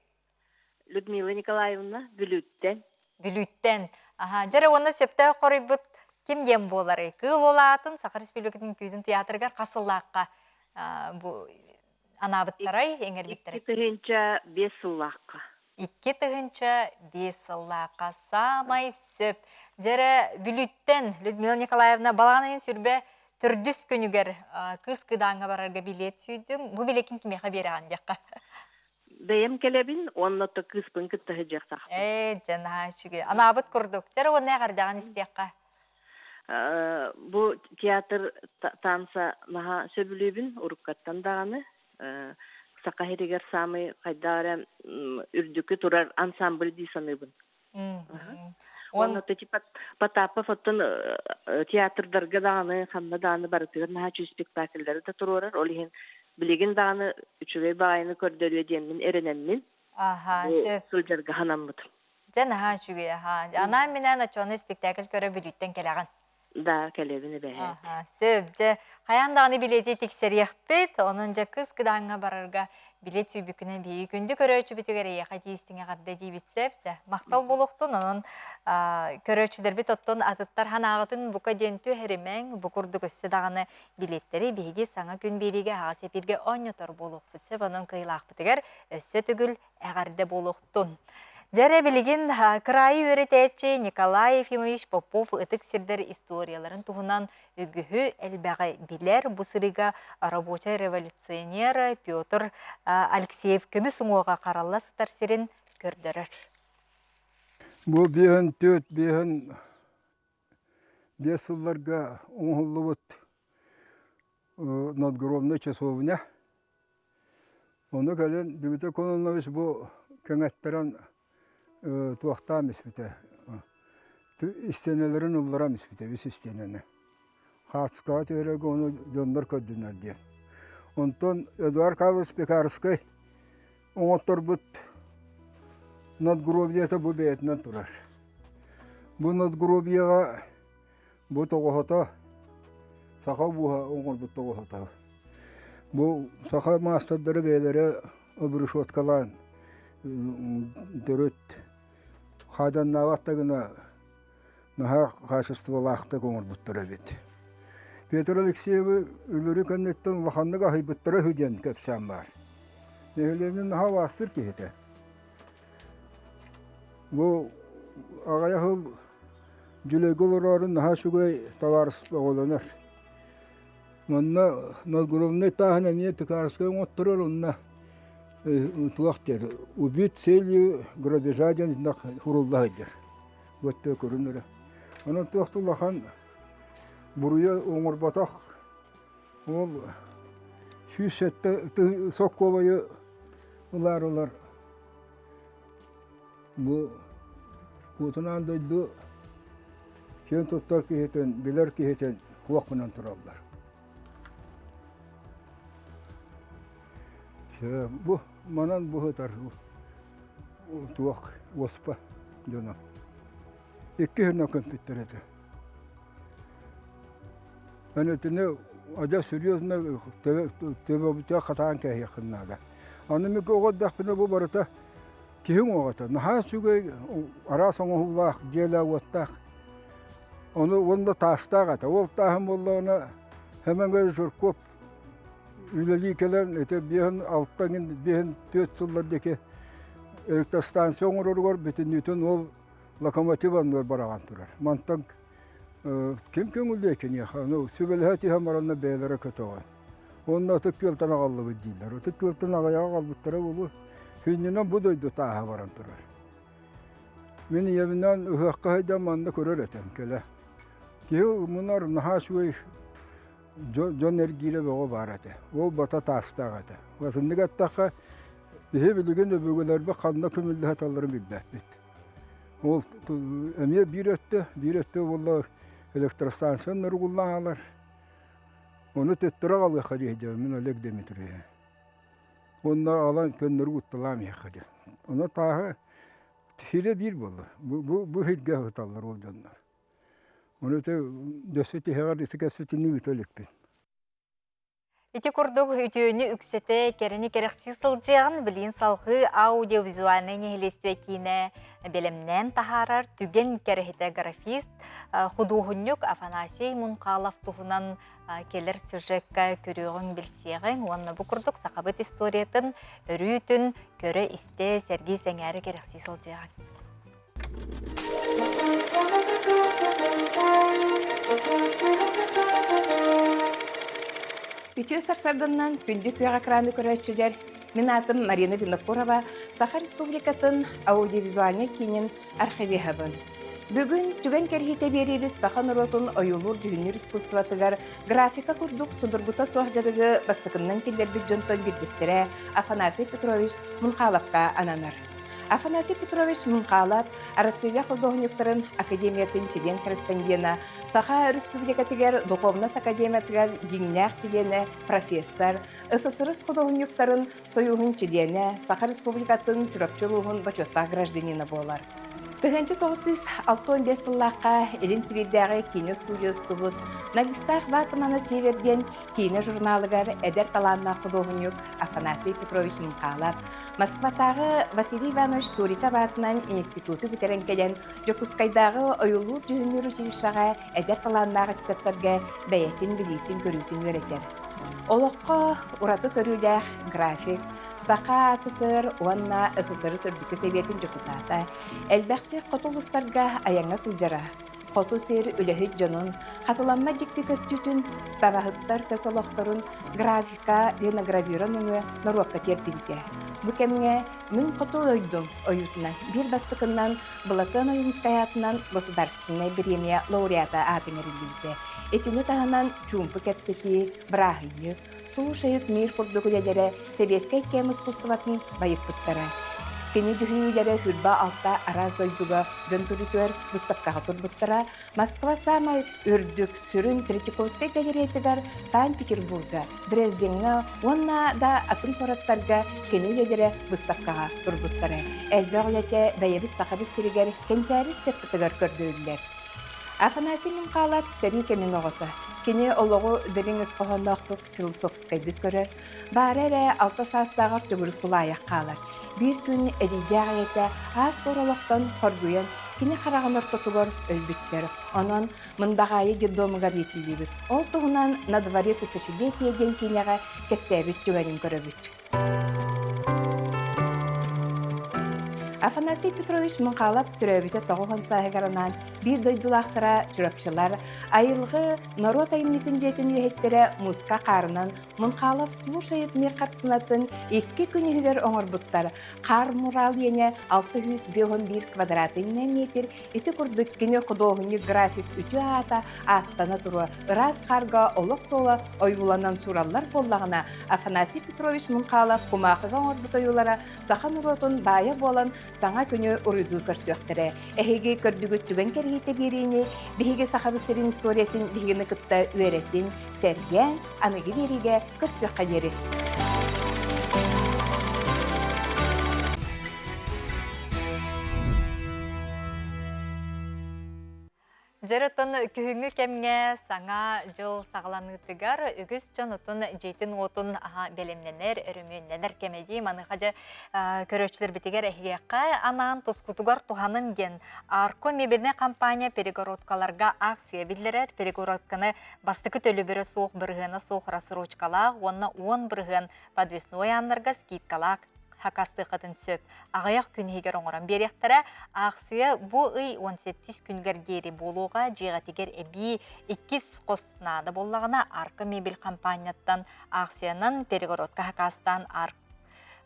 Людмила Николаевна, Бүлүүттэн. Бүлүүттэн. Аха, дьэрэ уонна сөптөөх хоруйбут ким диэн буоларый? Кыыл уол аатын Саха Республикатын күүтүн театрыгар хас сыллаахха бу анаабыттарай, иҥэрбиттэрэй? 2005 сыллаахха. 2005 сыллаахха саамай сөп. Дьэрэ Бүлүүттэн Людмила Николаевна балаҕан ыйын сүрбэ төрдүс күнүгэр кыыс кыдааҥҥа барарга билиэт сүүйдүҥ. Бу билиэкин кимиэхэ биэрэҕин диэххэ. Бэйэм кэлэбин уонна то кыыспын кытта сылдьыахтаахпын. Ээ, дьэ, наһаа үчүгэй. Анаабыт курдук. Дьэ, уонна эҕэрдэҕин истиэххэ. Бу театр танца наһаа сөбүлүүбүн уруккаттан даҕаны. Саха сиригэр саамай хайдах эрэ үрдүкү турар ансамбль дии саныыбын. Уонна типа Потапов оттон театрдарга даҕаны, ханна даҕаны барытыгар наһаа үчүгэй спектакльдары да туруорар. Ол иһин билигин даҕаны үчүгэй баҕайыны көрдөрүө диэммин эрэнэммин Аха, бу сөп. сылдьарга санаммытым. Дьэ, наһаа үчүгэй, аха. Анаан-минээн оччоҕуна спектакль көрө Бүлүүттэн кэлэҕин. Да, кэлэбин эбэһээт. Аха, сөп. Дьэ, хайаан даҕаны билиэти тиксэриэхпит. Онон дьэ кыс кыдааҥҥа барарга билиэт сүүйбүккүнэн биһиги күндү көрөөччүбүтүгэр эйиэхэ тиистиҥ эҕэрдэ диибит сөп. Дьэ, махтал буолуохтун. Онон көрөөччүлэрбит оттон атыттар ханаағытын бука диэн түһэримэҥ. Бу курдук өссө даҕаны билиэттэри биһиги саҥа күн биэриигэ аһаҕас эпииргэ оонньотор буолуохпут сөп. Онон кыайыылаахпытыгар өссө төгүл эҕэрдэ буолуохтун. Дьэ эрэ билигин кыраайы үөрэтээччи Николай Ефимович Попов ытык сирдэр историяларын туһунан үгүһү элбэҕи билэр. Бу сырыыга рабочай революционер Петр Алексеев көмүс уҥуоҕа харалла сытар сирин көрдөрөр. Бу биэһин түөрт биэһин биэс сылларга оҥоһуллубут надгробная часовня. Ону кэлин Дмитрий Кононович бу кэҥэттэрэн туохтаан испитэ, истиэнэлэрин ылларан испитэ, үс истиэнэни. Хаацкаҕа түһэрэргэ ону дьоннор көрдүнэр диэн. Онтон Эдуард Карлович Пекарскай оҥотторбут надгробиета бу бэйэтинэн турар. Бу надгробияҕа Бу тоҕоһото саха ууһа оҥорбут тоҕоһото. Бу саха маастардара бэйэлэрэ обрешеткалаан төрүт хааданнаабат да гына наһаа хаачыстыбалаахтык оҥорбуттар эбит. Петр Алексеевы өлөрүү кэнниттэн улаханнык аһыйбыттара үһү диэн кэпсээн баар. Нэһилиэнньэ наһаа убаастыыр киһитэ. Бу аҕыйах сыл Дьүлэйгэ олороору наһаа үчүгэй табаарыс оҕолонор. Манна надгробнай тааһын эмиэ Пекарскай оҥотторор онно туох диэр убит целью грабежа диэн сурулла сылдьар. Бу көрүн эрэ. Онон туох да улахан буруйа оҥорботох ол 107 сокуобайы ылаарылар Бу куотунаан дойду Киэн туттар киһитин, билэр киһитин суох гынан тураллар. Бу манан бу сытар туох уоспа дьоно. Иккиһинэн көмпүттэр этэ. Аны итини адьас серьезно төбөбүтүгэр хатаан кээһиэххин наада. Аны мин оҕо эрдэхпинэ бу барыта киһи уҥуоҕа наһаа үчүгэй араас оҥоһуулаах дьиэлээх-уоттаах. Ону уонна таастаах этэ. Ол тааһым буоллаҕына Хэмэҥэ Жирков үлэлии кэлэн ити биэһин алта биэһин түөрт сыллар диэки электростанция оҥороругар бүтүннүүтүн ол локомотив анныгар бараҕан турар. Мантан ким көҥүллүө киниэхэ? Ону сүбэлэһэ түһэн баранна бэйэлэрэ көтөҕөн. Уонна Ытык Күөлтэн аҕаллыбыт дииллэр. Ытык Күөлтэн аҕыйаҕы аҕалбыттара буолуо. Сүнньүнэн бу дойду тааһа баран турар. Мин ийэбинэн ыһыахха сылдьан манна көрөр этим кэлэ. Киһи мунар наһаа үчүгэй дьон эргиирэ бөҕө баар этэ. Ол бата таастаах этэ. Атыннык эттэххэ, биһи билигин өбүгэлэрбит ханна көмүллэ сыталларын билбэппит. Ол эмиэ биир өттө, биир өттө буолла электростанциянан угуллан аалар. Ону төттөрү аҕалыахха диэһдьэбин мин Олег Дмитриевиһы. Уонна аҕалан көннөрү утталаам иһиэххэ диэн. Ону тааһы сирэ биир буолла. Бу, бу, бу сиргэ сыталлар ол дьоннор. Ону ити дөссө тиһэҕэр ити кэпсэтиини ыыта иликпин. Ити курдук үтүөнү үксэтэ, кэрэни кэрэхсии сылдьыаҕын билигин салҕыы аудиовизуальнай нэһилиэстибэ киинэ бэлэмнээн таһаарар түгэн кэрэһитэ графист, худуоһунньук Афанасий Мунхалов туһунан кэлэр сюжекка көрүөҕүҥ, билсиэҕиҥ уонна бу курдук сахабыт историятын өрүүтүн көрө-истэ, сэргии-сэҥээрэ кэрэхсии сылдьыаҕыҥ. Үтүө сарсарданнан күндү күөх экраны көрөөччүлэр, мин аатым Марина Винокурова, Саха Республикатын аудиовизуальнай киинин архивиһабын. Бүгүн түгэн кэрһиитэ биэриибит саха норуотун ойуулуур-дьүһүннүүр искусствотыгар графика курдук судургута суох дьарыгы бастакыннан киллэрбит дьонтон биирдэстэрэ Афанасий Петрович Мунхаловка ананар. Афанасий Петрович Мунхалов Арассыыйа худуоһунньуктарын академиятын чилиэн-корреспондена, Саха Өрөспүүбүлүкэтигэр Духовнас академиятыгар дьиҥнээх чилиэнэ, профессор, СССР худуоһунньуктарын сойууһун чилиэнэ, Саха Республикатын Чурапчы улууһун бочуоттаах гражданина буолар. 1965 сыллаахха Илин Сибиирдээҕи киинэ студия устубут «На листах ватмана Север» диэн киинэ журналыгар эдэр талааннаах худуоһунньук Афанасий Петрович Мунхалов Москватааҕы Василий Иванович Суриков аатынан институту бүтэрэн кэлэн, Дьокуускайдааҕы ойуулуур-дьүһүннүүр училищеҕа эдэр талааннаах ыччаттарга бэйэтин билиитин-көрүүтүн үөрэтэр. Олоххо ураты көрүүлээх график, Саха СССР уонна СССР Үрдүкү Сэбиэтин дьокутаата, элбэхтик хоту улуустарга айаҥҥа сылдьара. Хоту сир үлэһит дьонун, хатыламмат дьикти көстүүтүн, табаһыттар көс олохторун графика линогравюра нөҥүө норуокка тиэрдибитэ. Бу кэмҥэ Мин хоту дойдум ойуутунан биир бастакыннан Былатыан Ойуунускай аатынан государственнай бириэмийэ лауреата аатын иҥэриллибитэ. Итини таһынан чуумпу кэпсэтии, бырааһынньык, Слушают мир курдук үлэлэрэ сэбиэскэй кэм искусствотын байыппыттара. Кини дьүһүйүүлэрэ хүрбэ алта араас дойдуга дьон көрүүтүгэр быыстапкаҕа турбуттара. Москва саамай үрдүк сүрүн Третьяковскай галереятыгар Санкт-Петербурга, Дрездеҥҥа уонна да атын куораттарга кини үлэлэрэ быыстапкаҕа турбуттара. Элбэх үлэтэ бэйэбит Сахабыт сиригэр кэнчээри ыччаппытыгар көрдөрүллэр. Афанасий Михайлов сэрии кэмин оҕото. Кини олоҕу дириҥ ис хоһоонноохтук философскайдык көрөр. Баара эрэ алта саастааҕар төгүрүк тулаайах хаалар. Биир күн эдьиийдээх ийэтэ аас-туор олохтон хоргуйан кини хараҕын ортотугар өлбүттэр. Онон Мындаҕаайы детдомугар иитиллибит. Ол туһунан «На дворе тысячелетия» диэн киинэҕэ кэпсээбит түгэнин көрөбүт. Афанасий Петрович Мунхалап төрөөбүтэ 90 сааһыгар анаан биир дойдулаахтара Чурапчылар айылгы норуот айымньытын дьиэтин үлэһиттэрэ мууска хаарынан Мунхалов слушает мир хартыынатын икки күн иһигэр оҥорбуттар. Хаар мурал иэнэ 651 квадратный метр Ити курдук кини худуоһунньук график үтүө аата ааттана туруо, ыраас хаарга олох суола ойууланан суураллар буоллаҕына, Афанасий Петрович Мунхалов кумаахыга оҥорбут ойуулара саха норуотун баайа буолан саҥа күнү уруйдуу көрсүөхтэрэ. Эһиги көрдүгүт түгэн кэриһиитэ биэриини биһиги Сахабыт сирин историятын биһигини кытта үөрэтин, сэргээн, аныгы биэриигэ көрсүөххэ диэри. Дьэр оттон күһүҥҥү кэмҥэ саҥа дьыл саҕаланыытыгар үгүс дьон отун дьиэтин-уотун бэлэмнэнэр, өрөмүөннэнэр кэмэ дии. Маныаха дьэ көрөөччүлэрбитигэр эһиэхэ анаан тускутугар туһанын диэн Арко мебельнай компания перегородкаларга акция биллэрэр. Перегородканы бастакы төлөбүрэ суох, бырыһыана суох рассрочкалаах уонна 10% подвесной ааннарга скидкалаах хакастыаххытын сөп. Аҕыйах күн иһигэр оҥорон биэриэхтэрэ. Аахсыйа бу ый 18 күнгэр диэри буолуоҕа. Дьиэҕитигэр эбии иккис хос наада буоллаҕына, Арка мебель компанияттан аахсыйанан перегородка хакастаан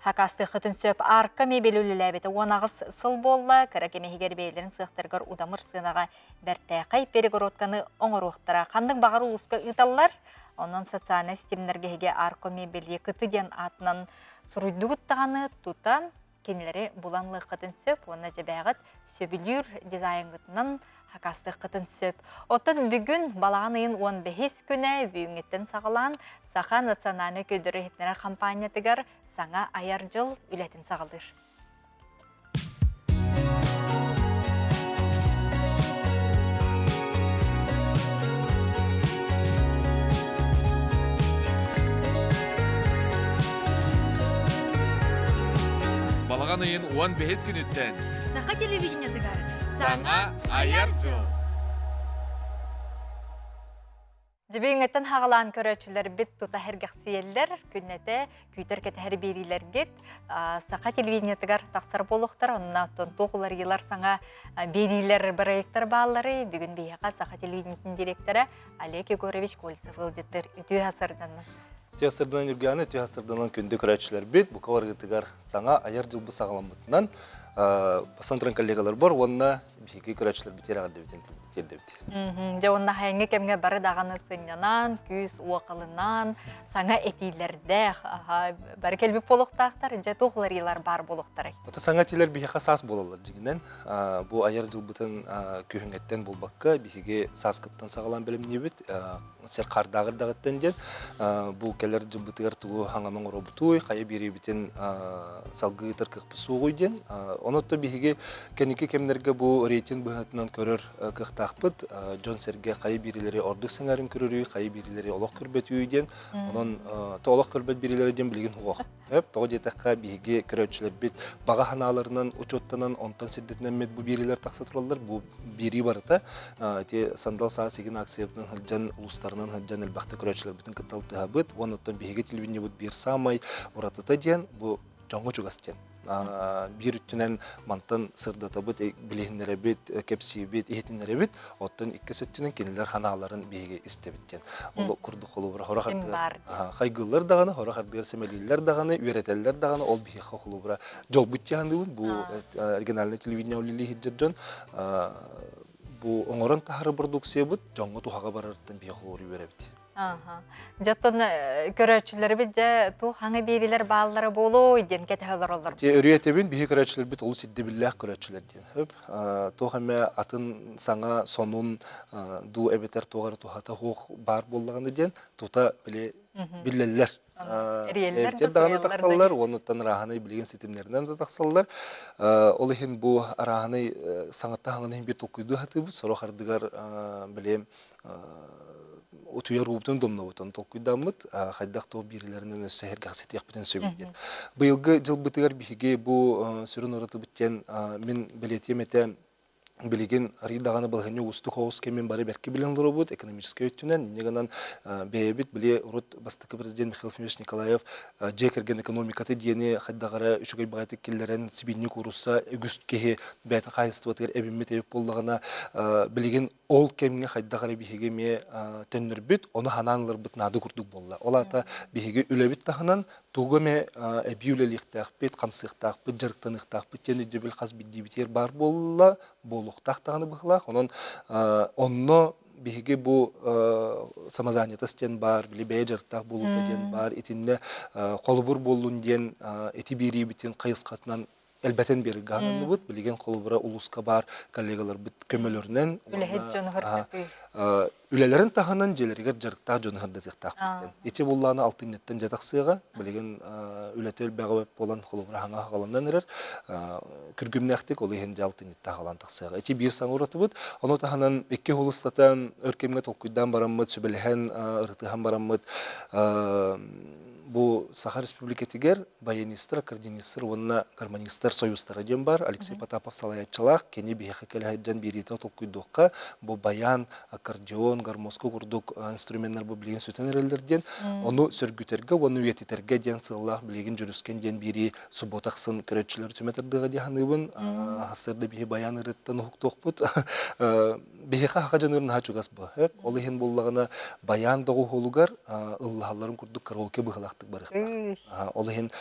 хакастыаххытын сөп. Арка мебель үлэлээбитэ 18 сыл буолла. Кыра кэм иһигэр бэйэлэрин сыахтарыгар удамыр сыанаҕа бэртээхэй перегородканы оҥоруохтара. Ханнык баҕар улууска ыыталлар. Онон социальнай ситимнэргэ эһиги Арко мебель кыты диэн аатынан суруйдугут даҕаны тута кинилэри булан ылыаххытын сөп уонна дьэбээҕит сөбүлүүр дизайыҥҥытынан хакастыаххытын сөп. Оттон бүгүн балаҕан ыйын 15 күнэ бүгүҥҥүттэн саҕалаан Саха национальнай көрдөрөр иһитиннэрэр хампаанньатыгар саҥа айар дьыл үлэтин саҕалыыр. Балаҕан ыйын 15 күнүттэн Саха телевидениетыгар Саҥа айар дьыл! Дьүбүҥҥэттэн хаҕалаан көрөөччүлэрбит тута сэргэхсийэллэр, күннэтэ күүтэр кэтэһэр биэриилэргит саха телевидениетыгар тахсар буолуохтар, онно туох уларыйыылар саҥа биэриилэр, проектар бааллары бүгүн биһиэхэ саха телевидениетин директора Олег Егорович Кольцев ыалдьыттыр. Үтүө сарданна. Үтүө сарданан Юргиана, үтүө сарданан күндү көрөөччүлэрбит, бука барыгытыгар саҥа айар дьылбыт саҕаламмытынан бастан туран коллегаларбар уонна биһиги көрөөччүлэрбит эҕэрдэбитин тиэрдэбит. Дьэ уонна хайыҥҥы кэмҥэ бары даҕаны сынньанан, күүс уокалынан, саҥа этиилэрдээх бары кэлбит буолуохтаахтар. Дьэ туох уларыйыылар баар буолуохтарай? Ата саҥа этиилэр биһиэхэ саас буолаллар дьиҥинэн. Бу айар дьылбытын күһүҥҥэттэн буолбакка, биһиги сааскыттан саҕалаан бэлэмниибит. Сир хаардааҕыр даҕыттан диэн бу кэлэр дьылбытыгар тугу хаҥан оҥоробутуй, хайа биэриибитин салгыы ыытар кыахпыт суоҕуй диэн. Онон биһиги кэнники кэмнэргэ бу рейтинг быһыытынан көрөр кыахтаахпыт. Дьон-сэргэ хайа биирилэри ордук сэҥээрин көрөрүй, хайа биирилэри олох көрбөтүй диэн. Онон олох көрбөт биирилэри диэн билигин суох. Тоҕо диэтэххэ, биһиги көрөөччүлэрбит баҕа санааларынан учуоттанан, онтон сирдэтинэммит бу биэриилэр тахса тураллар. Бу биэрии барыта ити Сандал саас игин акциябытынан сылдьан, улуустарынан сылдьан элбэхтэ көрөөччүлэрбитин кытта алтыһабыт. Уонна оттон биһиги телевидениебыт биир саамай уратыта диэн бу дьоҥҥо чугас диэн. Биир өттүнэн мантан сырдатабыт, билиһиннэрэбит, кэпсиибит, иһитиннэрэбит. Оттон иккис өттүнэн кинилэр ханааларын биһиги истэбит диэн. Ол курдук холобура хорох ардыгар хайгыыллар даҕаны, хорох ардыгар сэмэлииллэр даҕаны, үөрэтэллэр даҕаны, ол биһиэхэ холобура дьолбут дьаһаныыбын. Бу региональный телевидение үлэлии сылдьар дьон бу оҥорон таһары продукциябыт дьоҥҥо туһаҕа барарыттан биһиэхэ холобура үөрэбит. Дьэ оттон көрөөччүлэрбит дьэ туох хаҥа биэрилэр бааллара буолуой диэн кэтэһэ олороллор. Дьэ өрүү этэбин биһи көрөөччүлэрбит олус ирдэбиллээх көрөөччүлэр диэн. Хөп туох эмэ атын саҥа сонун дуу эбэтэр туох эрэ туһата суох баар буоллаҕына диэн тута били биллэллэр. Эриэллэр да даҕаны тахсаллар, уонуттан арааһынай билигин ситимнэринэн да тахсаллар. Ол иһин бу арааһынай саҥаттан хаҥаны иһин биир толкуйдуу сатыыбыт. Сорох ардыгар били утуйар уубутун домнобутун толкуйдааммыт хайдах туох биирилэринэн өссө сэргэхситиэхпитин сөбүй диэн. Быйылгы дьылбытыгар биһиги бу сүрүн уратыбыт диэн мин бэлиэтиэм этэ билигин арый даҕаны балаһыанньа уустук оҕус кэмин бары бэркэ билэн олоробут экономическай өттүнэн инньэ гынан бэйэбит били урут бастакы президент Михаил Ефимович Николаев дьиэ кэргэн экономиката диэни хайдах эрэ үчүгэй баҕайытык киллэрэн сибиинньэ куурусса үгүс киһи бэйэтин хаһаайыстыбатыгар эбиммит эбит буоллаҕына билигин ол кэмҥэ хайдах эрэ биһиги эмиэ төннөрбүт, ону ханаан ыларбыт наада курдук буолла. Ол аата биһиги үлэбит таһынан тугу эмэ эбии үлэлиэхтээхпит, хамсыахтаахпыт, дьарыктаныахтаахпыт диэн өйдөбүл хас биирдиибитигэр баар буолла, буолуохтаах даҕаны быһыылаах. Онон онно биһиги бу самозанятость диэн баар, били бэйэ дьарыктаах буолуута диэн баар, итиннэ холобур буоллун диэн ити биэриибитин хайысхатынан. элбэтэн биэрэргэ ананныбыт. Билигин холобура улууска баар коллегаларбыт көмөлөрүнэн үлэһит дьону хырдатыы. Үлэлэрин таһынан дьиэлэригэр дьарыктаах дьону хырдатыахтаахпыт диэн. Ити буллааны алтынньыттан дьэ тахсыаҕа. Билигин үлэтэ элбэҕэ буолан холобура хаҥа хаҕаланан эрэр. Күргүмнээхтик ол иһин дьэ алтынньыттан хаҕалан тахсыаҕа. Ити биир саҥа уратыбыт. Ону таһынан икки улустатан өр кэмҥэ толкуйдаан бараммыт, сүбэлэһэн, ырытыһан бараммыт бу Саха Республикатыгар баянистар, аккордеонистар уонна гармонистар союзтара диэн бар. Алексей Потапов салайааччылаах. Кини биһиэхэ кэлэ сылдьан биэриитэ толкуйдуохха. Бу баян, аккордеон, гармошка курдук инструменнар бу билигин сүтэн эрэллэр диэн. Ону сөргүтэргэ уонна үйэтитэргэ диэн сыаллаах билигин Дьүрүскэн диэн биэрии суббота ахсын көрөөччүлэр түмэ тардыаҕа дии саныыбын. Сарсыарда биһи баян ырыттан уһуктуохпут. Биһиэхэ саха дьонугар наһаа чугас бу. Ол иһин буоллаҕына баян доҕуһуолугар ыллаһалларын курдук караоке быһыылаахтык барыахтаах. Ол иһин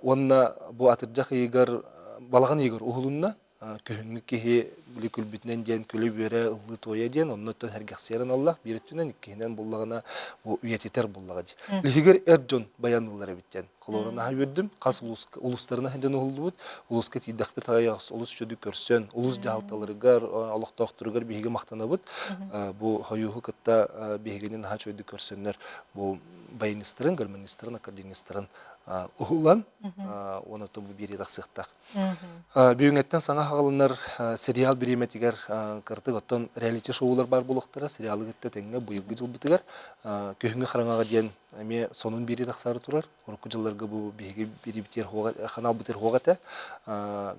уонна бу атырдьах ыйыгар балаҕан ыйыгар уһулунна. Күһүҥҥү киһи били күлбүтүнэн диэн күлэ-үөрэ ыллыы-туойа диэн оннуттан сэргэхсийэрин аллах биир өттүнэн иккиһинэн буллаҕына бу үйэтитэр буллаҕа дии. Лиһигэр эр дьон баянныыллар эбит диэн. Холобура наһаа үөрдүм. Хас улууска, улуустарына сылдьан уһуллубут. Улууска тиийдэхпит аайы олус үчүгэй көрсөн, улуус дьаһалталарыгар, олохтоохторугар биһиги махтанабыт. Бу хойууһу кытта биһигини наһаа үчүгэйдик көрсөннөр бу баянистарын, гармонистарын, аккордеонистарын уһулан, уонна бу биэрии тахсыахтаах. Бүгүҥҥэттэн саҥа хаҕылынар сериал бириэмэтигэр кыртык оттон реалити-шоулар баар буолуохтара. Сериалы кытта тэҥҥэ быйылгы дьылбытыгар Күһүҥҥү хараҥаҕа диэн эмиэ сонун биэрии тахсаары турар. Урукку дьылларга бу биһиги бириибитигэр ханаалбытыгар суох этэ.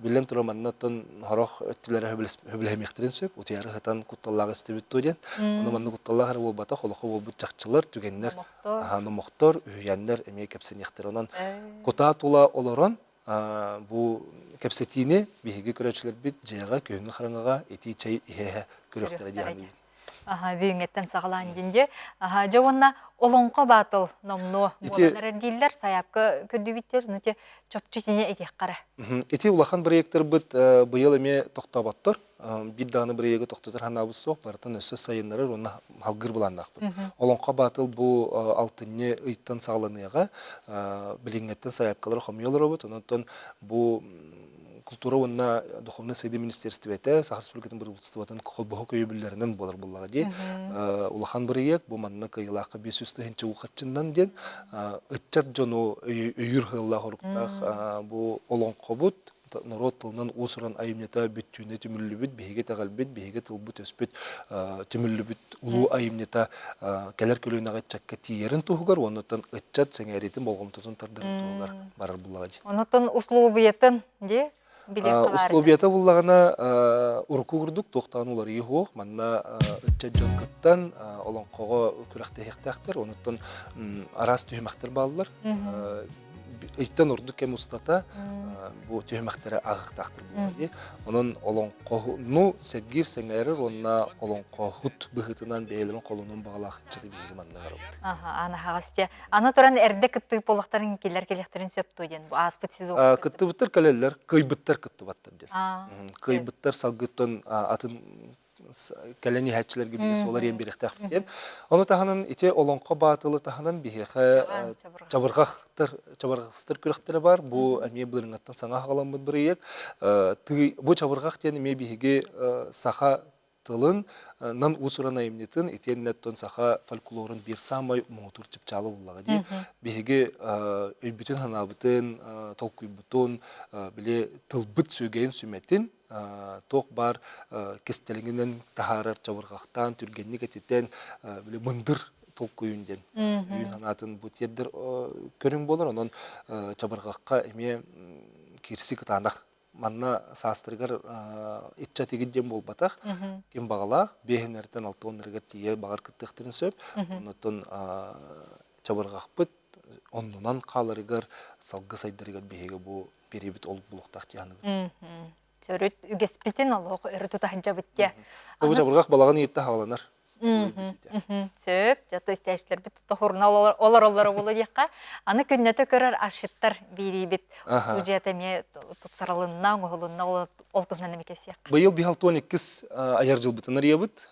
Биллэн турар, манна оттон сорох өттүлэрэ сөбүлэһимиэхтэрин сөп. Утуйары сытан кутталлаах истибит дуо диэн. Ону манна кутталлаах эрэ буолбатах, олоххо буолбут чахчылар, түгэннэр, номохтор, үһүйээннэр эмиэ кэпсэниэхтэрэ. Онон кутаа тула олорон Бу кэпсэтиини биһиги көрөөччүлэрбит дьиэҕэ күһүҥҥү хараҥаҕа итии чэй иһэ-иһэ көрүөхтэрэ дии саныыбын. Аха, бүгүҥҥэттэн саҕалаан диэн дьэ. Аха, дьэ уонна олоҥхо баатыл номнуо буолан эрэр дииллэр, сайаапка көрдүүбүттэр, ну те чопчу итини этиэххэ эрэ. Ити улахан проекттарбыт быйыл эмиэ тохтооботтор. Биир даҕаны бырайыагы тохтотор санаабыт суох, барытын өссө сайыннарар уонна салгыыр былааннаахпыт. Олоҥхо баатыл бу алтынньы ыйтан саҕаланыаҕа. Билиҥҥэттэн сайаапкалары хомуйа олоробут. Онон бу култуура уонна духовнай сайдыы министиэристибэтэ Саха Республикатын бырабыыталыстыбатын холбоһук өйөбүллэринэн буолар буоллаҕа дии. Улахан бырайыак бу манна кыайыылаахха 500 тыһыынча уу харчыннан диэн ыччат дьону өйүүр сыаллаах оруктаах бу олоҥхобут норуот тылынан уус-уран айымньыта бүттүүнэ түмүллүбүт, биһиги итэҕэлбит, биһиги тылбыт-өспүт түмүллүбүт улуу айымньыта кэлэр көлүөнэҕэ ыччакка тиийэрин туһугар уоннуттан ыччат сэҥээриитин болҕомтотун тардарын туһугар барар буллаҕа дии. Онуттан услуобуйатын дии билиэххэ баар. Услуобуйата буллаҕына урукку курдук туохтаан уларыйыы суох. Манна ыччат дьон кыттан олоҥхоҕо күрэхтэһиэхтээхтэр. Онуттан араас түһүмэхтэр бааллар. Ыйтан ордук кэм устата бу түһүмэхтэрэ ааһыахтаахтар буолар дии. Онон олоҥхону сэргиир сэҥээрэр уонна олоҥхоһут быһыытынан бэйэлэрин холонун баҕалаах ыччаты биһиги манна ыҥырабыт. Аха, аны аһаҕас дьэ. Аны туран эрдэ кыттыы буоллахтарын киллэр кэлиэхтэрин сөп дуо диэн бу ааспыт сезон. Кыттыбыттар кэлэллэр, кыайбыттар кыттыбаттар диэн. Кыайбыттар салгыттан атын кэлэн иһээччилэргэ биһиги суол арыйан биэриэхтээхпит диэн. Ону таһынан ити олоҥхо баатылы таһынан биһиэхэ чабырҕахтар чабырҕахтар күрэхтэрэ бар. Бу эмиэ былырыҥҥаттан саҥа аҕаламмыт бырайыак. Бу чабырҕах диэн эмиэ биһиги саха тылын нан уус-уран айымньытын итиэннэ оттон саха фольклорун биир саамай муҥутуур чыпчаала буоллаҕа дии. Биһиги өйбүтүн-санаабытын, толкуйбутун, били тылбыт сүөгэйин сүмэтин туох баар кистэлэҥинэн таһаарар чабырҕахтаан түргэнник этитэн били мындыр толкуйун диэн өйүн санаатын бу тиэрдэр көрүҥ буолар онон чабырҕахха эмиэ киирси кытаанах манна саастарыгар иччат игит диэн буолбатах ким баҕалаах биэһиннэртэн алтыоннарыгар тиийэ баҕар кыттыахтарын сөп оннуттан чабырҕахпыт оннунан хааларыгар салгы сайдарыгар биһиги бу бириибит олук булуохтаах дии саныыбын. Төрүт үгэспитин олох өрө тута сылдьабыт дии. Бу чабырҕах балаҕан ыйытта хааланар. Сөп, дьэ истээччилэрбит тута хурна олороллоро буолуо диэххэ. Аны күннэтэ көрөр асчыттар биириибит студията эмиэ тупсарылынна, оҥоһулунна, ол туһунан эмиэ кэпсиэххэ. Быйыл биһалтуон иккис айар дьылбытын арыйабыт.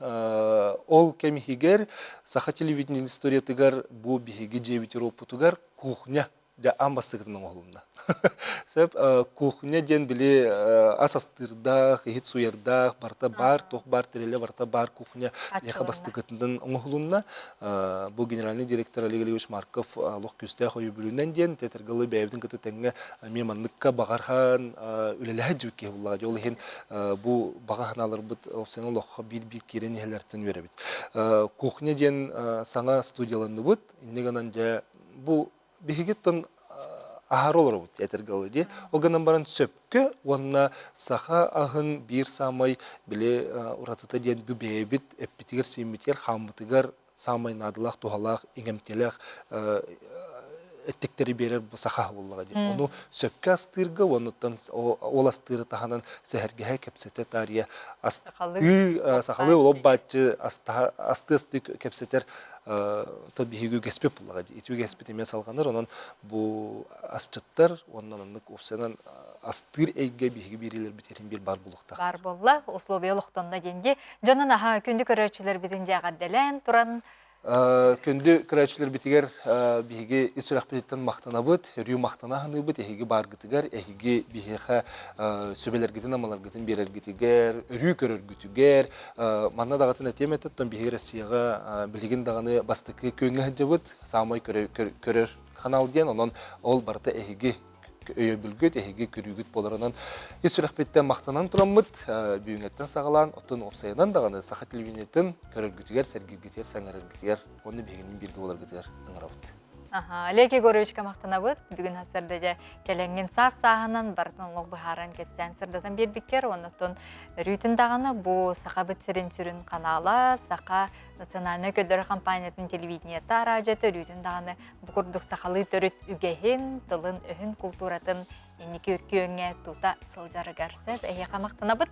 Ол кэм иһигэр саха телевидениетин историятыгар бу биһиги дьиэбит Европутугар кухня. Дьэ, аан бастакытын оҥоһулунна. Сөп, кухня диэн били ас астыырдаах, иһит суйардаах, барыта баар, туох баар тэрилэ барыта баар кухня миэхэ бастакытынан оҥоһулунна. Бу генеральный директор Олег Олегович Марков олох күүстээх өйөбүлүнэн диэн тетергалы бэйэбитин кытта тэҥҥэ эмиэ манныкка баҕарһан үлэлэһэ дьүбүт киһи буллаҕа. Ол иһин бу баҕа санааларбыт опсияны олоххо биир-биир киирэн иһэлэртэн үөрэбит. Кухня диэн саҥа студияланныбыт. Инньэ гынан дьэ бу биһигиттэн аһары олоробут этэргэ дылы дии. Ол гынан баран сөпкө уонна саха аһын биир саамай били уратыта диэн бу бэйэбит эппитигэр-сииммитигэр, хааммытыгар саамай наадалаах, туһалаах, иҥэмтиэлээх эттиктэри биэрэр бу саха буоллаҕа дии. Ону сөпкө астыырга уоннуттан ол астыыры таһынан сэһэргэһэ, кэпсэтэ таарыйа астыы сахалыы олох бааччы астыы-астыы кэпсэтэр то биһиги үгэспит буоллаҕа дии. Ити үгэспит эмиэ салҕанар, онон бу асчыттар уонна маннык уопсайынан астыыр эйгэ биһиги биэриилэрбит иһин биир баар буолуохтаах. Баар буолла, условия олохтонно диэн дии. Дьонун аһа күндү көрөөччүлэрбитин дьээҕэрдэлээн туран Күндү көрөөччүлэрбитигэр биһиги ис сүрэхпититтэн махтанабыт, өрүү махтана аһыныыбыт эһиги бааргытыгар, эһиги биһиэхэ сүбэлэргитин-амаларгытын биэрэргитигэр, өрүү көрөргүтүгэр, Манна даҕатын этиэм этэ, оттон биһиги Россияҕа билигин даҕаны бастакы күөҥҥэ сылдьабыт, саамай көрөр канал диэн, онон ол барыта эһиги өйөбүлгүт, эһиги көрүүгүт буоларынан ис сүрэхпиттэн махтанан тураммыт, бүгүҥҥэттэн саҕалаан, оттон уопсайынан даҕаны саха телевидениетын көрөргүтүгэр, сэргииргитигэр, сэҥээрэргитигэр уонна биһигинин бииргэ буоларгытыгар ыҥырабыт. Аха, Олег Егоровичка махтанабыт. Бүгүн сарсыарда дьэ кэлэҥҥин саас сааһынан барытын олох быһааран кэпсээн сырдатан биэрбиккэр оннуттан өрүүтүн даҕаны бу Сахабыт сирин сүрүн канала, Саха национальнай көрдөрөр компаниятын телевидениета араадьыйата өрүүтүн даҕаны бу курдук сахалыы төрүт үгэһин, тылын-өһүн, култууратын инники күөҥҥэ тута сылдьарыгар сөп. Эһиэхэ махтанабыт.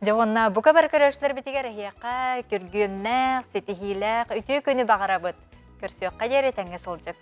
Дьэ уонна бука бары көрөөччүлэрбитигэр эһиэхэ күргүөмнээх, ситиһиилээх үтүө күнү баҕарабыт. Көрсүөххэ диэри тэҥҥэ сылдьып.